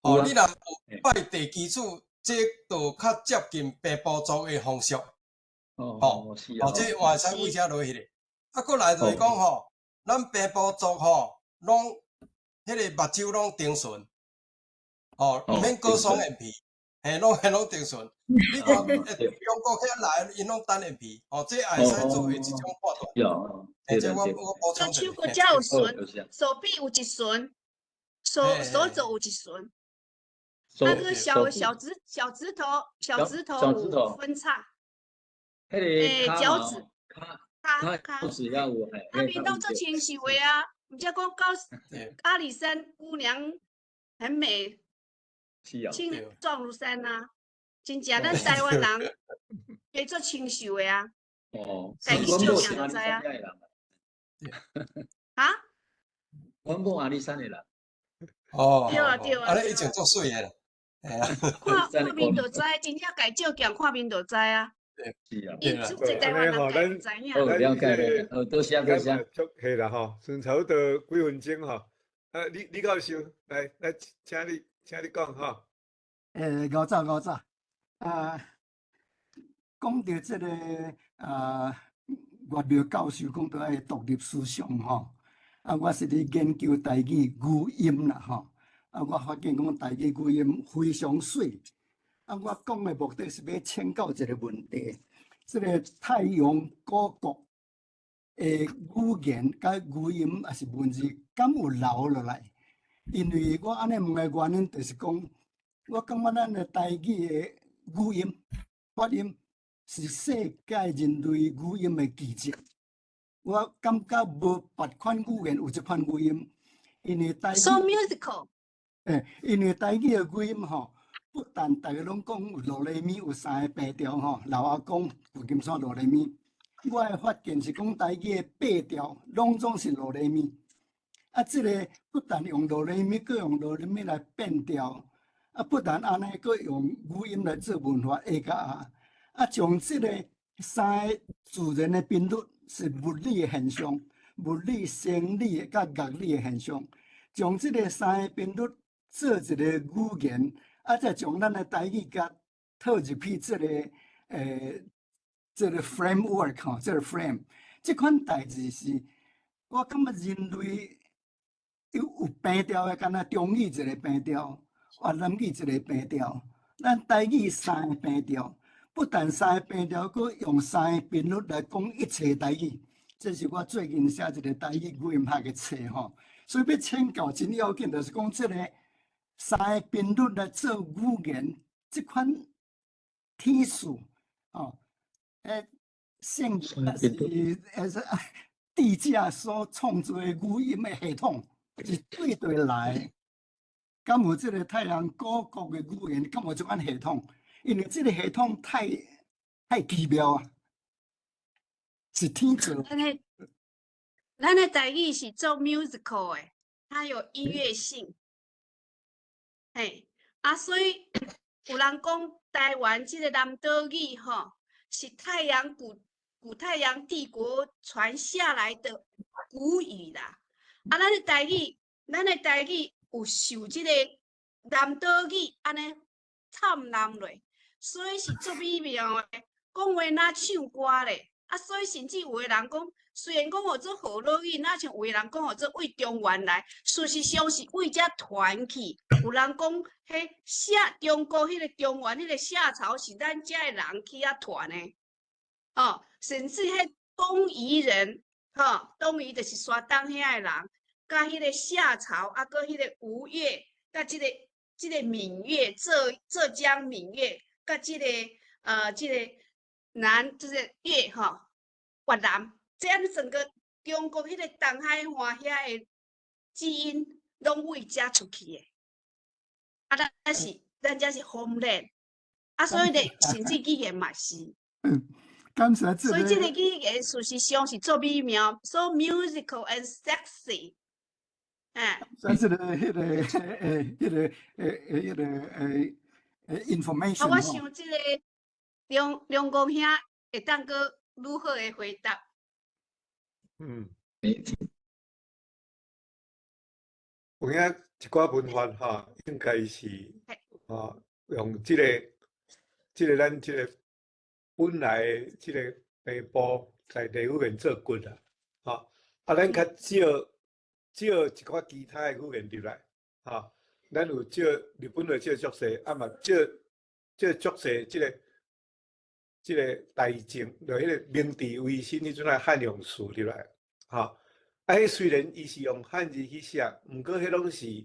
Speaker 2: 哦，你若有拜地基主，這就較接近平埔族的風俗。
Speaker 7: 哦，
Speaker 2: 哦，這嘛會使對這落去咧。啊，閣來就是講吼，咱平埔族吼，攏彼個目睭攏定順，哦，毋免割雙眼皮，嘿，攏攏定順。你看，中國遐來，𪜶攏單眼皮，哦，這也會使作為一種判斷。
Speaker 7: 有，
Speaker 2: 這我我補充
Speaker 3: 手閣才有順，手臂有一順，手手肘有一順。那個小小指小指頭小指頭有分叉。
Speaker 7: 欸，
Speaker 3: 腳趾，
Speaker 7: 跤跤趾也有，
Speaker 3: 啊，面攏足清秀的啊，毋則講到阿里山姑娘很美，青壯如山啊，真正咱台灣人會足清秀的啊。
Speaker 7: 哦，
Speaker 3: 家己照鏡就知啊。啊？
Speaker 7: 阮某阿里山的人。
Speaker 2: 哦，
Speaker 3: 對啊對啊。
Speaker 2: 按呢以前足媠的啦。
Speaker 3: 看看面就知，真正家照鏡看面就知啊。
Speaker 7: 是啊，
Speaker 3: 對啦，
Speaker 1: 按呢吼，咱
Speaker 7: 咱了解了，好，多謝多謝。
Speaker 1: 足客啦吼，剩差不多幾分鐘吼。啊，李李教授，來來，請你請你講吼。
Speaker 8: 欸，𠢕早𠢕早，啊，講著這個啊，岳廟教授講著愛獨立思想吼，啊，我是咧研究台語語音啦吼，啊，我發現講台語語音非常媠。啊，我講的目的是欲請教一個問題，這個太陽古國的語言佮語音抑是文字，敢有留落來？因為我按呢問的原因，就是講，我感覺咱的台語的語音發音是世界人類語音的奇蹟。我感覺無別款語言有這款語音，因為台語。
Speaker 3: So musical。
Speaker 8: 欸，因為台語的語音吼。不但逐家攏講有囉來咪，有三個平調吼，老阿公舊金山囉來咪。我的發現是講台語的八調攏總是囉來咪。啊，這個不但用囉來咪，閣用囉來咪來變調。啊，不但按呢，閣用語音來做文法下佮啊。啊，將這個三個自然的頻率是物理的現象，物理、生理佮樂理的現象，將這個三個頻率做一個語言。啊，再將咱的台語共套入去這個這個 framework 吼，這個 frame，這款代誌是，我感覺人類有有平調的，敢若中語一個平調，越南語一個平調，咱台語三個平調，不但三個平調，閣用三個頻率來講一切台語，這是我最近寫一個台語語音學的冊吼，所以欲請教真要緊，就是講這個。三個頻率來做語言，這款天數哦，欸，聖是還是智者所創造的語音的系統是對佗來？敢有這個太陽古國的語言，敢有這款系統？因為這個系統太太奇妙啊，是天造。
Speaker 3: 咱的台語是做 musical 的，它有音樂性。嘿，啊，所以有人講台灣這個南島語吼，是太陽古古太陽帝國傳下來的古語啦。啊，咱的台語有受這個南島語按呢摻摎落，所以是足美妙的，講話若唱歌咧。啊，所以甚至有的人講，雖然講號做河洛語，若像有的人講號做對中原來，事實上是對遮傳去。有人講，彼夏中國彼個中原彼個夏朝是咱遮的人去遐傳的。哦，甚至彼東夷人，吼，東夷就是山東遐的人，佮彼个夏朝，啊，閣彼个吳越，佮這個閩越，浙江閩越，佮這個南就是越吼，越南，這按呢整個中國彼個東海岸遐的基因，攏為遮出去的。啊，咱這是 homeland，啊，所以咧，甚至語言嘛是。
Speaker 8: 感謝這
Speaker 3: 所以這個語言事實上是足美妙，so musical and sexy。哎。
Speaker 8: 這個、彼個、彼個、彼個、information。
Speaker 3: 啊，我想這個梁梁公兄會當閣愈好的回答。
Speaker 1: 有影一寡文化吼，應該是吼用這個咱這個本來這個北部在地語言做骨啦，吼啊，咱較少借一寡其他的語言入來，吼，咱有借日本話借足濟，啊嘛借借足濟這個大正，就彼個明治維新彼陣仔漢用詞入來，吼。啊，彼雖然伊是用漢字去寫，毋過彼攏是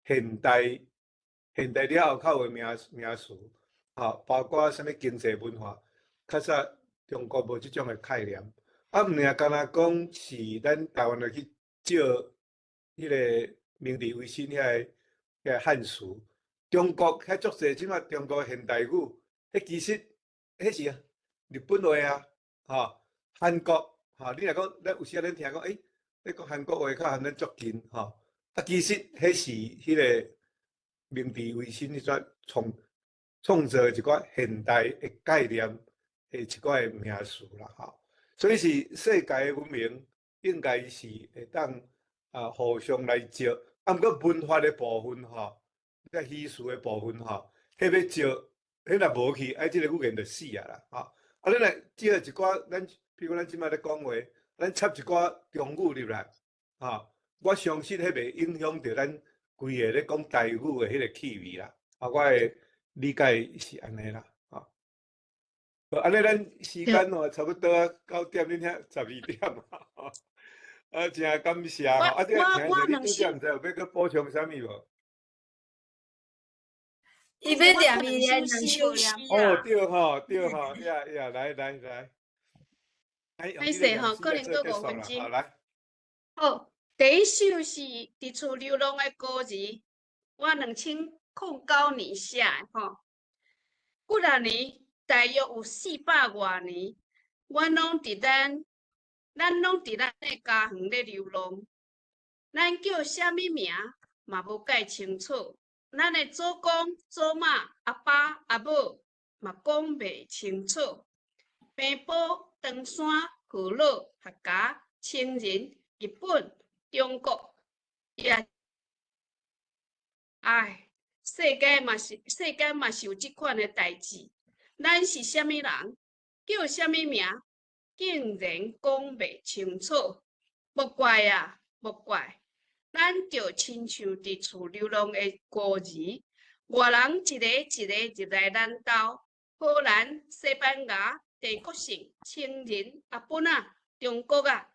Speaker 1: 現代了後較有名詞，吼，包括啥物經濟文化，較早中國無這種的概念。啊，毋爾干焦講是咱台灣人去借彼個明治維新遐個漢詞，中國遐足濟，這馬中國現代語，彼其實彼是日本話啊，吼，韓國，吼，你若講，咱有時仔咱聽講，欸，你講韓國話較含咱足近，吼，啊，其實彼是彼個明治維新彼陣創造一寡現代的概念的一寡的名詞啦，吼，所以是世界的文明應該是會當啊互相來借，啊，毋過文化的部分吼，這語詞的部分吼，彼欲借，彼若無去，啊，這個語言就死啊啦，吼，啊，咱來借一寡，咱比如咱這擺咧講話，咱插一寡中語入來，吼，我相信彼袂影響著咱規个咧講台語的彼個氣味啦，啊，我的理解是按呢啦，吼。按呢咱時間吼差不多9點，恁遐12點啊，啊，真感謝吼，啊，這個聽者你拄才毋知有欲閣補充啥物無？
Speaker 4: 伊欲念伊的兩首詩
Speaker 1: 哦，對吼，對吼，呀呀，來來來。
Speaker 3: 歹勢吼，可能閣5分鐘。
Speaker 1: 好，來。
Speaker 3: 好，第一首是佇厝流浪的孤兒，我2009年寫的吼。幾若年，大約有400外年，阮攏佇咱的家園咧流浪。咱叫啥物名嘛無蓋清楚，咱的祖公、祖媽、阿爸、阿母嘛講袂清楚。平埔、唐山、河洛、客家、清人、日本、中國，也，唉，世間嘛是有這款的代誌。咱是啥物人，叫啥物名，竟然講袂清楚。莫怪啊，莫怪，咱就親像佇厝流浪的孤兒，外人一個一個入來咱兜，荷蘭、西班牙、帝國性、清人、阿本仔、中國仔，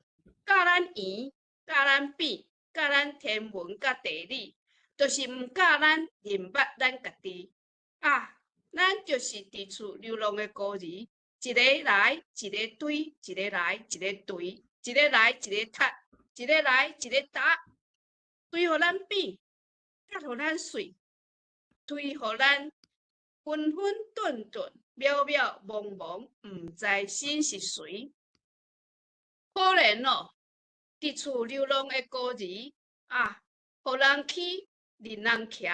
Speaker 3: 教咱圓，教咱扁，教咱天文佮地理，就是毋教咱認捌咱家己。啊，咱就是佇厝流浪的孤兒，一个來，一个追，一个來，一个追，一个來，一个踢，一个來，一个打，追予咱扁，割予咱碎，推予咱昏昏頓頓、渺渺茫茫，毋知身是誰。可憐哦，佇厝流浪的孤兒啊，予人欺，任人騎，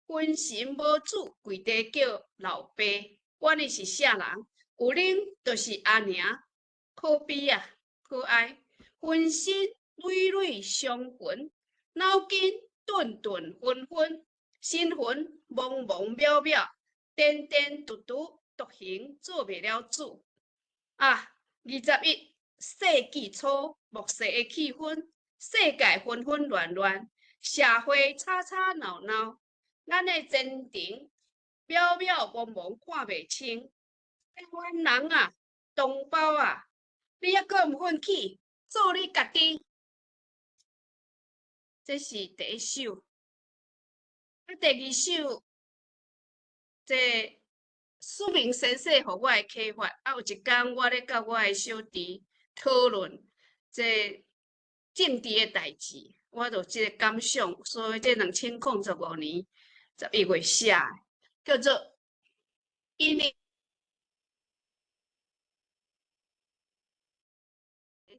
Speaker 3: 昏神無主，跪地叫老爸。管伊是啥人，有恁就是阿娘，可悲啊，可哀，渾身累累傷痕，腦筋頓頓昏昏，神魂茫茫渺渺，顛顛嘟嘟，獨行做袂了主。啊，21世紀初，末世的氣氛，世界紛紛亂亂，社會吵吵鬧鬧，咱的前程渺渺茫茫看袂清。台灣人啊，同胞啊，你猶閣毋奮起，做你家己。這是第一首。啊，第二首，這書明先生予我的啟發。啊，有一工我咧佮我的小弟討論這政治的代誌，我就這个感想，所以這2015年11月寫的，叫做因為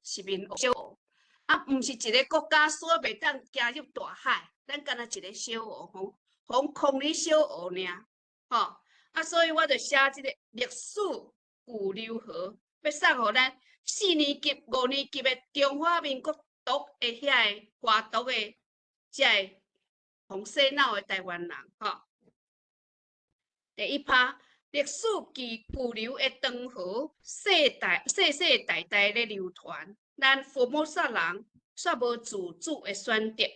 Speaker 3: 是民小湖，啊，毋是一个國家所袂當行入大海，咱敢若一个小湖吼，予空咧小湖爾，吼，啊，所以我就寫這个歷史巨流河，欲送予咱四年級、五年級的中華民國讀的遐个華讀的遮个予洗腦的台灣人，吼。第一拍，歷史巨流的長河，世代世世代代咧流傳。咱福摩薩人煞無自主的選擇，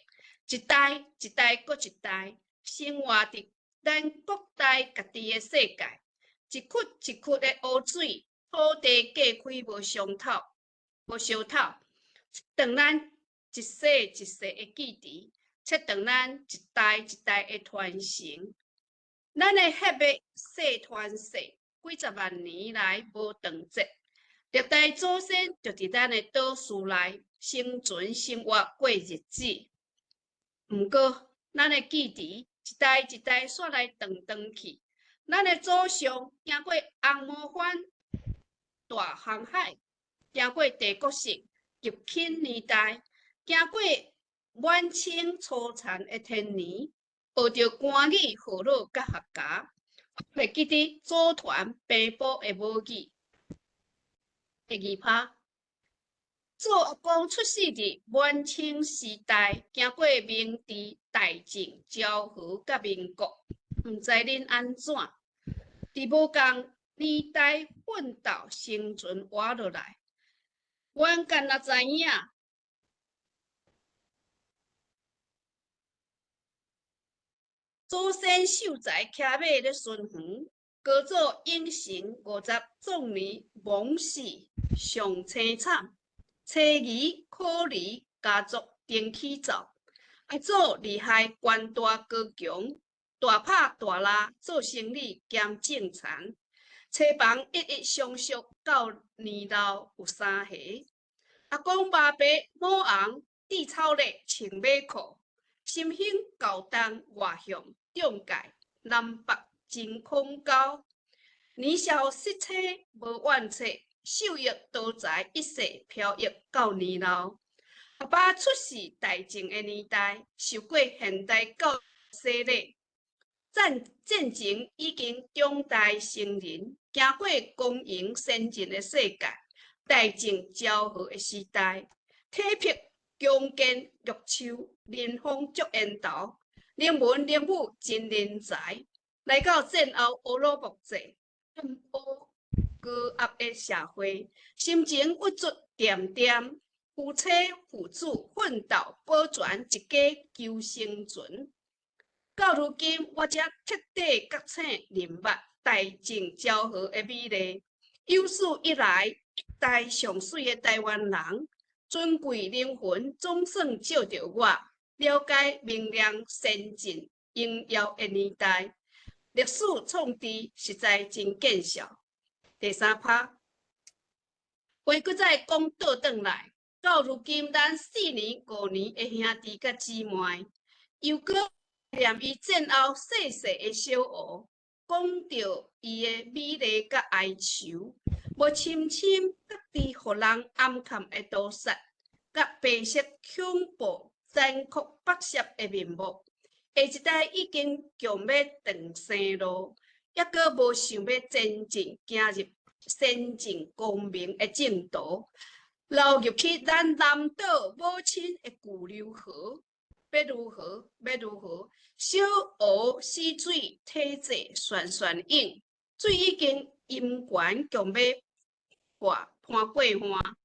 Speaker 3: 一代一代閣一代，生活佇咱國內家己的世界，一窟一窟的污水，土地隔開無相透，無相透，斷咱一世一世的記憶，切斷咱一代一代的傳承。咱的血脈世傳世，幾十萬年來無斷節，歷代祖先就佇咱的島嶼內生存生活過日子。毋過，咱的記憶一代一代煞來斷斷去。咱的祖上經過紅毛番大航海，經過帝國性入侵年代，經過滿清粗殘的天年。學著官語、河洛佮客家，會記得祖傳平埔的母語。第二拍，祖阿公出世佇滿清時代，經過明治、大正、昭和佮民國，毋知恁按怎，佇無仝年代奮鬥生存活落來。阮敢若知影。祖先秀才騎馬咧巡園，高祖永成五十壯年亡死上凄慘，妻兒可離家族登起走。阿祖厲害官大高強，大拍大拉做生意兼種田，妻房一一相续到年老有三个。阿公爸爸母翁戴草笠穿马裤。新兴厚重外向中介南北真空沟，年少失妻无怨册，受益多才一世飘逸到年老。阿爸出世大正的年代，受过现代教育洗礼，战战前已经长大成人，行过光荣先进的世界，大正昭和的时代，体魄强健玉树临风足烟头，能文能武真人才。来到战后乌鲁木齐，乌高压的社会，心情郁卒恬恬，夫妻父子奋斗保全一家求生存。到如今，我才徹底覺醒，認捌大正昭和的美麗。有史以來，一代上媠的台灣人。尊貴靈魂總算照著我，了解明亮先進榮耀的年代，歷史創治實在真見笑。第三拍，話閣再講倒轉來，到如今咱四年五年的兄弟佮姊妹，又閣念伊戰後細細的小湖，講著伊的美麗佮哀愁。無深深各地予人暗崁的屠殺，佮白色恐怖殘酷剝削的面目，下一代已經強欲斷生路，猶閣無想欲前進，行入先進光明的正途，流入去咱南島母親的巨流河，欲如何？欲如何？小湖死水體質旋旋湧，水已經陰懸，強欲破攀過岸，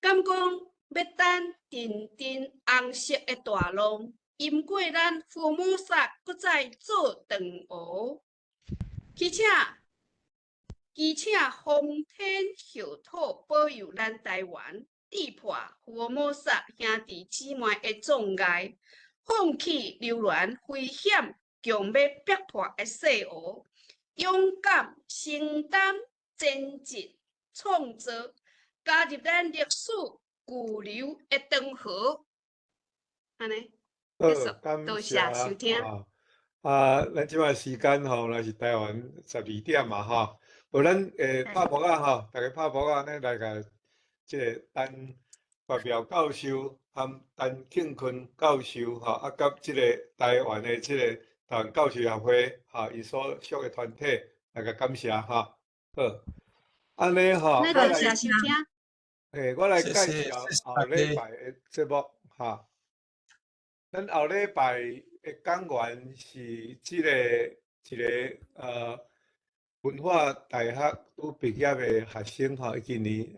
Speaker 3: 敢講欲等陣陣紅色的大浪淹過咱福摩薩，閣再做斷湖。而且祈請皇天後土保佑咱台灣，智破福爾摩沙兄弟姊妹的障礙，放棄流亂危險，強欲逼破的世俄，勇敢承擔前進創造，加入咱歷史巨流的長河。按呢，結束，
Speaker 1: 感
Speaker 3: 多謝收聽。
Speaker 1: 啊，咱這擺時間吼，若是台灣12點嘛吼，無咱拍噗仔吼，逐家拍噗仔，咱來共這个陳月苗教授含陳慶坤教授吼，啊，佮這个台灣的這个台灣教授協會吼，伊所屬的團體來共感謝吼。好，按呢吼，
Speaker 3: 多謝收聽。
Speaker 1: 嘿，我來介紹後禮拜的節目哈。咱後禮拜的講員是這个一个文化大學拄畢業的學生吼，伊今年